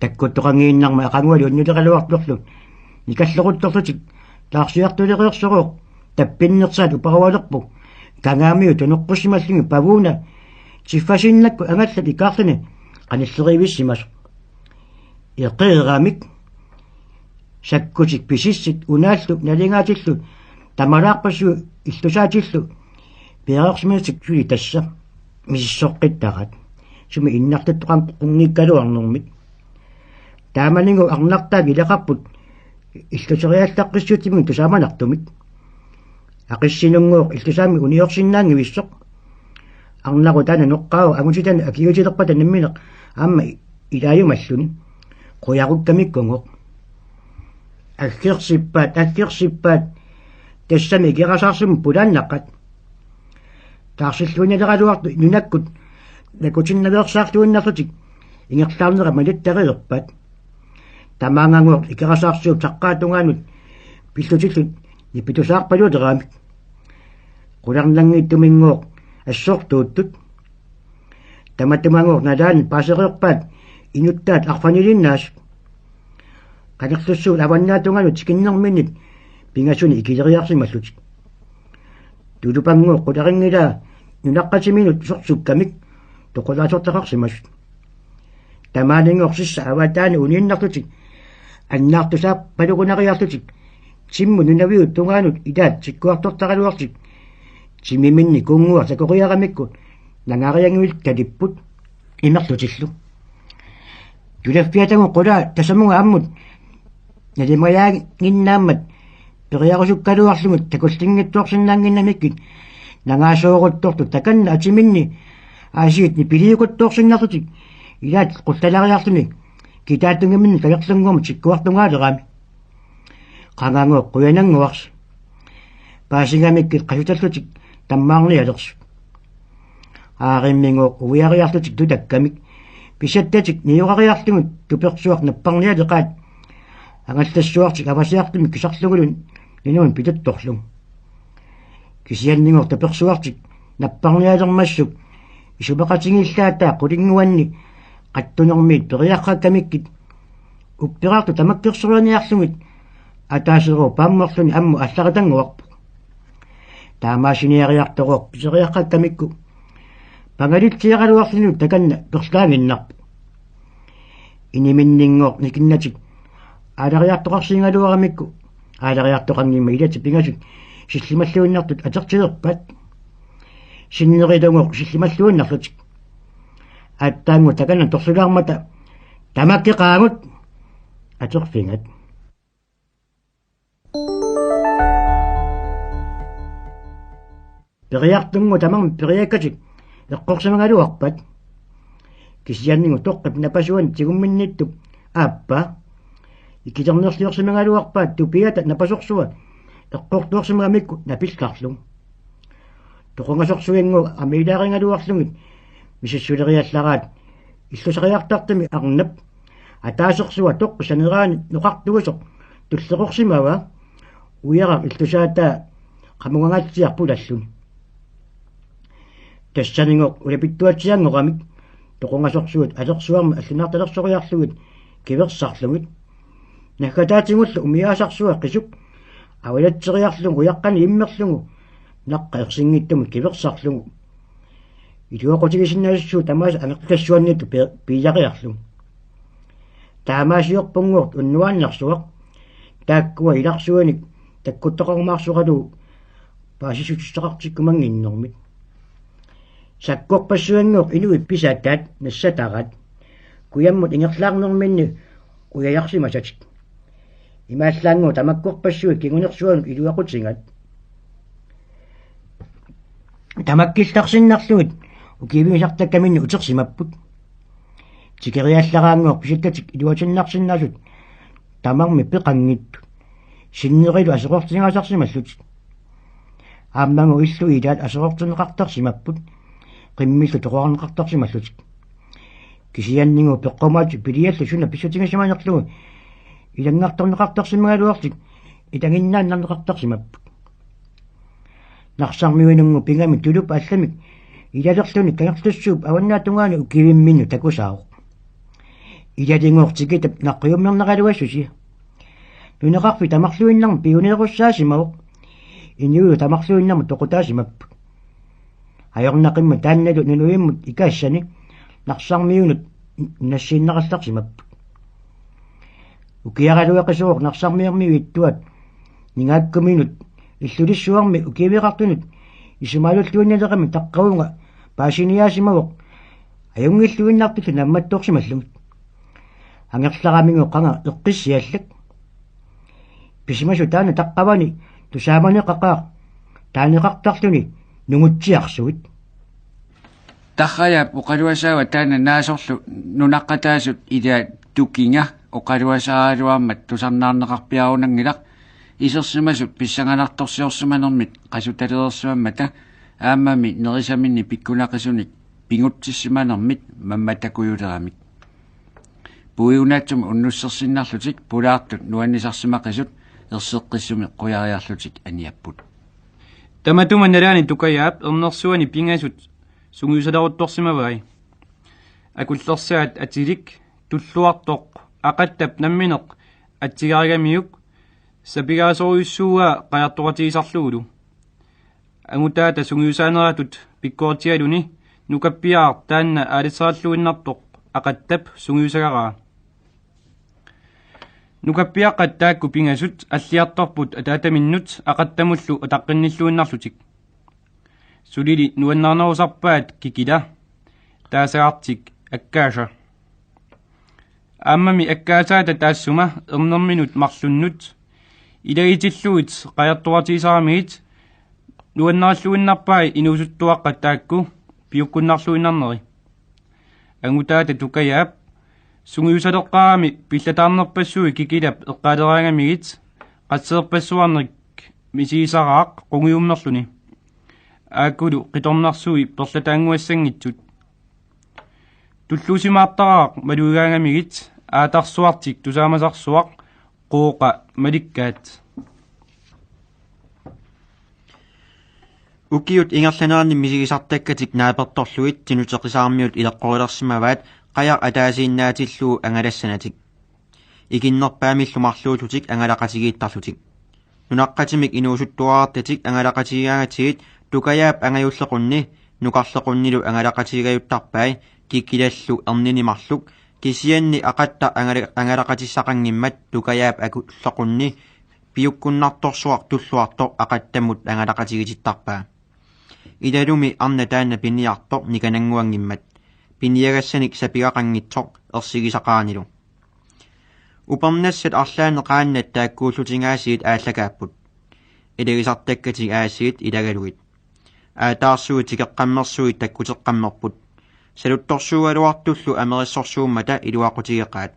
Takkuttoqanngiinnarmat aqaguali unnuleraluartorlu nikalleruttorlutik taarsiartulereersorooq tappinnersaat uparualerpoq kangaamiut tunoqqussimallugit pavuuna tiffasiinnakkut angallat ikaarluni qanillerivissimasoq. Eqeeramik sakkutik pisissit unaallu nalingaatillu tamalaarpassuit illusaatillu piareersimasatik suli tassa misissoqqittaraat sumi innartuttoqanngikkaluarnermit. Taamaninngoq arnartaat ilaqarput illuseriallaqqissuussutigut tusaamanartumik. Aqissinunngoq illusaamik uniorsinnaanngivissoq. Arnaruk taanna noqqaavoq angutitani akiuutilerpata nammineq aamma ilaajumalluni. Qujarukkamikkunngooq: Aggersippaat, aggersippaat, tassami Ikerasaarsumut pulaannaqqat. Taarsilluinnaleraluartut nunakkut nakutinnaveersaarluinnarlutik ingerlaarnerat malittarilerpaat. Tamaangangooq Ikerasaarsuup saqqaata tungaanut pillutillu nipitusaarpaluuteramik. Qularnanngitsuminngooq assortuuttut. Tamatumangooq nalaani paasereerpaat inuttaat arfanilinnaasut. Qanerlussuup avannaata tungaanut tikinnerminnit pingasuni ikileriarsimallutik. Tulupangooq qularinngilaa nunaqqatiminut sorsukkamik toqulaasortaqarsimasut. Tamaaninngorsissa avataani uniinnarlutik annaartusaappalugunariarlutik timmut nunaviup tungaanut ilaat tikkuartortaraluarlutik timiminni kuunnguaq takoriaramikku nangarianngivik talipput imerlutillu. Tulaffiatagut qulaa tasamunga ammut nalimajaannginnaammat periarusukkaluarlugit takullinngitsoorsinnaannginnamikkit nangaasooruttortut takanna atiminni aasiit nipiliukuttoorsinnarlutik ilaat qullaleriarluni kitaatungiminni kalerlunngormat tikkuartungaalerami. Qangangooq qujanannguarsi. Paasigamikkit qasutallutik tammaarnialersut. Aarimminngooq uiariarlutik tutakkamik pisattatik niorariarlugit tupersuaq napparnialeqaat angallassuartik avasiartumik kisarlugulu nunamut pituttorlugu. Kisianninngooq tupersuartik napparnialermassuk isumaqatigiillaataa qulinnguanni qattunermiit periarrakkamikkit upperaartut tamakkersoriniarlugit ataaserooq paammerluni ammut allaritannguarpoq. Taamaasiniariartorooq piseriarrakkamikku pangalitsiaraluarluni takanna perlaaginnarpoq. Iniminninngooq nikinnatik aalariartoqarsigaluaramikku aalariartoqanngimmat ilatik pingasut sillimalluinnartut atertilerpaat. Sinnerilugooq sillimalluinnarlutik. Aatsaannguaq takanna torsulaarmata tamakkeqaagut aterfigat. Periartunnguaq tamarmik periakkatik eqqorsimagaluarpaat. Kisianninngooq toqqip napasuani tigumminnittup aappaa ikilernerliorsimagaluarpaat tupiata napasorsua eqqortuarsimagamikku napillarlugu. Toqungasorsuinngooq amiilaarigaluarlugit misissuleriallaraat illusariartartumi arnap ataasersua toqqip saneraani noqartuisoq tulleqorsimavaa uiaraq illusaataa qamugangaatsiaq pulalluni. Tassaninngoq ulapittuatsianngoramik toqungasorsuit alersuarmut allinertalersoriarlugit kiversarlugit, naggataatigullu umiaasarsuaq qisuk avalatseriarlugu ujaqqanik immerlugu naqqa ersinngitsumut kiversarlugu, iluaqutigisinnaassuup tamaasa angertutassuanniittoq pi-, piiariarlugu. Taamaasiorpunngooq unnuaannarsuaq, taakkua ilarsuinik takkuttoqarumaarsoralugu paasissutissaqartikkumannginnermit. Sakkorpassuanngooq inuit pisaataat nassataraat, kujammut ingerlaarnerminni ujajarsimasatik. Imaallaanngooq tamakkorpassuit kingunersuanut iluaqutigaat. Tamakkillarsinnarlugit ukiivigisartakkaminnik utersimapput. Tikeriallaraannguaq pisattatik iluatinnarsinnaasut tamarmik peqanngitsut. Sinnerilu aserortigaasarsimallutik. Aammagu illup ilaat aserortinneqartarsimapput. Qimmillu toqorarneqartarsimallutik. Kisiannigooq peqqumaatsut piliallu suna pissutigisimanerlugu ilanngartorneqartarsimagaluarlutik ilaginnaannarneqartarsimapput. Narsarmiuinunnguup pigami tulup allamik ilalerluni Kangerlussuup avannaatungaani ukiivimminnut takusaavoq. Ilaligooq tikitap naqqiummerneraluassusia. Nunaqarfik tamarluinnarmik piuneerussaasimavoq. Inuillu tamarluinnarmik toqutaasimappoq. Ajornaqimmat taannalu nunavimmut ikaassani Narsarmiunut nassiinnarallarsimapput. Ukiaraluaqisuuvoq Narsarmiormiut ittuat ningaakkuminut illulissuarmi ukiiveqartunut isumaalulluinnaleramik taqqavunga paasiniaasimavoq ajunngilluinnartullu nammattoorsimallugit. Angerlaramigooq qanga eqqissiallak. Pisimasut taanna taqqavani tusaamaneqaqaaq taaneqartarluni nungutsiarsuit. Tarrajaap oqaluasaava taanna naasorlu nunaqqataasut ilaat tukinga oqaluasaaraluarmat tusarnaarneqarpiarunanngilaq, isersimasut pissanganartorsiorsimanermit qasutalereersimammata aammami nerisaminnik pikkunaqisunik pingutsissimanermit mammatakujuleramik. Puigunaatsumik unnussersinnarlutik pulaartut nuannisarsimaqisut erseqqissumik qujariarlutik aniapput. Tamatuma nalaani Tukajaap ernersuani pingasut sungiusaleruttorsimavai. Akullersaat atilik tulluartoq Aqattap nammineq atsigarigamiuk sapigaasorujussuuaa qajartoqatigisarlugulu. Angutaata sungiusaaneratut pikkoritigaluni nukappiaraq taanna aalisaralluinnartoq Aqattap sungiusagaraa. Nukappiaqqat taakku pingasut alliartorput ataataminnut Aqattamullu ataqqinnilluinnarlutik. Sulili nuannaarnerusarpaat kikila, taasagartik akkaasa. Aammami akkaasaata taassuma ernerminut marlunnut ilagitillugit qajartoqatigisaramigit nuannarilluinnarpai inuusuttuaqqat taakku piukkunnarluinnarneri. Angutaata Tukajaap sungiusaleqqaarami pillataarnerpassuit kikilap eqqaaleraangamigit qasseerpassuarnik misigisaraaq qungiummerluni. Aakkulu qitornarsui perlataannguassanngitsut. Tulluusimaartaraaq malugigaangamigit aatarsuartik tusaamasarsuaq Qooqa malikkaat. Ukiut ingerlaneranni misigisartakkatik naapertorlugit Tinuteqisaarmiut ileqqorilersimavaat qajaq ataasiinnaatillugu angalassanatik. Ikinnerpaamillu marluullutik angalaqatigiittarlutik. Nunaqqatimik inuusuttuarartatik angalaqatigigaangatsigit Tukajaap angajullequnni nukarlequnnilu angalaqatigigajuttarpai kikilallu ernini marluk, kisianni Aqattaq angala-, angalaqatissaqanngimmat Tukajaap akullequnni piukkunnartorsuaq tulluartoq Aqattamut angalaqatigiitittarpaa. Ilalumi arnaq taanna piniartoq nikanannguanngimmat, piniagassanik sapigaqanngitsoq ersigisaqaranilu. Upernassat arlaanni qaannat taakkuullutigaasiit aallakaapput. Ilagisartakkatik aasiit ilagalugit. Aataarsuit tikeqqammersuit takkuteqqammerput. Saluttorsuugaluartullu amerissorsuummata iluaqutigeqaat.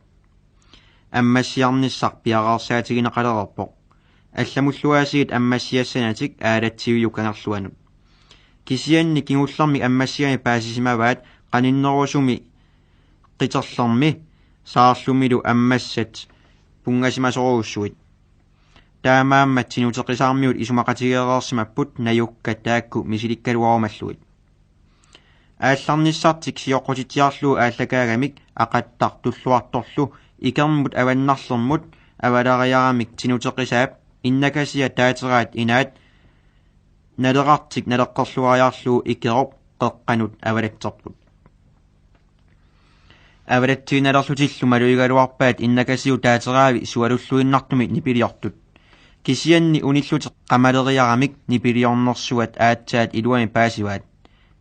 Ammassiarnissaq piareersaatigineqalereerpoq. Allamullu aasiit ammassiassanatik aalatsiviup kangerluanut. Kisianni kingullermik ammassiani paasisimavaat qaninnerusumi qiterlermi saarlumilu ammassat punngasimasorujussuit. Taamaammat Tinuteqisaarmiut isumaqatigeereersimapput najukkat taakku misilikkaluarumallugit. Aallarnissartik sioqqutitsiarlugu aallakaagamik Aqattaq Tulluartorlu ikermut avannarlermut avalariaramik Tinuteqisaap innakasia Taateraat inaat naleqartik naleqqerluariarlugu ikeroq qeqqanut avalatserput. Avalatsiinalerlutillu malugigaluarpaat innakasiut Taateraavi sualulluinnartumik nipiliortut. Kisianni unillutik qamaleriaramik nipiliornersuat aatsaat iluamik paasivaat.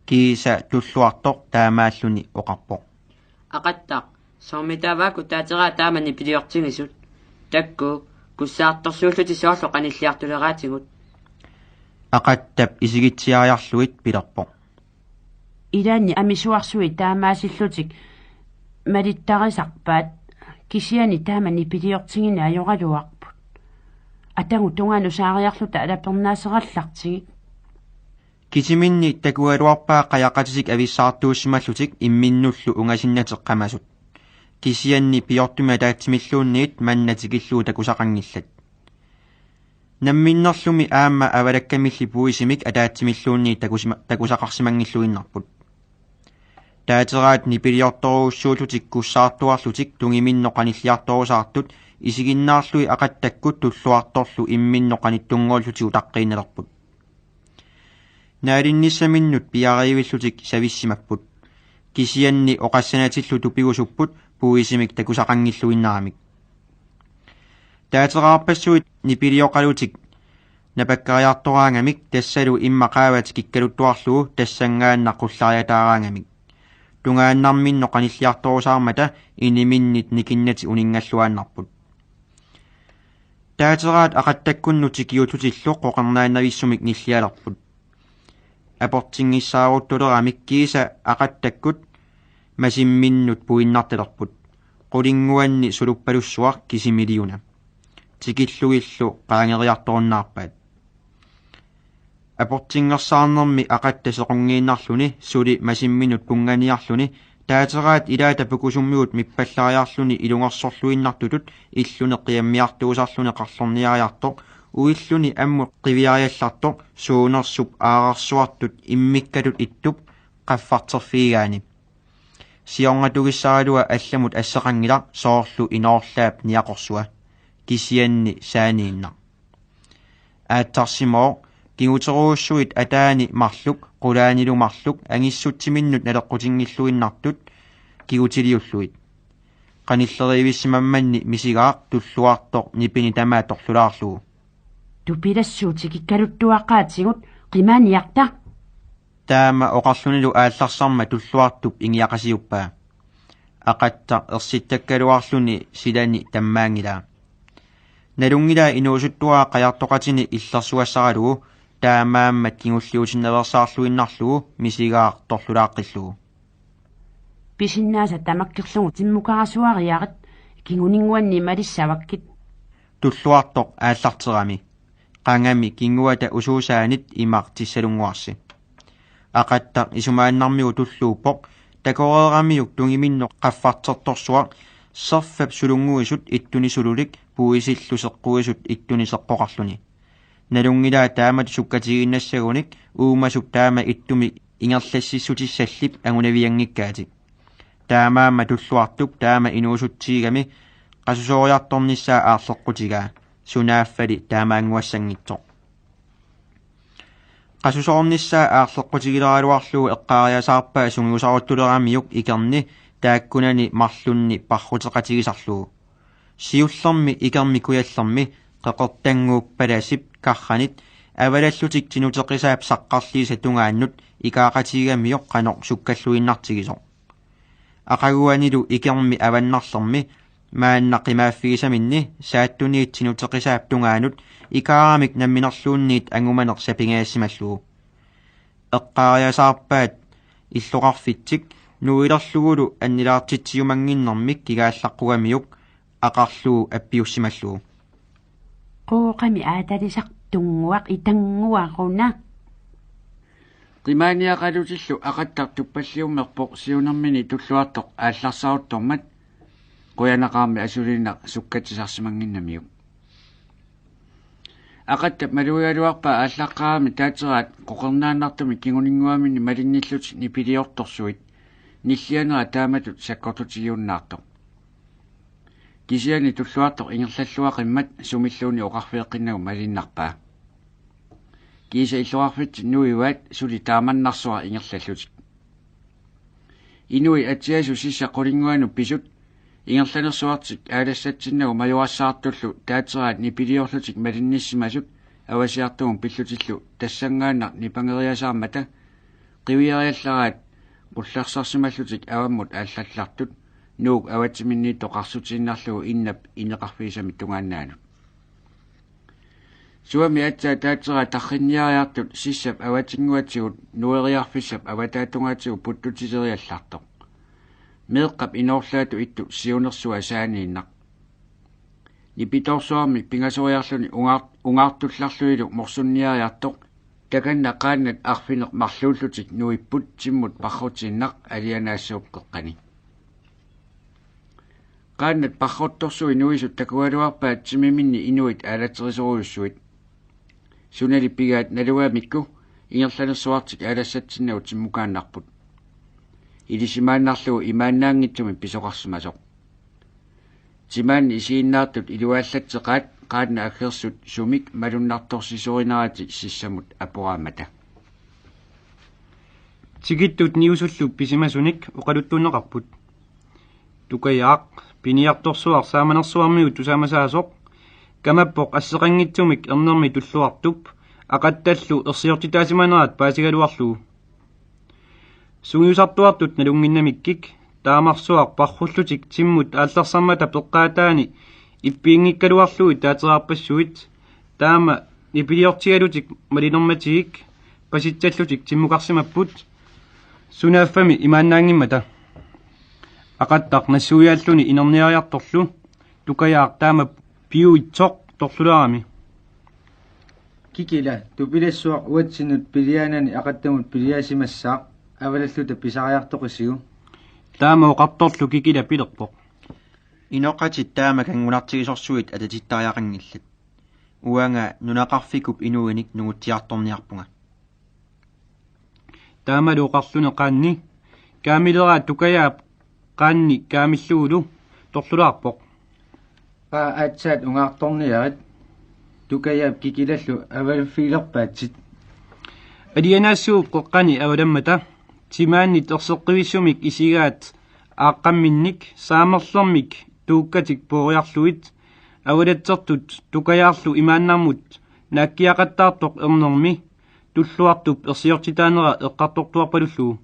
Kiisa Tulluartoq taamaalluni oqarpoq: Aqattaq, soormitaava Taateraat taama nipiliortigisut? Takuuk, kussaartorsuullutit soorlu qanilliartuleraatigut. Aqattap isigitsiariarlugit pilerpoq: Ilaanni amisuarsuit taamaasillutik malittarisarpaat, kisianni taama nipiliortigineq ajoraluarput. Atagu tungaanut saariarluta alapernaaserallartigit. Kisiminni takugaluarpaa qajaqatitik avissaartuussimallutik imminnullu ungasinnatik qamasut. Kisianni piortumik ataatsimilluunniit manna tikillugu takusaqanngillat. Namminnerlumi aamma avalakkamilli puisimik ataatsimilluunniit takusima-, takusaqarsimanngilluinnarput. Taateraat nipiliortorujussuullutik kussaartuarlutik tungiminnut qanilliartorusaartut isiginnaarlugit Aqattakkut Tulluartorlu imminnut qanittunnguullutik utaqqiinnalerput. Naalinnissaminut piariivillutik savissimapput. Kisianni oqassanatillu tupigusupput puisimik takusaqanngilluinnaramik. Taateraarpassuit nipilioqalutik napakkariartoraangamik tassalu immaqa qaava tikikkaluttuarlugu tassanngaannaq qullariataaraangamik. Tungaannarminnut qanilliartorusaarmata iniminnit nikinnatik uninngalluaannarput. Taateraat Aqattakkunnut tikiullutillu qoqernaannavissumik nillialerput. Aportinngissaaruttuleramik kiisa Aqattakkut masimminnut puinnartalerput. Qulinnguanni suluppalussuaq kisimiliuna. Tikillugillu qaangeriartorunnaarpaat. Aportinngersaarnermi Aqatta sequnngiinnarluni suli masimminut punnganiarluni Taateraat ilaata pukusummigut mippallariarluni ilungersorluinnartutut illuni qiammiartuusarluni qarlorniariartoq uilluni ammut qiviariallartoq suunersup aararsuartut immikkatut ittup qaffarterfigigaani. Siornatugissaralua allamut asseqanngilaq soorlu inoorlaap niaqorsua. Kisianni saaniinnaq. Aatsarsimooq, kinguterujussuit ataani marluk, qulaanilu marluk, angissutsiminnut naleqqutinngilluinnartut, kigutiliullugit. Qanilleriivissimammanni misigaaq Tulluartoq nipini tamaat torlulaarlugu: Tupilassuutit tikikkaluttuaqaatigut, qimaaniarta. Taama oqarlunilu aallarsarmat Tulluartup ingiaqasiuppaa. Aqattaq ersittakkaluarluni silani tammaanngilaa. Nalunngilaa inuusuttuaraa qajartoqatini illersugassaralugu taamaammat kingulliutinnaveersaarluinnarlugu misigaaq torlulaaqqillugu. Pisinnaasat tamakkerlugu timmukarasuariarit, kinguninnguanni malissavakkit. Tulluartoq aallarterami. Qangami kinguata usuusaanit imaq tissalunnguarsi. Aqattaq isumaannarmigut tulluuppoq, takoreeramiuk tungiminnut qaffartertorsuaq, serfap sulunnguisut ittuni sululik puisillu seqquisut ittuni seqqoqarluni. Nalunngilaa taamatut sukkatigiinnassagunik uumasup taama ittumi ingerlassissutissallip angunavianngikkaatik. Taamaammat Tulluartup taama inuusutsigigami qasusooriartornissaa aarleqqutigaa, sunaaffali taamaannguassanngitsoq. Qasusoornissaa aarleqqutigileraluarlugu eqqaariasaarpaa sungiusaruttuleramiuk ikerni taakkunani marlunni parruteqatigisarlugu. Siullermi ikermi kujallermi qeqertannguup palasip karranit avalallutik Tinuteqisaap saqqarliisa tungaannut ikaaqatigigamiuk qanoq sukkalluinnartigisoq. Aqaguanilu ikermi avannarlermi maanna qimaaffigisaminni saattuniit Tinuteqisaap tungaanut ikaaramik namminerluunniit angumaneq sapingajassimallugu. Eqqaariasaarpaat illoqarfitsik nuilerlugulu annilaartitsiumannginnermik kigaallaqqugamiuk aqarlugu appiussimallugu: Qooqami aatalisartunnguaq itannguaruna. Qimaaniaqalutillu Aqattaq tuppalliummerpoq siunermini Tulluartoq aallarsaruttormat qujanaqaarmi asuliinnaq sukkatsisarsimannginnamiuk. Aqattap malugigaluarpaa aallaqqaarami taatseraat qoqernaannartumik kinguninnguaminni malinnillutik nipiliortorsuit, nillianera taamatut sakkortutigiunnaartoq. Kisianni Tulluartoq ingerlalluaqimmat sumilluunniit oqarfigeqqinnagu malinnarpaa. Kiisa illoqarfitsi nuivaat suli taamannarsuaq ingerlallutik. Inuit atsiasut sissap qulinnguanut pisut ingerlanersuartik aalassatsinnagu majorassaartullu taatseraat nipiliorlutik malinnissimasut avasiartuun pillutillu tassanngaannaq nipangeriasaarmata qiviariallaraat qullarsarsimallutik avammut aallallartut Nuuk avatsiminniittoq qarsutiinnarlugu innap ineqarfigisamit tungaannaanut. Suami aatsaat taatseraat tarrinniariartut sissap avatinnguatigut nueriarfissap avataatungaatigut puttutileriallartoq. Meeqqap inoorlaatut ittup siunersua saaniinnaq. Nipitoorsuarmik pingasoriarluni ungaar-, ungaartullarlunilu morsunniariartoq. Takanna qaannat arfineq-marluullutik nuipput timmut parrutiinnaq alianaassuup qeqqani. Qaannat parruttorsuit nuisut takugaluarpaat timiminni inuit aalatserisorujussuit. Sunali pigaat nalugamikku ingerlanersuartik aalassatsinnagu timmukaannarput. Ilisimaannarlugu imaannaanngitsumik pisoqarsimasoq. Timaanni isiginnaartut iluaallatseqaat qaannat aggersut sumik malunnartorsisorineratik sissamut aporaammata. Tikittut niusullu pisimasunik oqaluttuunneqarput. Tukajaaq, piniartorsuaq saamanersuarmiut tusaamasaasoq, kamappoq asseqanngitsumik ernermi Tulluartup Aqattallu ersiortitaasimanerat paasigaluarlugu. Sungiusartuartut nalunnginnamikkik, taamarsuaq parrullutik timmut aallersarmata peqqaataani ippiinngikkaluarlugit taatseraarpassuit, taama nipiliortigalutik malinermatigik pasitsallutik timmukarsimapput, sunaaffami imaannaanngimmata. Aqattaq nassuiaalluni inerniariartorlu, Tukajaaq taama piuitsoq torlulaarami. Kikila, tupilassuaq uatsinnut piliaanani Aqattamut piliaasimassaaq, avalalluta pisariartoqisigu. Taama oqartorlu Kikila pilerpoq: Inoqatit taama kanngunartigisorsuit atatittariaqanngillat. Uanga nunaqarfikup inuuinik nungutsiartorniarpunga. Taamalu oqarluni qaanni kaamileraat Tukajaap qaanni kaamillugulu torlulaarpoq: Qaa aatsaat ungaartorniarit, Tukajaap Kikilallu avalaffigilerpaatsit. Alianaassuup qeqqani avalammata timaannit erseqqivissumik isigaat aaqqamminnik saamerlermik tuukkatik pooriarlugit avalatsertut Tukajaarlu imaannarmut naakkiaqattaartoq ernermi Tulluartup ersiortitaanera eqqartortuarpalullugu.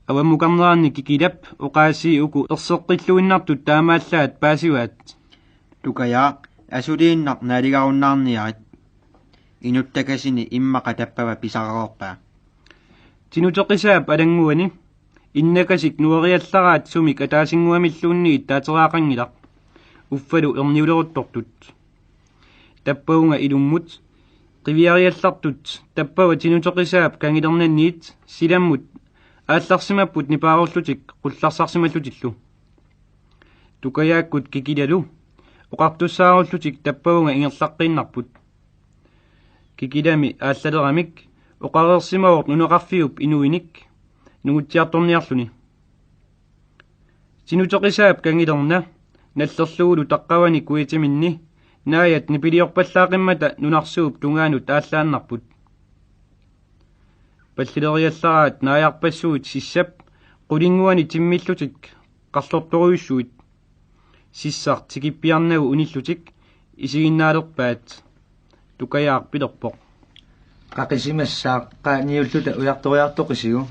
Avammukarneranni Kikilap oqaasii uku erseqqilluinnartut taamaallaat paasivaat: Tukajaaq, asuliinnaq naaligarunnaarniarit. Inuttakasini immaqa tappava pisarereerpaa. Tinuteqisaap alannguani innakasik nueriallaraat sumik ataasinnguamilluunniit taatseraaqanngilaq, uffalu erniuleruttortut. Tappavunga ilummut qiviariallartut tappava Tinuteqisaap kangilernanniit silammut aallarsimapput nipaarullutik qullarsarsimallutillu. Tukajaakkut Kikilalu oqartussaarullutik tappavunga ingerlaqqiinnarput. Kikilami aallaleramik oqareersimavoq nunaqarfiup inuinik nungutsiartorniarluni. Tinuteqisaap kangilerna nallerlugulu taqqavani kuitiminni naajat nipiliorpallaaqqimmata nunarsuup tungaanut aallaannarput. Pallileriallaraat naajarpassuit sissap qulinnguani timmillutik qarlortorujussuit. Sissaq tikippiarnagu unillutik isiginnaalerpaat. Tukajaaq pilerpoq: Qaqisimassaaq, qaa niulluta ujartoriartoqisigu.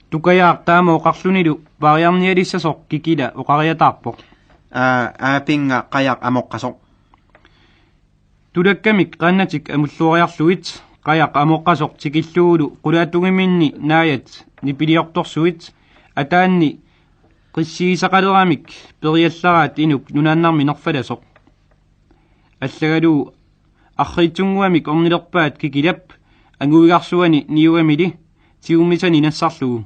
Tukajaaq taama oqarlunilu paariarnialissasoq Kikila oqariataarpoq: Aa, aapinnga qajaq amoqqasoq. Tulakkamik qaannatik amulluariarlugit qajaq amoqqasoq tikillugulu qulaatugiminni naajat nipiliortorsuit ataanni qissigisaqaleramik periallaraat inuk nunaannarmi nerfalasoq. Allagalugu arriitsunnguamik ornilerpaat Kikilap anguigarsuani niugamili tigummisani nassarlugu.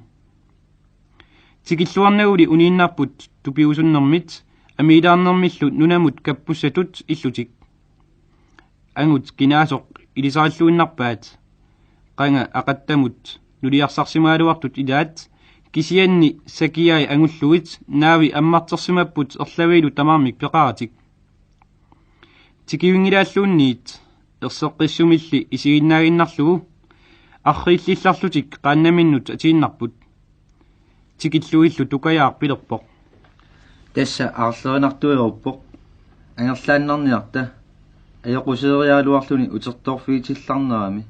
Tikilluarnaguli uniinnarput tupiusunnermit amiilaarnermillu nunamut kappussatut illutik. angut kinaasoq ilisarilluinnarpaat. Qanga aqattamut nuliarsarsimagaluartut ilaat, kisianni sakiai angullugit naavi ammartersimapput erlaviilu tamarmik peqaratik. Tikivinngilaalluunniit erseqqissumilli isiginnaaginnarlugu arriillillarlutik qaannaminnut atiinnarput. Tikilluillu Tukajaaq pilerpoq: Tassa aarlerinartueruppoq. Angerlaannarniarta. Ajoquseeriaraluarluni utertorfigitillarnerami.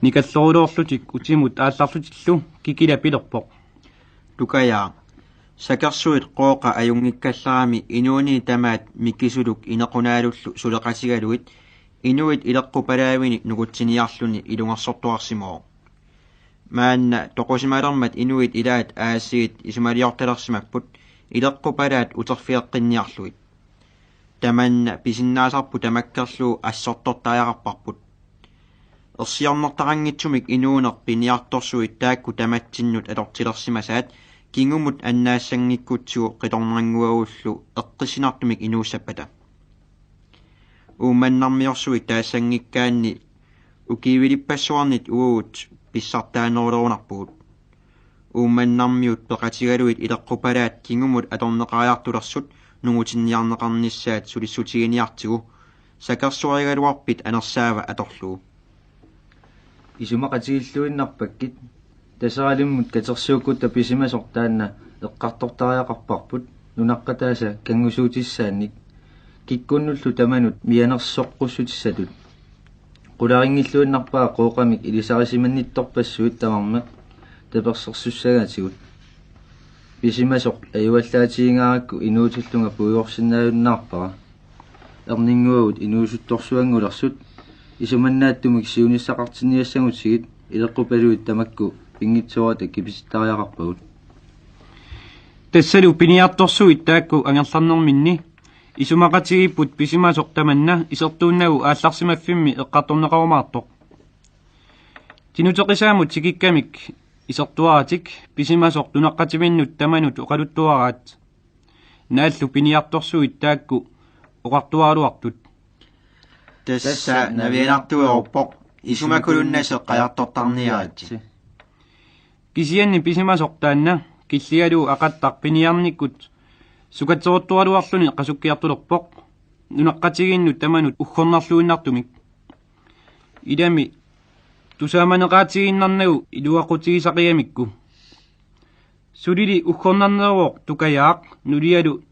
Nikalloruloorlutik utimut aallarlutillu Kikila pilerpoq: Tukajaaq, sakersuit Qooqa ajunngikkallarami inuunini tamaat Mikisuluk Inequnaalullu suleqatigalugit inuit ileqqupalaavinik nukutsiniarluni ilungersortuarsimavoq. Maanna toqusimalermat inuit ilaat aasiit isumaliortalersimapput ileqqupalaat uterfigeqqinniarlugit. Tamanna pisinnaasarput tamakkerlugu assortortariaqarparput. Ersiornertaqanngitsumik inuuneq piniartorsuit taakku tamatsinnut atortilersimasaat kingumut annaassanngikkutsigit qitornannguagullu eqqissinartumik inuussappata. Uummannarmiorsuit taassanngikkaanni ukiivilippassuarnit uagut pissartaanerulerunarpugut. Uummannarmiut peqatigalugit ileqqupalaat kingumut atorneqariartulersut nungutinniarneqarnissaat sulissutiginiartigu, sakersuarigaluarpit anersaava atorlugu. Isumaqatigilluinnarpakkit. Taseralimmut katersuukkutta pisimasoq taanna eqqartortariaqarparput nunaqqataasa kanngusuutissaannik, kikkunnullu tamanut mianersoqqussutissatut. Qularinngilluinnarpaa Qooqamik ilisarisimannittorpassuit tamarmik tapersersussagaatigut. Pisimasoq ajuallaatigingarakku inuutillunga puigorsinnaajunnaarpara. Erninnguagut inuusuttorsuanngulersut, isumannaattumik siunissaqartinniassagutsigit ileqqupaluit tamakku pinngitsoorata kipisittariaqarpagut. Tassalu piniartorsuit taakku angerlarnerminni isumaqatigiipput pisimasoq tamanna isertuunnagu aallarsimaffimmi eqqartorneqarumaartoq. Tinuteqisaamut tikikkamik isertuaratik pisimasoq nunaqqatiminnut tamanut oqaluttuaraat. Naallu piniartorsuit taakku oqartuaraluartut: Tassa navianartueruppoq, isumakulunnasseq qajartortarniaritsi. Kisianni pisimasoq taanna killigalugu aqattaq piniarnikkut sukatseruttuaraluarluni qasukkiartulerpoq nunaqqatigiinnut tamanut uggornarluinnartumik. Ilami tusaamaneqaatigiinnarnagu iluaqutigisaqigamikku. Sulili uggornarneruvoq Tukajaaq nulialu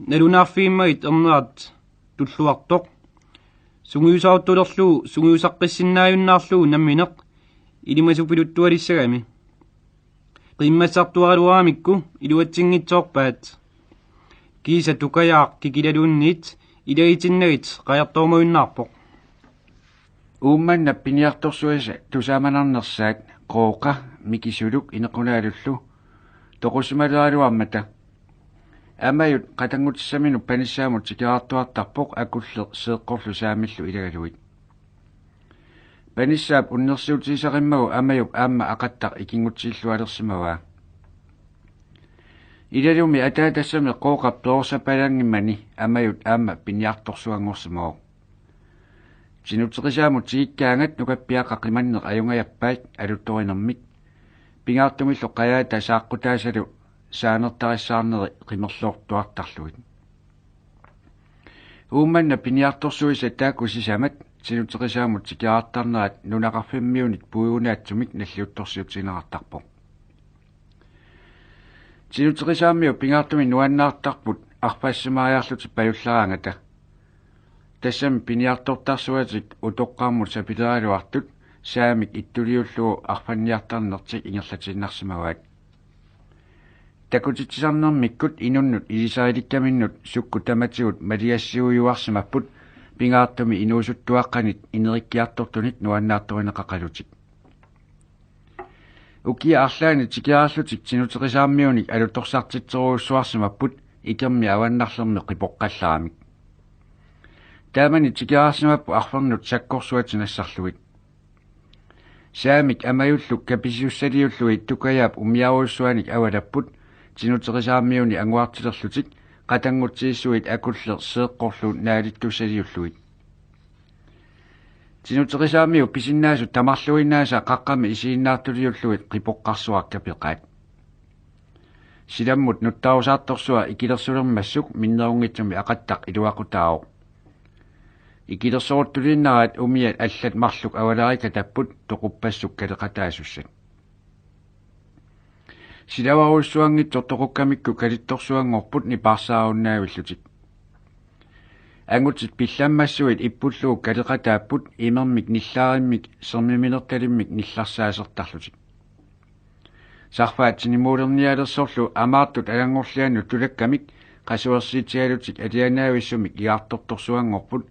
nalunaarfigimmagit ernerat tulluartoq. Sungiusaruttulerlugu sungiusaqqissinnaajunnarlugu nammineq ilimasupiluttualissagami. Qimmassartuaraluaramikku iluatsinngitsoorpaat. Kiisa Tukajaaq Kikilaluunniit ilagitinnagit qajartorumajunnaarpoq. Uummannap piniartorsuisa tusaamanarnersaat Qooqa Mikisuluk Inequnaalullu toqusimaleraluarmata Amajut qatanngutissaminut panissaamut tikeraartuartarpoq Akulleq Seeqqorlu Saamillu ilagalugit. Panissaap unnersiutigisaqimmagu Amajup aamma aqattaq ikinngutsigillualersimavaa. Ilalumi ataatassami Qooqap perorsapalaanngimmani Amajut aamma piniartorsuanngorsimavoq. Tinuteqisaamut tikikkaangat nukappiaqqat qimanneq ajungajappaat aluttorinermik. Pingaartumillu qajaata saaqqutaasalu saanertarissaarneri qimerloortuartarlugit. Uummannap piniartorsuisa taakku sisamat tinuteqisaamut tikeraartarnerat nunaqarfimmiunit puigunaatsumik nalliuttorsiutigineqartarpoq. Tinuteqisaarmiut pingaartumik nuannaartarput arfassimaariarlutik pajulleraangata. Tassami piniartortarsuatik utoqqarmut sapileraluartut Saamik ittuliullugu arfanniartarnertik ingerlatiinnarsimavaat. Takutitsisarnermikkut inunnut ilisarilikkaminnut sukkut tamatigut maligassiujuarsimapput pingaartumik inuusuttuaqqanit inerikkiartortunit nuannaartorineqaqalutik. Ukiaq arlaannik tikeraarlutik tinuteqisaarmiunik aluttorsartitserujussuarsimapput ikermik avannarlermik qipoqqallaramik. Taamani tikeraarsimapput arfernut sakkorsuatik nassarlugit. Saamik Amajullu kapisussaliullugit Tukajaap umiarujussuanik avalapput tinuteqisaarmiunik anguartilerlutik qatanngutsigissuit Akulleq Seeqqorlu naalittussaliullugit. Tinuteqisaarmiut pisinnaasut tamarluinnaasa qaqqami isiginnaartuliullugit qipoqqarsuaq kapeqaat. Silammut nuttarusaartorsua ikilersulermassuk minnerunngitsumik Aqattaq iluaqutaavoq. Ikilersoruttuliinnaraat umiat allat marluk avalariikatapput toquppassuk kaleqataasussat. Silavarujussuanngitsoq toqukkamikku kalittorsuanngorput nipaarsaarunnavillutik. Angutit pillammassuit ippullugu kaleqataapput imermik nillaarimmik sermiminertalimmik nillarsaasertarlutik. Sarfaat tinimuulernialersorlu amaartut alanngorliannut tulakkamik qasuersiitigalutik alianaavissumik igartortorsuanngorput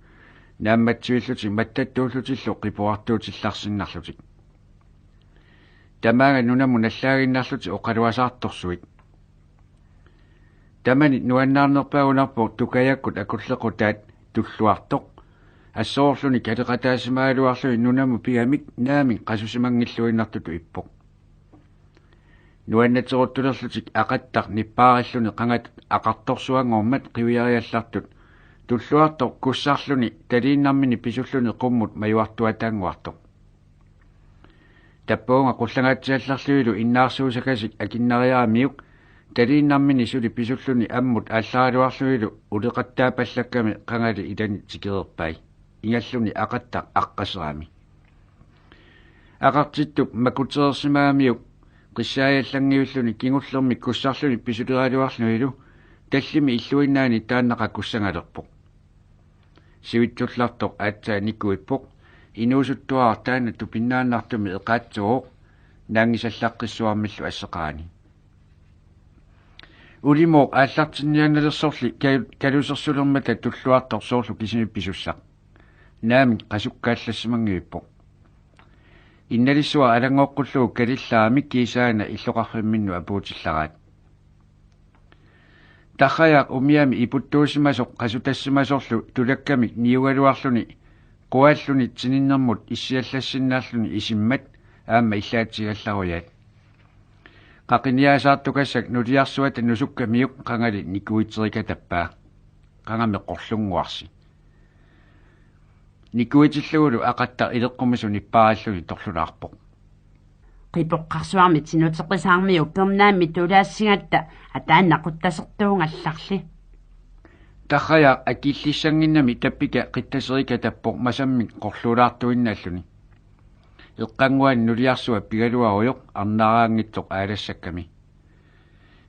naammatsivillutik mattattuullutillu qipoartuutillarsinnarlutik. Tamaanga nunamut nallaaginnarlutik oqaluasaartorsuit. Tamanit nuannaarnerpaagunarpoq Tukajakkut akullequtaat Tulluartoq assorluni kaleqataasimagaluarluni nunamut pigamik naamik qasusimanngilluinnartutut ippoq. Nuannateruttulerlutik Aqattaq nippaarilluni qangatut aqartorsuanngormat qiviariallartut Tulluartoq kussarluni taliinnarmini pisulluni qummut majuartuataannguartoq. Tappaunga qullangaatsiallarluilu innaarsuusakasik akinnariaramiuk taliinnarmini suli pisulluni ammut aallaraluarluilu uleqattaapallakkami qangali ilani tikereerpai. Ingalluni Aqattaq aqqaserami. Aqartittup makutereersimagamiuk qissaajallanngivilluni kingullermik kussarluni pisuleraluarlunilu tallimi illuinnaani taannaqa kussangalerpoq. Sivitsullartoq aatsaat nikuippoq, inuusuttuaraq taanna tupinnaannartumik eqaatsuuvoq, naanngisallaqqissuarmillu asseqarani. Ulimooq aallartinniannalersorli ka-, kalusersulermata Tulluartoq soorlu kisimi pisussaq. Naamik qasukkaallassimanngivippoq. Innalissuaq alanngoqqullugu kalillaaramik kiisaana illoqarfimminnut apuutillaraat. Tarrajaaq umiami iputtuusimasoq qasutassimasorlu tulakkamik niugaluarluni qualluni tininnermut issiallassinnaalluni isimmat aamma illaatigigallarujaat. Qaqiniaasaartukassak nuliarsuata nusukkamiuk qangali nikuiterikatappaa. Qangami qorlunnguarsi. Nikuitillugulu Aqattaq ileqqumisoq nippaarilluni torlulaarpoq. Qipoqqarsuarmi tinuteqisaarmiu pernaammi tuulaassigatta ataanna quttasertuugallarli. Tarrajaaq akillissannginnami tappika qittaserikatappoq masammik qorluulaartuinnarluni. Eqqannguani nuliarsuaq pigaluarujoq arnaraanngitsoq aalassakkami.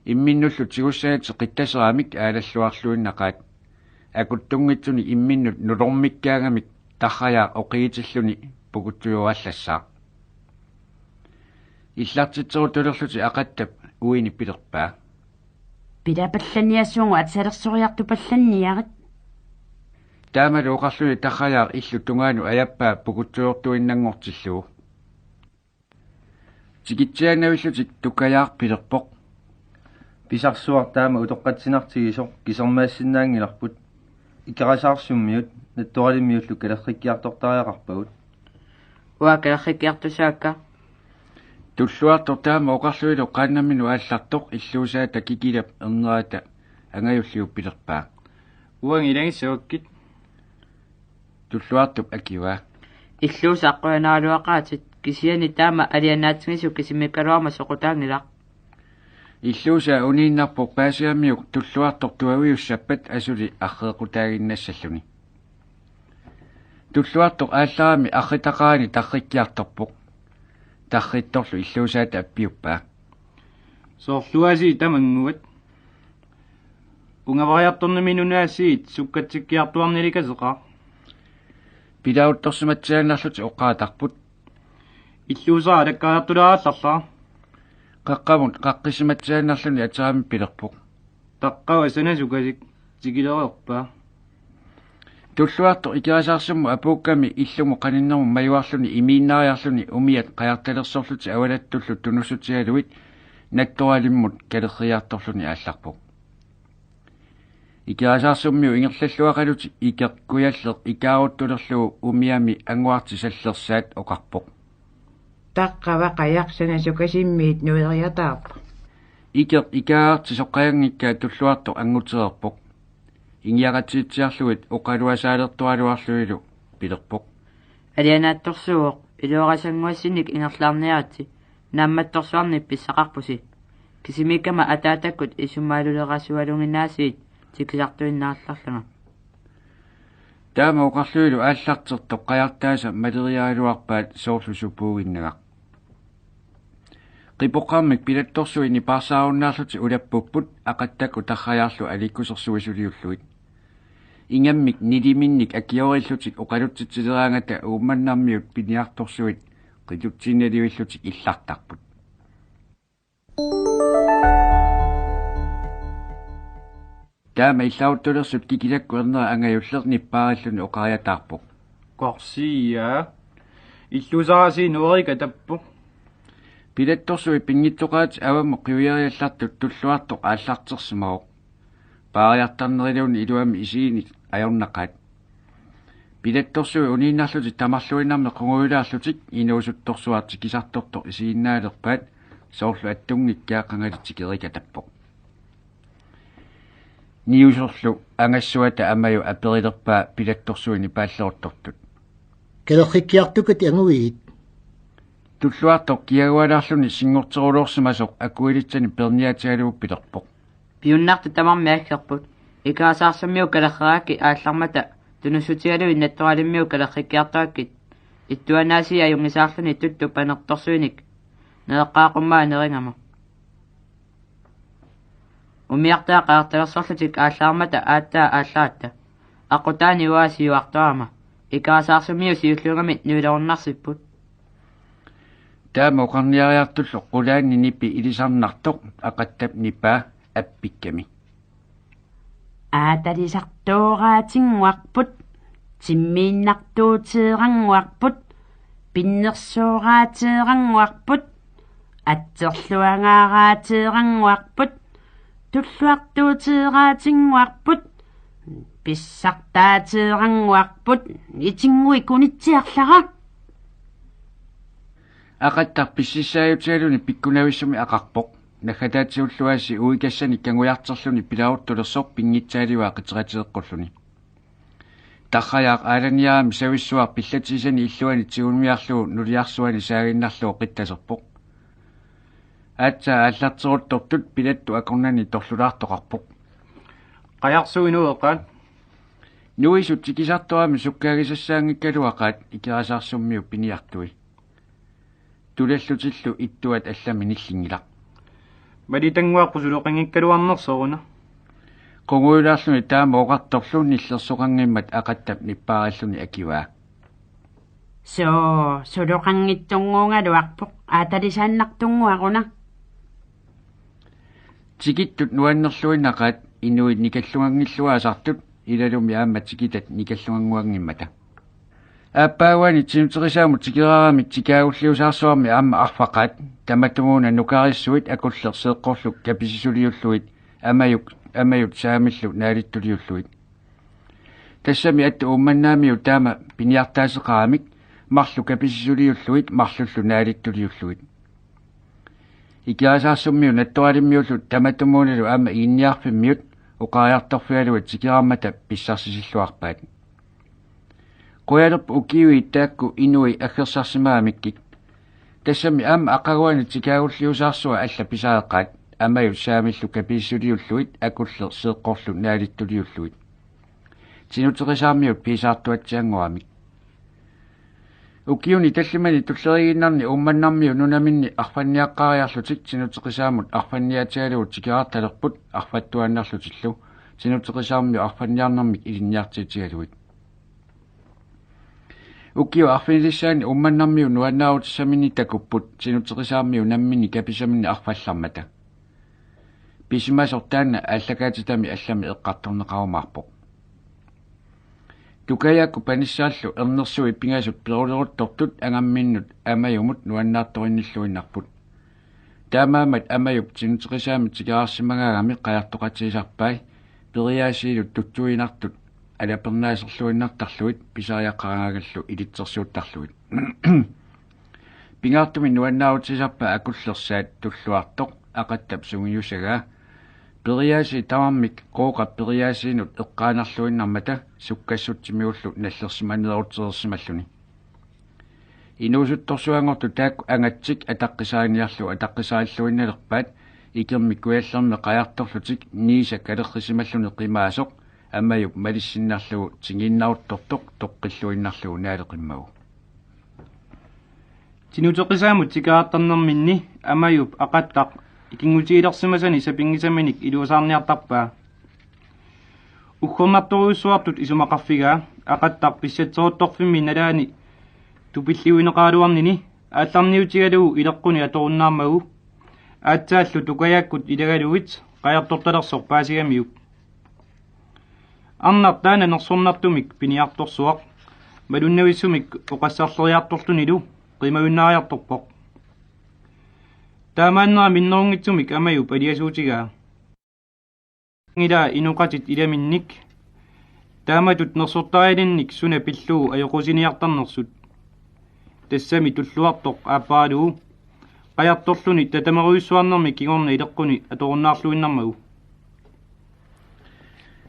Imminnullu tigussagatik qittaseramik aalalluarluinnaqaat. Akuttunngitsuni imminnut nulormikkaagamik Tarrajaaq oqigitilluni pukuttujoorallassaaq. Illartitseruttulerlutik Aqattap uini pilerpaa: Pilapallaniassuungut atisalersueriartupallaniarit. Taamalu oqarluni Tarrajaaq illup tungaanut ajappaa pukuttujoortuinnanngortillugu. Tikitsiaannavillutik Tukajaaq pilerpoq: Pisarsuaq taama utoqqatsinartigisoq kisermaassinnaanngilarput. Ikerasaarsummiut Nattoralimmiullu kalerrikkiartortariaqarpagut. Uanga kalerrikkiartussaakka. Tulluartoq taama oqarlunilu qaannamminut aallartoq illuusaata kikilap ernerata angajulliup pilerpaa: Uanga ilagissavakkit. Tulluartup akiaa: Illuusaat qujanaraluaqaatit, kisianni taama alianaatigisoq kisimikkaluarmat soqutaanngilaq. Illuusaa uniinnarpoq paasigamiuk Tulluartoq tuaviussappat asuli arreeqqutaaginnassalluni. Tulluartoq aallarami arritaqarani tarrikkiartorpoq. Tarrittorlu illuusaata appiuppaa: Soorluaasiit tamannguat. Ungavariartornumi nunaasiit sukkatsikkiartuarnilikaseqaaq. Pilaaruttorsimatsiaannarlutik oqaatarput: Illuusaa alakkariartulaarallarlara. Qaqqamut qaqqissimatsiaannarluni ateramik pilerpoq: Taqqava sanasukasik tikilereerpaa. Tulluartoq Ikerasaarsummut apuukkami illumut qaninnermut majuarluni imiinnariarluni umiat qajartalersorlutik avalattullu tunussutigalugit Nattoralimmut kalerriartorluni aallarpoq. Ikerasaarsummioq ingerlalluaqalutik Ikeq Kujalleq ikaaruttulerlugu umiami anguartisallersaat oqarpoq: Taqqava qajaq sanaasukasimmiit nueriataarpa. Ikeq ikaagartisoq qajanngikkaa Tulluartoq angutereerpoq. Ingiaqatigiitsiarlugit oqaluasaalertoraluarlunilu pilerpoq: Alianaattorsuuvoq, iluarasannguassinnik ingerlaarniaritsi, naammattorsuarnik pissaqarpusi. Kisimiikkama ataatakkut isumaalulerasualuginnaasiit tikisartuinnarallarlanga. Taama oqarlunilu aallartertoq qajartaasa maleriaraluarpaat soorlu supuuginnagaq. Qipoqqarmik pilattorsuit nipaarsaarunnaarlutik ulappupput, Aqattakkut tarrajaarlu aliikkusersuisuliullugit. Ingammik niliminnik akiorillutik oqalutitsileraangata Uummannarmiut piniartorsuit qitutsiinnalivillutik illartarput. Taama illaruttulersut kikilakkut ernera angajulleq nippaarilluni oqariataarpoq: Korsia. Illusaasiin Ulrika tappoq. Pilattorsuit pinngitsoqaatit avammut qiviariallartut Tulluartoq aallartersimavoq. Paariartarneriluunniit iluamik isiginik ajornaqaat. Pilattorsuit uniinnarlutik tamarluinnarmik qungujulaarlutik inuusuttorsuaq tikisartortoq isiginnaalerpaat, soorlu attunngikkaa, qangali tikeriikatappoq. Niusorlu angassuata Amajup aperilerpaa pilattorsuit nipaalleruttortut: Kalerrikkiartukkit anguigit? Tulluartoq kiagualaarluni sinngorteruloorsimasoq akuilitsanik peerniatigalugu pilerpoq: Piunnartut tamarmik aggerput. Ikerasaarsuarmiut kalerrerakkit aallarmata tunussutigalugit Nattoralimmiut kalerrikkiartarakkit ittuanaasiit ajunngisaarluni tuttup panertorsuinik nereqqaaqummaa neringama. Umiartaa qajartalersorlutik aallaarmata aatsaat aallaratta. Aqqutaani uanga siuartorama. Ikerasaarsuarmiut siulliugamik nuilerunnarsipput. Taama oqarniariartullu qulaani nipi ilisarnartoq Aqattap nipaa appikkami: Aatalisartooraatinguarput, timmiinnartuuteerannguarput, pinnersooraateerannguarput, atserluangaaraateerannguarput, tulluartuuteeraatinguarput, pissartaateerannguarput, itinnguit kunitsiarlara. Aqattaq pississaajutigaluni pikkunavissumik aqarpoq. Naggataatigulluaasi uikassanik kangujarterluni pilaruttulersoq pinngitsaaliua qiteqateeqqulluni. Tarrajaaq aalaniarami savissuaq pillatigisani illuani tigunuiarlugu nuliarsuani saaginnarlugu qittaserpoq. Aatsaat aallarteruttortut pilattut akornanni torlulaartoqarpoq: Qajarsuit nueqaat. Nuisut tikisartoramik sukkaagisassaanngikkaluaqaat Ikerasaarsuarmiut piniartui. Tulallutillu ittuat allamik nillinngilaq: Malitannguarput suloqanngikkaluarnersoq una. Qungujulaarluni taama oqartorlu nillersoqanngimmat Aqattap nippaarilluni akivaa: Suu, suloqanngitsunnguugaluarpoq, aatalisaannartunnguaq una. Tikittut nuannerluinnaqaat, inuit nikallunganngilluaasartut, ilalumi aamma tikitat nikallungannguanngimmata. Aappaaguani Tinuteqisaamut tikeraaramik tikaagulliusaarsuarmi aamma arfaqaat, tamatumuuna Nukarissuit Akulleq Seeqqorlu Kapisisuliullugit, Amajuk, Amajut Saamillu naalittuliullugit. Tassami Attu Uummannamiut taama piniartaaseqaramik, marluk Kapisisuliullugit marlullu naalittuliullugit. Ikerasaarsuarmiut Nattoralimmiullu tamatumuunalu aamma Iginniarfimmiut oqariartorfigalugit tikeraarmata pissarsisilluarpaat. Qujalerput ukiuit taakku inuit aggersarsimagamikkik. Tassami aamma aqaguani tikaagulliusaarsuaq alla pisareqaat, Amajut Saamillu Kapisisuliullugit Akulleq Seeqqorlu naalittuliullugit. Tinuteqisaarmiut piisaartuatsianngoramik. Ukiuni tallimani tulleriiginnarni Uummannarmiut nunaminni arfanniaqqaariarlutik Tinuteqisaamut arfanniatigalugu tikeraartalerput arfattuaannarlutillu, Tinuteqisaarmiut arfanniarnermik ilinniartiitigalugit. Ukioq arfinilissaani Uummannarmiut nuannaarutissaminnik takupput, Tinuteqisaarmiut namminneq kapisaminnik arfallarmata. Pisimasoq taanna aallakaatitami allamik eqqartorneqarumaarpoq. Tukajakkut panissaallu ernersuit pingasut peruleruttortut angamminnut Amajumut nuannaartorinnilluinnarput. Taamaammat Amajup Tinuteqisaamik tikeraarsimagaagami qajartoqatigisarpai, periaasiilut tutsuiginartut alapernaaserluinnartarlugit pisariaqaragaagallu ilitsersuuttarlugit. Pingaartumik nuannaarutigisarpaat Akullersaat Tulluartoq Aqattap sungiusagaa. Periaasiit tamarmik Qooqap periaasiinut eqqaanarluinnarmata sukkassutsimiullu nallersimaneerutereersimalluni. Inuusuttorsuanngortut taakku angatsik ataqqisaarinniarlugu ataqqisaarilluinnalerpaat, ikermik kujallermi qajartorlutik niisa kalerrisimalluni qimaasoq Amajup malissinnarlugu tingiinnaruttortoq toqqilluinnarlugu naaleqimmagu. Tinuteqisaamut tikeraartarnerminni Amajup Aqattaq ikinngutigilersimasani sapinngisaminik iluasaarniartarpaa. Uggornartorujussuartut isumaqarfigaa Aqattaq pissatseruttorfimmi nalaani tupilliuineqaraluarnini aallarniutigalugu ileqquni atorunnaarmagu, aatsaallu Tukajaakkut ilagalugit qajartortalersoq paasigamiuk. Arnaq taanna nersornartumik piniartorsuaq malunnavissumik oqassarleriartorlunilu qimajunnaariartorpoq. Taamaannera minnerunngitsumik Amajup aliasuutigaa: Ilaa inoqatit ilaminnik taamatut nersortarialinnik suna pillugu ajoqusiniartarnersut. Tassami Tulluartoq aapparalugu qajartorluni tatamerujussuarnermi kingorna ileqquni atorunnaarluinnarmagu.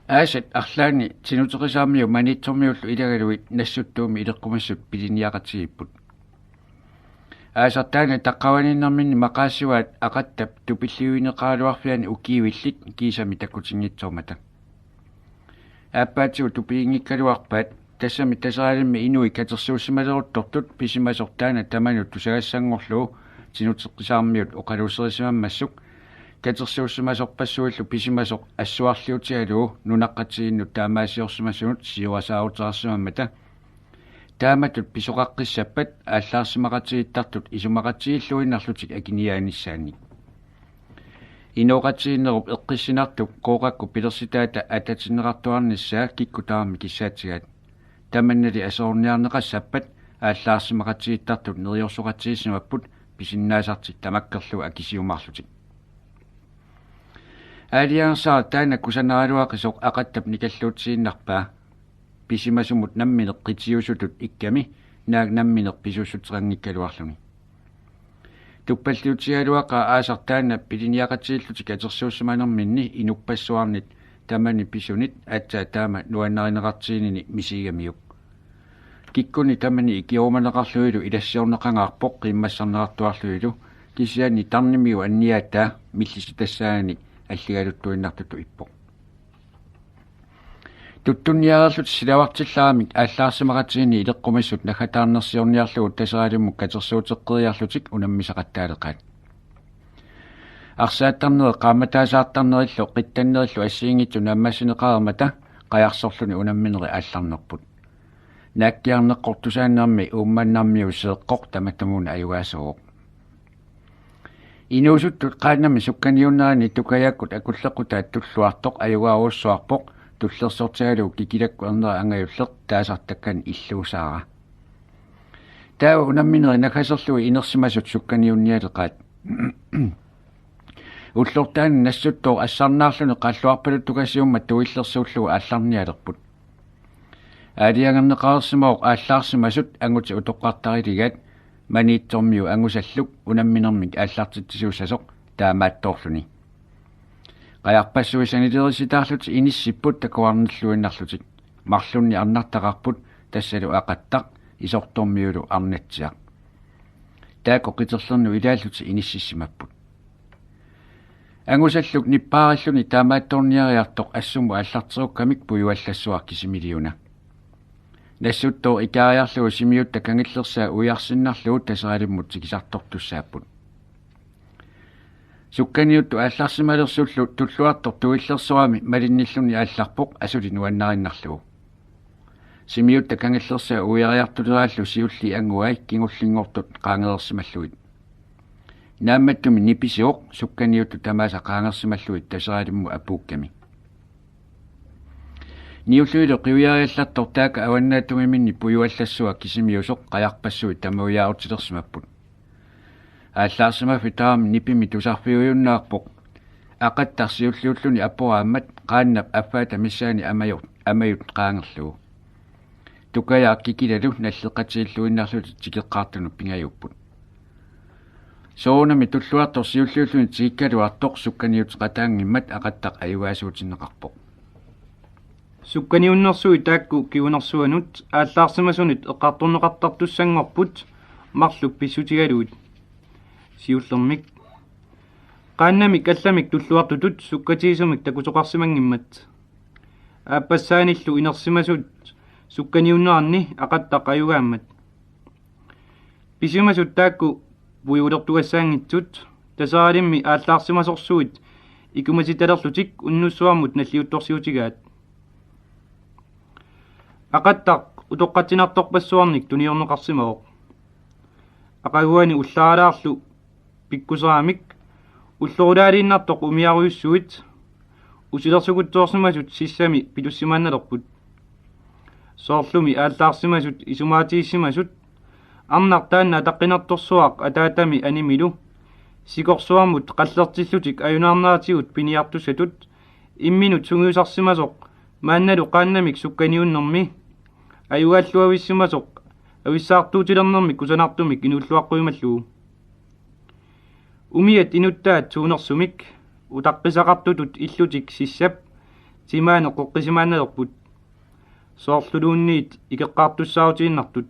Aasat arlaanni Tinuteqisaarmiut Maniitsormiullu ilagalugit Nassuttuumi ileqqumissut pilinniaqatigiipput. Aasaq taanna taqqavaniinnerminni maqaasivaat Aqattap tupilliuineqaraluarfiani ukiivillit kiisami takkutinngitsoormata. Aappaatigut tupiginngikkaluarpaat, tassami Taseralimmi inuit katersuussimaleruttortut pisimasoq taanna tamanut tusagassanngorlugu Tinuteqisaarmiut oqaluuserisimammassuk, katersuussimasorpassuillu pisimasoq assuarliutigalugu nunaqqatigiinnut taamaasiorsimasunut siuasaaruteqarsimammata. Taamatut pisoqaqqissappat aallaarsimaqatigiittartut isumaqatigiilluinnarlutik akiniaanissaannik. Inooqatigiinnerup eqqissinartup Qooqakkut pilersitaata atatinneqartuarnissaa kikkut tamarmik kissaatigaat. Tamannali aserorniarneqassappat aallaarsimaqatigiittartut neriorsoqatigiissimapput pisinnaasartik tamakkerlugu akisiumaarlutik. Aalajangersaaq taanna kusanaraluaqisoq Aqattap nikalluutigiinnarpaa. Pisimasumut nammineq qitiusutut ikkami naak nammineq pisussuteqanngikkaluarluni. Tuppalliutigaluaqaaq aasaq taanna pilinniaqatigiillutik katersuussimanerminni inuppassuarnit tamani pisunit aatsaat taama nuannarineqartiginini misigigamiuk. Kikkuni tamani ikiorumaneqarluilu ilassiorneqangaarpoq qiimmassarneqartuarluilu, kisianni tarnimigut anniaataa millisitassaanani alligaluttuinnartutut ippoq. Tuttunniareerlutik silavartillaramik aallaarsimaqatigiinni ileqqumissut naggataarnersiorniarlugu Taseralimmut katersuuteqqeriarlutik unammisaqattaaleqaat. Arsaattarneri qaammataasaartarnerillu qittannerillu assigiinngitsut naammassineqareermata qajarsorluni unamminerit aallarnerput. Naakkiarneqqortusaannermi Uummannarmiut Seeqqoq tamatumuuna ajugaasuuvoq. Inuusuttut qaannamik sukkaniunneranni Tukajaakkut akulleqqutaat Tulluartoq ajugaarujussuarpoq tullersortigalugu kikilakkut ernera angajulleq taasartakkanik illuusaara. Taava unamminerit naggaserlugit inersimasut sukkaniunnialeqaat. Ullortaani Nassuttooq assarnaarluni qalluarpaluttukasiummat tuillersuullugu aallarnialerput. Aalajangerneqareersimavoq aallaarsimasut angutit utoqqartariligaat Maniitsormiut angusalluk unamminermik aallartitsisuussasoq taamaattoorluni. Qajarpassuit sanileriisitaarlutik inissipput takuarnilluinnarlutik. Marlunnik arnartaqarput, tassalu Aqattaq Isortormiulu Arnatsiaq. Taakku qiterlernut ilaallutik inississimapput. Angusalluk nippaarilluni taamaattoorniariartoq assumut aallarterukkamik Pujuallassuaq kisimiiliuna. Nassuttooq ikaariarlugu Simiutta Kangillersaa uiarsinnarlugu Taseralimmut tikisartortussaapput. Sukkaniuttut aallarsimalersullu Tulluartoq tuillersorami malinnilluni aallarpoq asuli nuannarinnarlugu. Simiutta Kangillersaa uiariartuleraallu siulliit anguai kingullinngortut qaangereersimallugit. Naammattumik nipisivoq sukkaniuttut tamaasa qaangersimallugit Taseralimmut apuukkami. Niulluilu qiviariallartoq taaka avannaatungiminni Pujuallassuaq kisimiusoq qajarpassuit tamaviaarutilersimapput. Aallaarsimaffik taama nipimik tusarfiujunnaarpoq. Aqattaq siulliulluni aporaammat qaannap affaata missaani Amaju-, Amajut qaangerlugu. Tukajaaq kikilalu nalleqatigiilluinnarlutik tikeqqaartunut pingajuupput. Soorunami Tulluartoq siulliulluni tikikkaluartoq sukkaniuteqataanngimmat Aqattaq ajugaasuutinneqarpoq. Sukkaniunnersuit taakku kingunersuanut aallaarsimasunut eqqartorneqartartussanngorput marluk pissutigalugit. Siullermik qaannamik allamik tulluartutut sukkatigisumik takusoqarsimanngimmat. Aappassaanillu inersimasut sukkaniunneranni aqattaq ajugaammat. Pisimasut taakku puigulertugassaanngitsut Taseralimmi aallaarsimasorsuit ikumatittalerlutik unnussuarmut nalliuttorsiutigaat. Aqattaq utoqqatsinartorpassuarnik tuniorneqarsimavoq. Aqaguani ullaaralaarlu pikkuseramik ullorulaaliinnartoq umiarujussuit usilersukutsoorsimasut sissami pitussimaannalerput. Soorlumi aallaarsimasut isumaatigissimasut arnaq taanna ataqqinartorsuaq ataatami animilu sikorsuarmut qallertillutik ajunaarneratigut piniartussatut imminut sungiusarsimasoq maannalu qaannamik sukkaniunnermi ajugaalluavissimasoq avissaartuutilernermik kusanartumik inuulluaqquimallugu. Umiat inuttaat suunersumik utaqqisaqartutut illutik sissap timaani qeqqisimaannalerput. Soorluluunniit ikeqqaartussaarutiinnartut.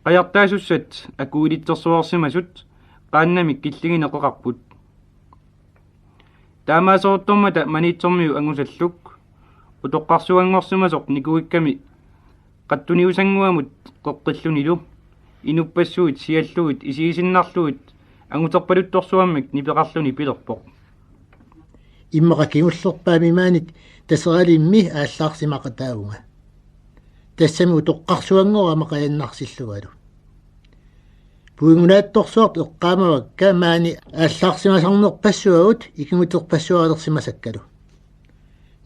Qajartaasussat akuilitsersuarsimasut qaannamik killingineqeqarput. Taamaasoortormata Maniitsormiu angusalluk utoqqarsuanngorsimasoq nikuikkami qattuniusannguamut qeqqillunilu inuppassuit siallugit isigisinnarlugit anguterpaluttorsuarmik nipeqarluni pilerpoq: Immaqa kingullerpaamik maani Taseralimmi aallaarsimaqataavunga. Tassami utoqqarsuanngorama qajannarsillugalu. Puigunaattorsuartut eqqaamavakka maani aallaarsimasarnerpassuagut ikinguterpassuaalersimasakkalu.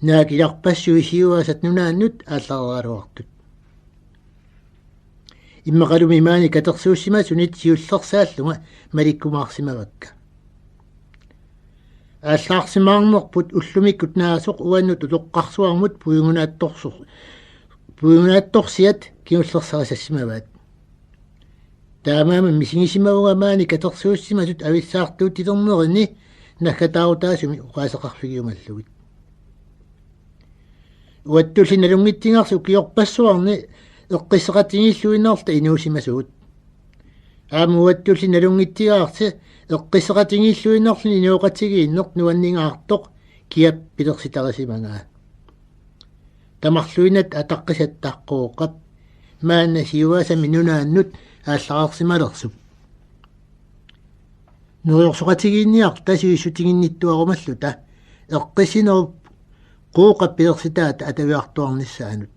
Naak ilarpassui siuaasat nunaannut aallareeraluartut. Immaqalumi maani katersuussimasunit siullersaallunga malikkumaarsimavakka. Aallaarsimaarnerput ullumikkut naasoq uannut utoqqarsuarmut puigunaattorsu-, puigunaattorsiat kingullersarisassimavaat. Taamaammat misigisimavunga maani katersuussimasut avissaartuutilernerini naggataarutaasumik oqaaseqarfigiumallugit. Uattulli nalunngitsigaarsi ukiorpassuarni eqqisseqatigiilluinnarluta inuusimasugut. Aamma uattulli nalunngitsigaarsi eqqisseqatigiilluinnarluni inooqatigiinneq nuanningaartoq kiap pilersitarisimagaa. Tamarluinnaat ataqqisat taqqooqap maanna siuaasami nunaannut aallareersimalersup. Neriorsoqatigiinniarta siussutiginnittuarumalluta eqqissinerup Qooqap pilersitaata ataviartuarnissaanut.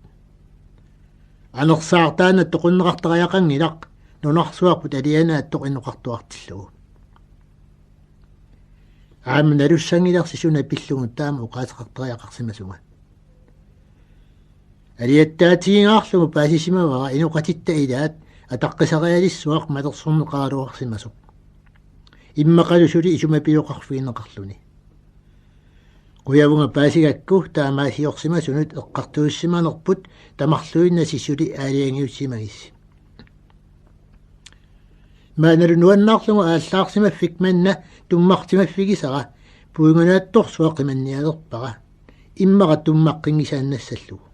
Anersaaq taanna toqunneqartariaqanngilaq nunarsuarput alianaattoq inoqartuartillugu. Aamma nalussanngilarsi suna pillugu taama oqaaseqartariaqarsimasunga. Aliattaatigigaarlugu paasisimavara inoqatitta ilaat ataqqisarialissuaq malersorneqaraluarsimasoq. Immaqalu suli isumapioqarfigineqarluni. Qujavunga paasigakku taamaaliorsimasunut eqqartuussimanerput tamarluinnasi suli aalajangiussimagissi. Maannalu nuannaarlugu aallaarsimaffik manna tummarsimaffigisara puigunaattorsuaq qimannialerpara. Immaqa tummaqqinngitsaannassallugu.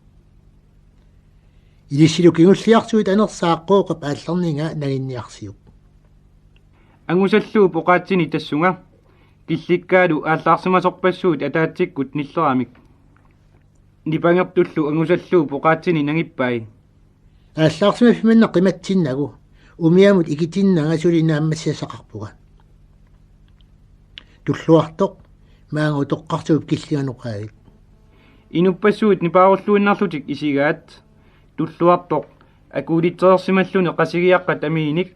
Ilissilu kingulliarsuit anersaaq Qooqap aallarnigaa nanginniarsiuk. Angusalluup oqaatsini tassunga killikkaalu aallaarsimasorpassuit ataatsikkut nilleramik. Nipangertullu Angusalluup oqaatsini nangippai: Aallaarsimaffik manna qimatsinnagu, umiamut ikitinnanga suli naammassisaqarpunga. Tulluartoq, maanga utoqqarsuup killinga noqaavit. Inuppassuit nipaarulluinnarlutik isigaat. Tulluartoq akuilitsereersimalluni qasigiaqqat amiinik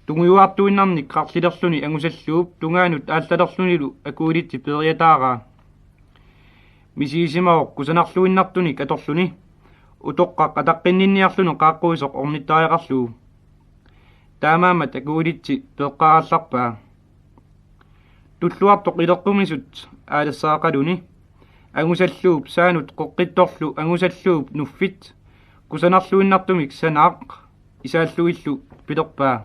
tungujuartuinnarnik qarlilerluni Angusalluup tungaanut aallalerlunilu akuilitsi peeriataaraa. Misigisimavoq kusanarluinnartunik atorluni utoqqaq ataqqinninniarluni qaaqquisoq ornittariaqarlugu. Taamaammat akuilitsi peeqqaarallarpaa. Tulluartoq ileqqumisut aalassaaqaluni Angusalluup saanut qeqqittorlu Angusalluup nuffit kusanarluinnartumik sanaaq isaallugillu pilerpaa: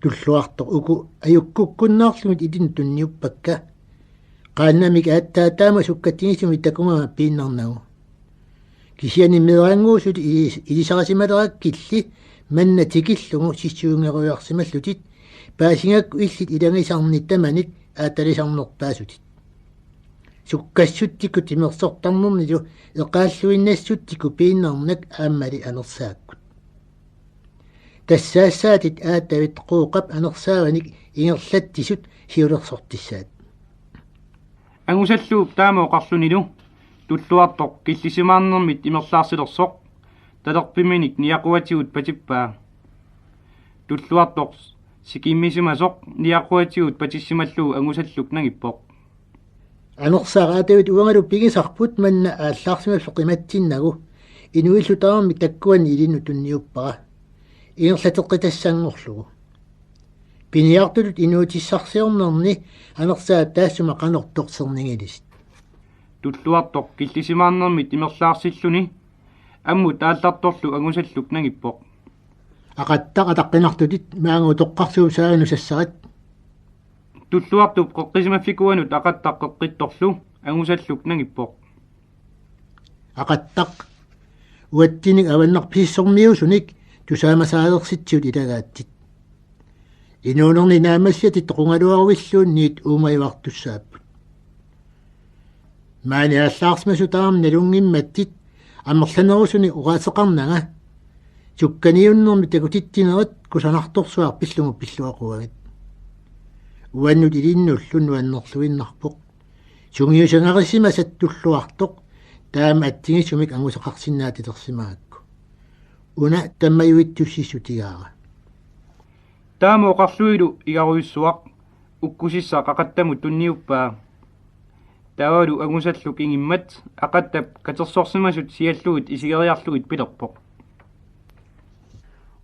Tulluartoq, uku ajukkukkunnaarlugit ilinnut tunniuppakka. Qaannamik aatsaat taama sukkatigisumik takugama piinnarnagu. Kisianni meerannguusut ilis-, ilisarisimalerakkilli Manna tikillugu sissuungerujarsimallutit, paasigakku illit ilagisarnit tamanit aatsalisarnerpaasutit. Sukkassutsikkut timersortarnernilu eqaalluinnassutsikkut piinnarnak aammali anersaakkut. Tassaassaatit aattavit Qooqap anersaavanik ingerlatsisut siulersortissaat. Angusalluup taama oqarlunilu Tulluartoq killisimaarnermit imerlaarsilersoq talerpiminik niaquatigut patippaa. Tulluartoq sikimmisimasoq niaquatigut patissimallugu Angusalluk nangippoq: Anersaaq, aattavit uangalu pigisarput manna aallaarsimasoq qimatsinnagu. Inuillu tamarmik takkuanni ilinnut tunniuppara ingerlateqqitassanngorlugu. Piniartutut inuutissarsiornerni anersaat taassuma qanoq torsernigilissit. Tulluartoq killisimaarnermit imerlaarsilluni ammut aallartorlu Angusalluk nangippoq: Aqattaq, ataqqinartutit, maanga utoqqarsuup saaganut sassarit. Tulluartup qeqqisimaffik uanut Aqattaq qeqqittorlu Angusalluk nangippoq: Aqattaq, uatsinik avannarpisissormiuusunik tusaamasaalersitsisut ilagaatsit. Inuunerni naammassiatit toqungaluaruilluunniit uumajuartussaapput. Maani aallaarsimasut tamarmik nalunngimmatsit amerlanerusunik oqaaseqarnanga. Sukkaniunnermik takutitsinerit kusanartorsuaq pillugu pilluaqquagit. Uannut ilinnullu nuannerluinnarpoq. Sungiusangarisimasat Tulluartoq taama atsigisumik angusaqarsinnaatilersimagakku. Una tammajuitsussissutigaara. Taama oqarluilu igarujussuaq ukkusissaq Aqattamut tunniuppaa. Taavalu Angusalluk ingimmat Aqattap katersorsimasut siallugit isigeriarlugit pilerpoq: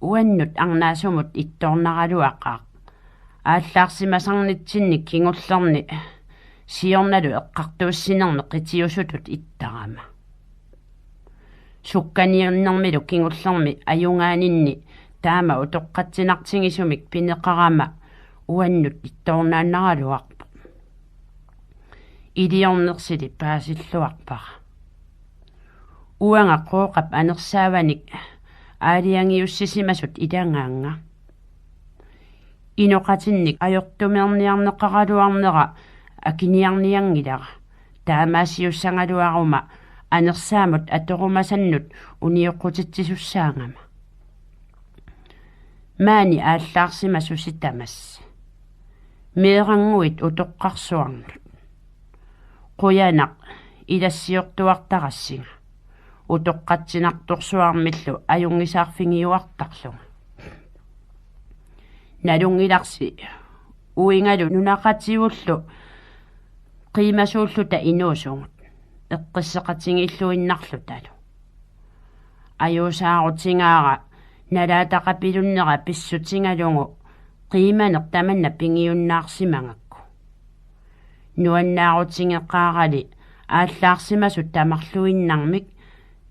Uannut arnaasumut ittoornaraluaqaaq, aallaarsimasarnitsinni kingullerni siornalu eqqartuussinermi qitiusutut ittarama. Sukkaniunnermilu kingullermi ajugaaninni taama utoqqatsinartigisumik pineqarama uannut ittoornaannaraluarpoq. Iliornersili paasilluarpara. Uanga Qooqap anersaavanik aalajangiussisimasut ilagaannga. Inoqatinnik ajortumeerniarneqaraluarnera akiniarnianngilara, taamaasiussagaluaruma anersaamut atorumasannut unioqqutitsisussaagama. Maani aallaarsimasusi tamassi. Meerannguit utoqqarsuarnut. Qujanaq ilassiortuartarassinga utoqqatsinartorsuarmillu ajunngisaarfigiuartarlunga. Nalunngilarsi uingalu nunaqqatigullu qiimasuulluta inuusugut eqqisseqatigiilluinnarlutalu. Ajuusaarutigaara nalaataqapilunnera pissutigalugu qiimaneq tamanna pigiunnaarsimagakku. Nuannaarutigeqaarali aallaarsimasut tamarluinnarmik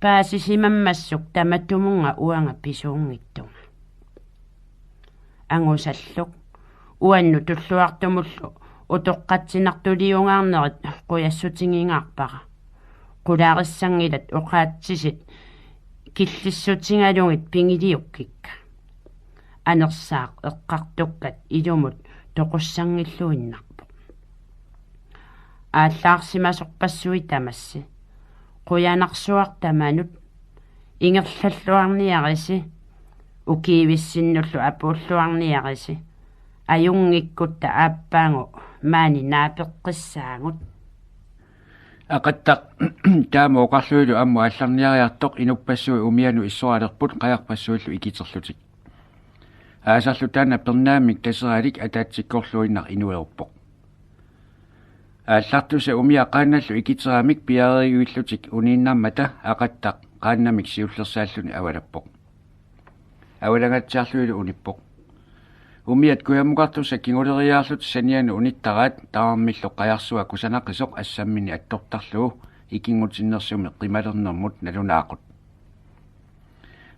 paasisimammassuk tamatumunnga uanga pisuunngittunga. Angusalluk uannut Tulluartumullu utoqqatsinartuliugaarnerit qujassutigigaarpara. Qularissanngilat oqaatsisit killissutigalugit pigiliukkikka. Anersaaq eqqartukkat ilumut toqussanngilluinnarpoq. Aallaarsimasorpassuit tamassi. Qujanarsuaq tamanut. Ingerlalluarniarisi. Ukiivissinnullu apuulluarniarisi. Ajunngikkutta aappaagu maani naapeqqissaagut. Aqattaq, taama oqarluilu ammut aallarniariartoq inuppassuit umianut issoralerput qajarpassuillu ikiterlutik. Aasarlu taanna pernaammik Taseralik ataatsikkorluinnaq inueruppoq. Aallartussat umiat qaannallu ikiteramik piareeriguillutik uniinnarmata Aqattaq qaannamik siullersaalluni avalappoq. Avalagatsiarluilu unippoq. Umiat kujammukartussat kinguleriaarlutik sanianut unittaraat tamarmillu qajarsuaq kusanaqisoq assamminni attortarlugu ikinngutinnersumik qimalernermut nalunaaqut.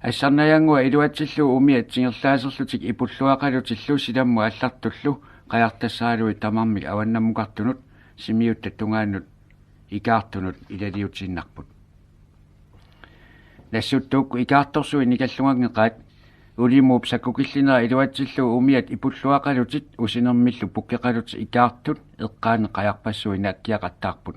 Assarnajaannguaq iluatsillugu umiat tingerlaaserlutik ipulluaqalutillu silammut aallartullu qajartassaraluit tamarmik avannammukartunut Simiutta tungaanut ikaartunut ilaliutiinnarput. Nassuttuukkut ikaartorsuit nikalluganngeqaat, Ulimuup sakkukillinera iluatsillugu umiat ipulluaqalutit usinermillu pukkeqalutit ikaartut eqqaani qajarpassuit naakkiaqattaarput.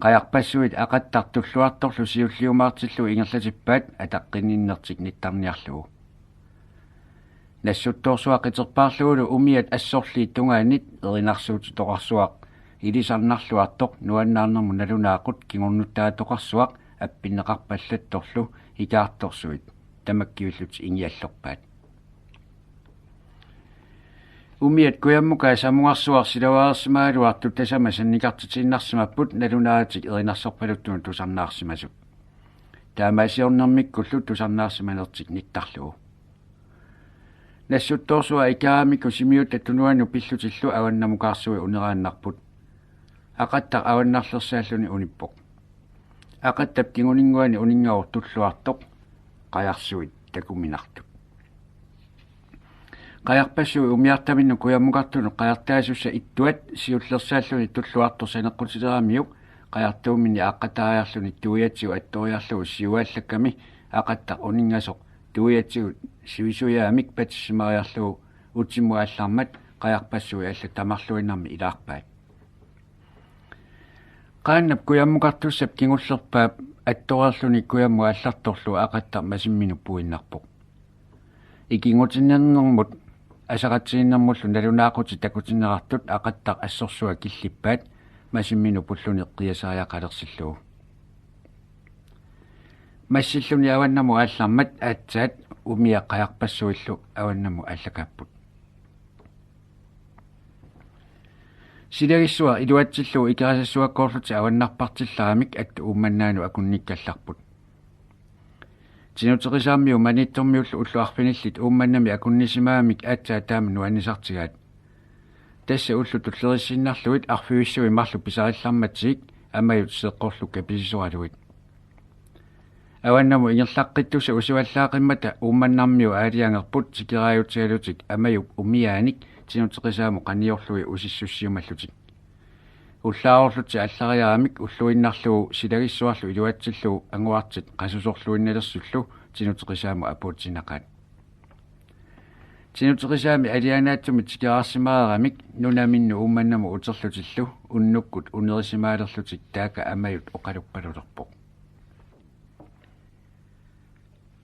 Qajarpassuit Aqattaq Tulluartorlu siulliumaartillugu ingerlatippaat ataqqinninnertik nittarniarlugu. Nassuttoorsuaq qiterpaarlugulu umiat assorliit tungaannit erinarsuutitoqarsuaq ilisarnarluartoq nuannaarnermut nalunaaqut kingornuttaatoqarsuaq appinneqarpallattorlu ikaartorsuit tamakkiullutik ingiallerpaat. Umiat kujammukaat samungarsuaq silareersimagaluartut tasamik sannikartitiinnarsimapput nalunaaratik erinarsorpaluttunut tusarnaarsimasut. Taamaasiornermikkullu tusarnaarsimanertik nittarlugu. Nassuttoorsuaq ikaaramikkut Simiutta Tunuannut pillutillu avannamukaarsui uneraannarput. Aqattaq avannarlersaalluni unippoq. Aqattap kinguninnguani uninngavoq Tulluartoq qajarsuit takuminartut. Qajarpassuit umiartaminnut kujammukartunut qajartaasussat ittuat siullersaalluni Tulluartoq saneqqutileramiuk qajartuumminni aaqqataariarluni tuiatigut attoriarlugu siuaallakkami Aqattaq uninngasoq tuiatigut sivisujaamik patissimariarlugu utimut aallarmat qajarpassuit allat tamarluinnarmik ilaarpaat. Qaannap kujammukartussap kingullerpaap attoreerluni kujammut aallartorlugu Aqattaq masimminut puinnarpoq. Ikinngutinninnermut asaqatigiinnermullu nalunaaqutit takutinneqartut Aqattaq assorsuaq killippaat masimminut pulluni qiasariaqalersillugu. Massilluni avannamut aallarmat aatsaat umiat qajarpassuillu avannamut aallakaapput. Silagissuaq iluatsillugu Ikerasassavakkoorlutik avannarpartillaramik Attut Uummannaanut akunnikkallarput. Tinuteqisaarmiut Maniitsormiullu ullut arfinillit Uummannami akunnisimagamik aatsaat taama nuannisartigaat. Tassa ullut tulleriissinnarlugit arfivissuit marluk pisarillarmatsigik Amajut Seeqqorlu kapisisoralugit. Avannamut ingerlaqqittussat usivallaaqqimmata Uummannarmiut aalajangerput tikeraajutigalutik Amajup umiaanik Tinuteqisaamut qaniorlugit usissussiumallutik. Ullaarorlutik aallariaramik ulluinnarlugu Silagissuarlu iluatsillugu anguartit qasusorluinnalersutlu Tinuteqisaamut apuutinneqaat. Tinuteqisaami alianaatsumik tikeraarsimareeramik nunaminnut Uummannamut uterlutillu unnukkut unerisimaalerlutik taakku Amajut oqaluppalulerpoq.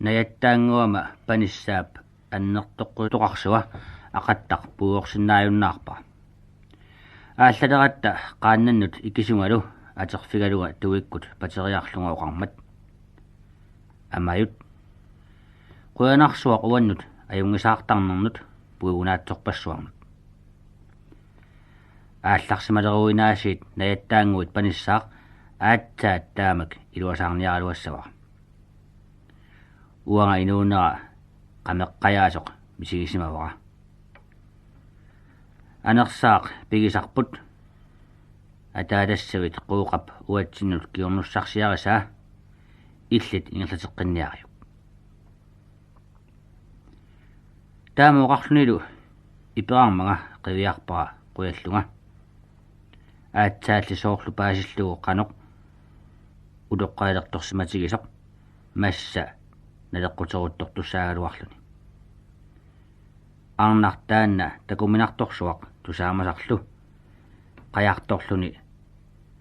Najattaannguama panissaap annertoqqutoqarsua Aqattaq puigorsinnaajunnaarpaa. Aallaleratta qaannannut ikisungalu aterfigalunga tuikkut pateriarlunga oqarmat: Amajut, qujanarsuaq uannut ajunngisaartarnernut puigunaatsorpassuarnut. Aallarsimaleruinaasiit najattaannguit panissaaq aatsaat taamak iluasaarniaraluassavara. Uanga inuunera qameqqajaasoq misigisimavara. Anersaaq pigisarput, ataatassavit Qooqap uatsinnut kingornussarsiarisaa illit ingerlateqqinniariuk. Taama oqarlunilu iperarmanga qiviarpara qujallunga. Aatsaalli soorlu paasillugu qanoq utoqqalilertorsimatigisoq massa naleqquteruttortussaagaluarluni. Arnaq taanna takuminartorsuaq tusaamasarlu qajartorluni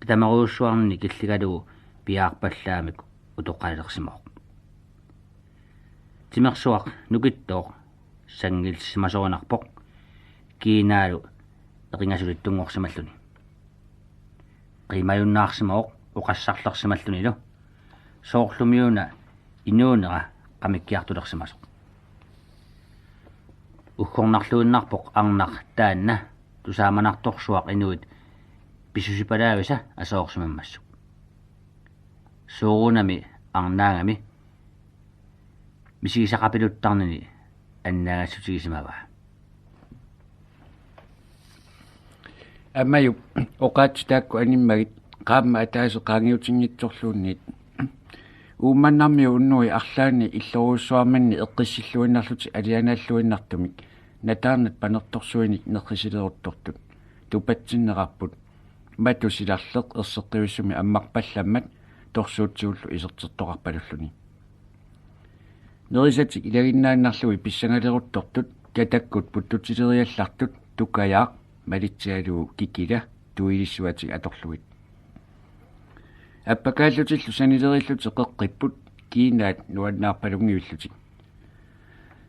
tamaruussuarnini killigalugu piaarpallaamik utoqqalilersimavoq. Timersuaq nukittooq sanngilsimasorinarpoq kiinaalu eqingasulittunngorsimalluni. Qiimajunnaarsimavoq oqassarlersimallunilu soorlumiuna inuunera qamikkiartulersimasoq. Uggornarluinnarpoq arnaq taanna tusaamanartorsuaq inuit pissusipalaavisa asoorsimammassuk. Soorunami arnaagami misigisaqapiluttarnini annaagassutigisimavaa. Amajup oqaatsit taakku animmagit qaammat ataaseq qaangiutinngitsorluunniit Uummannarmiut unnui arlaanni illorujussuarminni eqqissilluinnarlutik alianaalluinnartumik nataarnat panertorsuinik nerrisileruttortut tupatsinneqarput matu silarleq erseqqivissumik ammarpallammat torsuutsigullu isertertoqarpalulluni. Nerisatik ilaginnaannarlugit pissangaleruttortut katakkut puttutsileriallartut Tukajaaq malitsigalugu Kikila tuilissuatik atorlugit. Appakaallutillu sanilerillutik qeqqipput kiinaat nuannaarpalunngivillutik.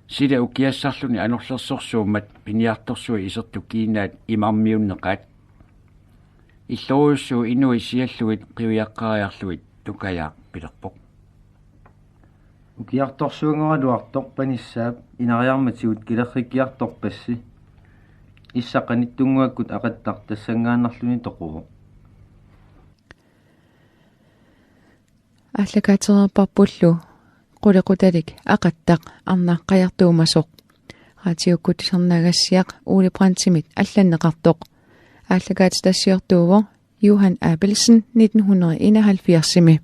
Sila ukiassarluni anorlersorsuummat piniartorsuit isertut kiinaat imarmiunneqaat. Illorujussuit inuit siallugit qiviaqqaariarlugit Tukajaaq pilerpoq. Ukiartorsuangoraluartoq panissaap inariarmatigut kilerrikkiartorpassi. Issaq qanittunnguakkut aqattaq tassanngaannarluni toquvoq. Aallakaatereerparpullu qulequtalik aqattaq arnaq qajartuumasoq. Raatiukkut tusarnaagassiaq Ole Brandtimit allanneqartoq. Aallakaatitassiortuuvoq Johan Abelsen nitten hundrede enoghalvfjerdsimi.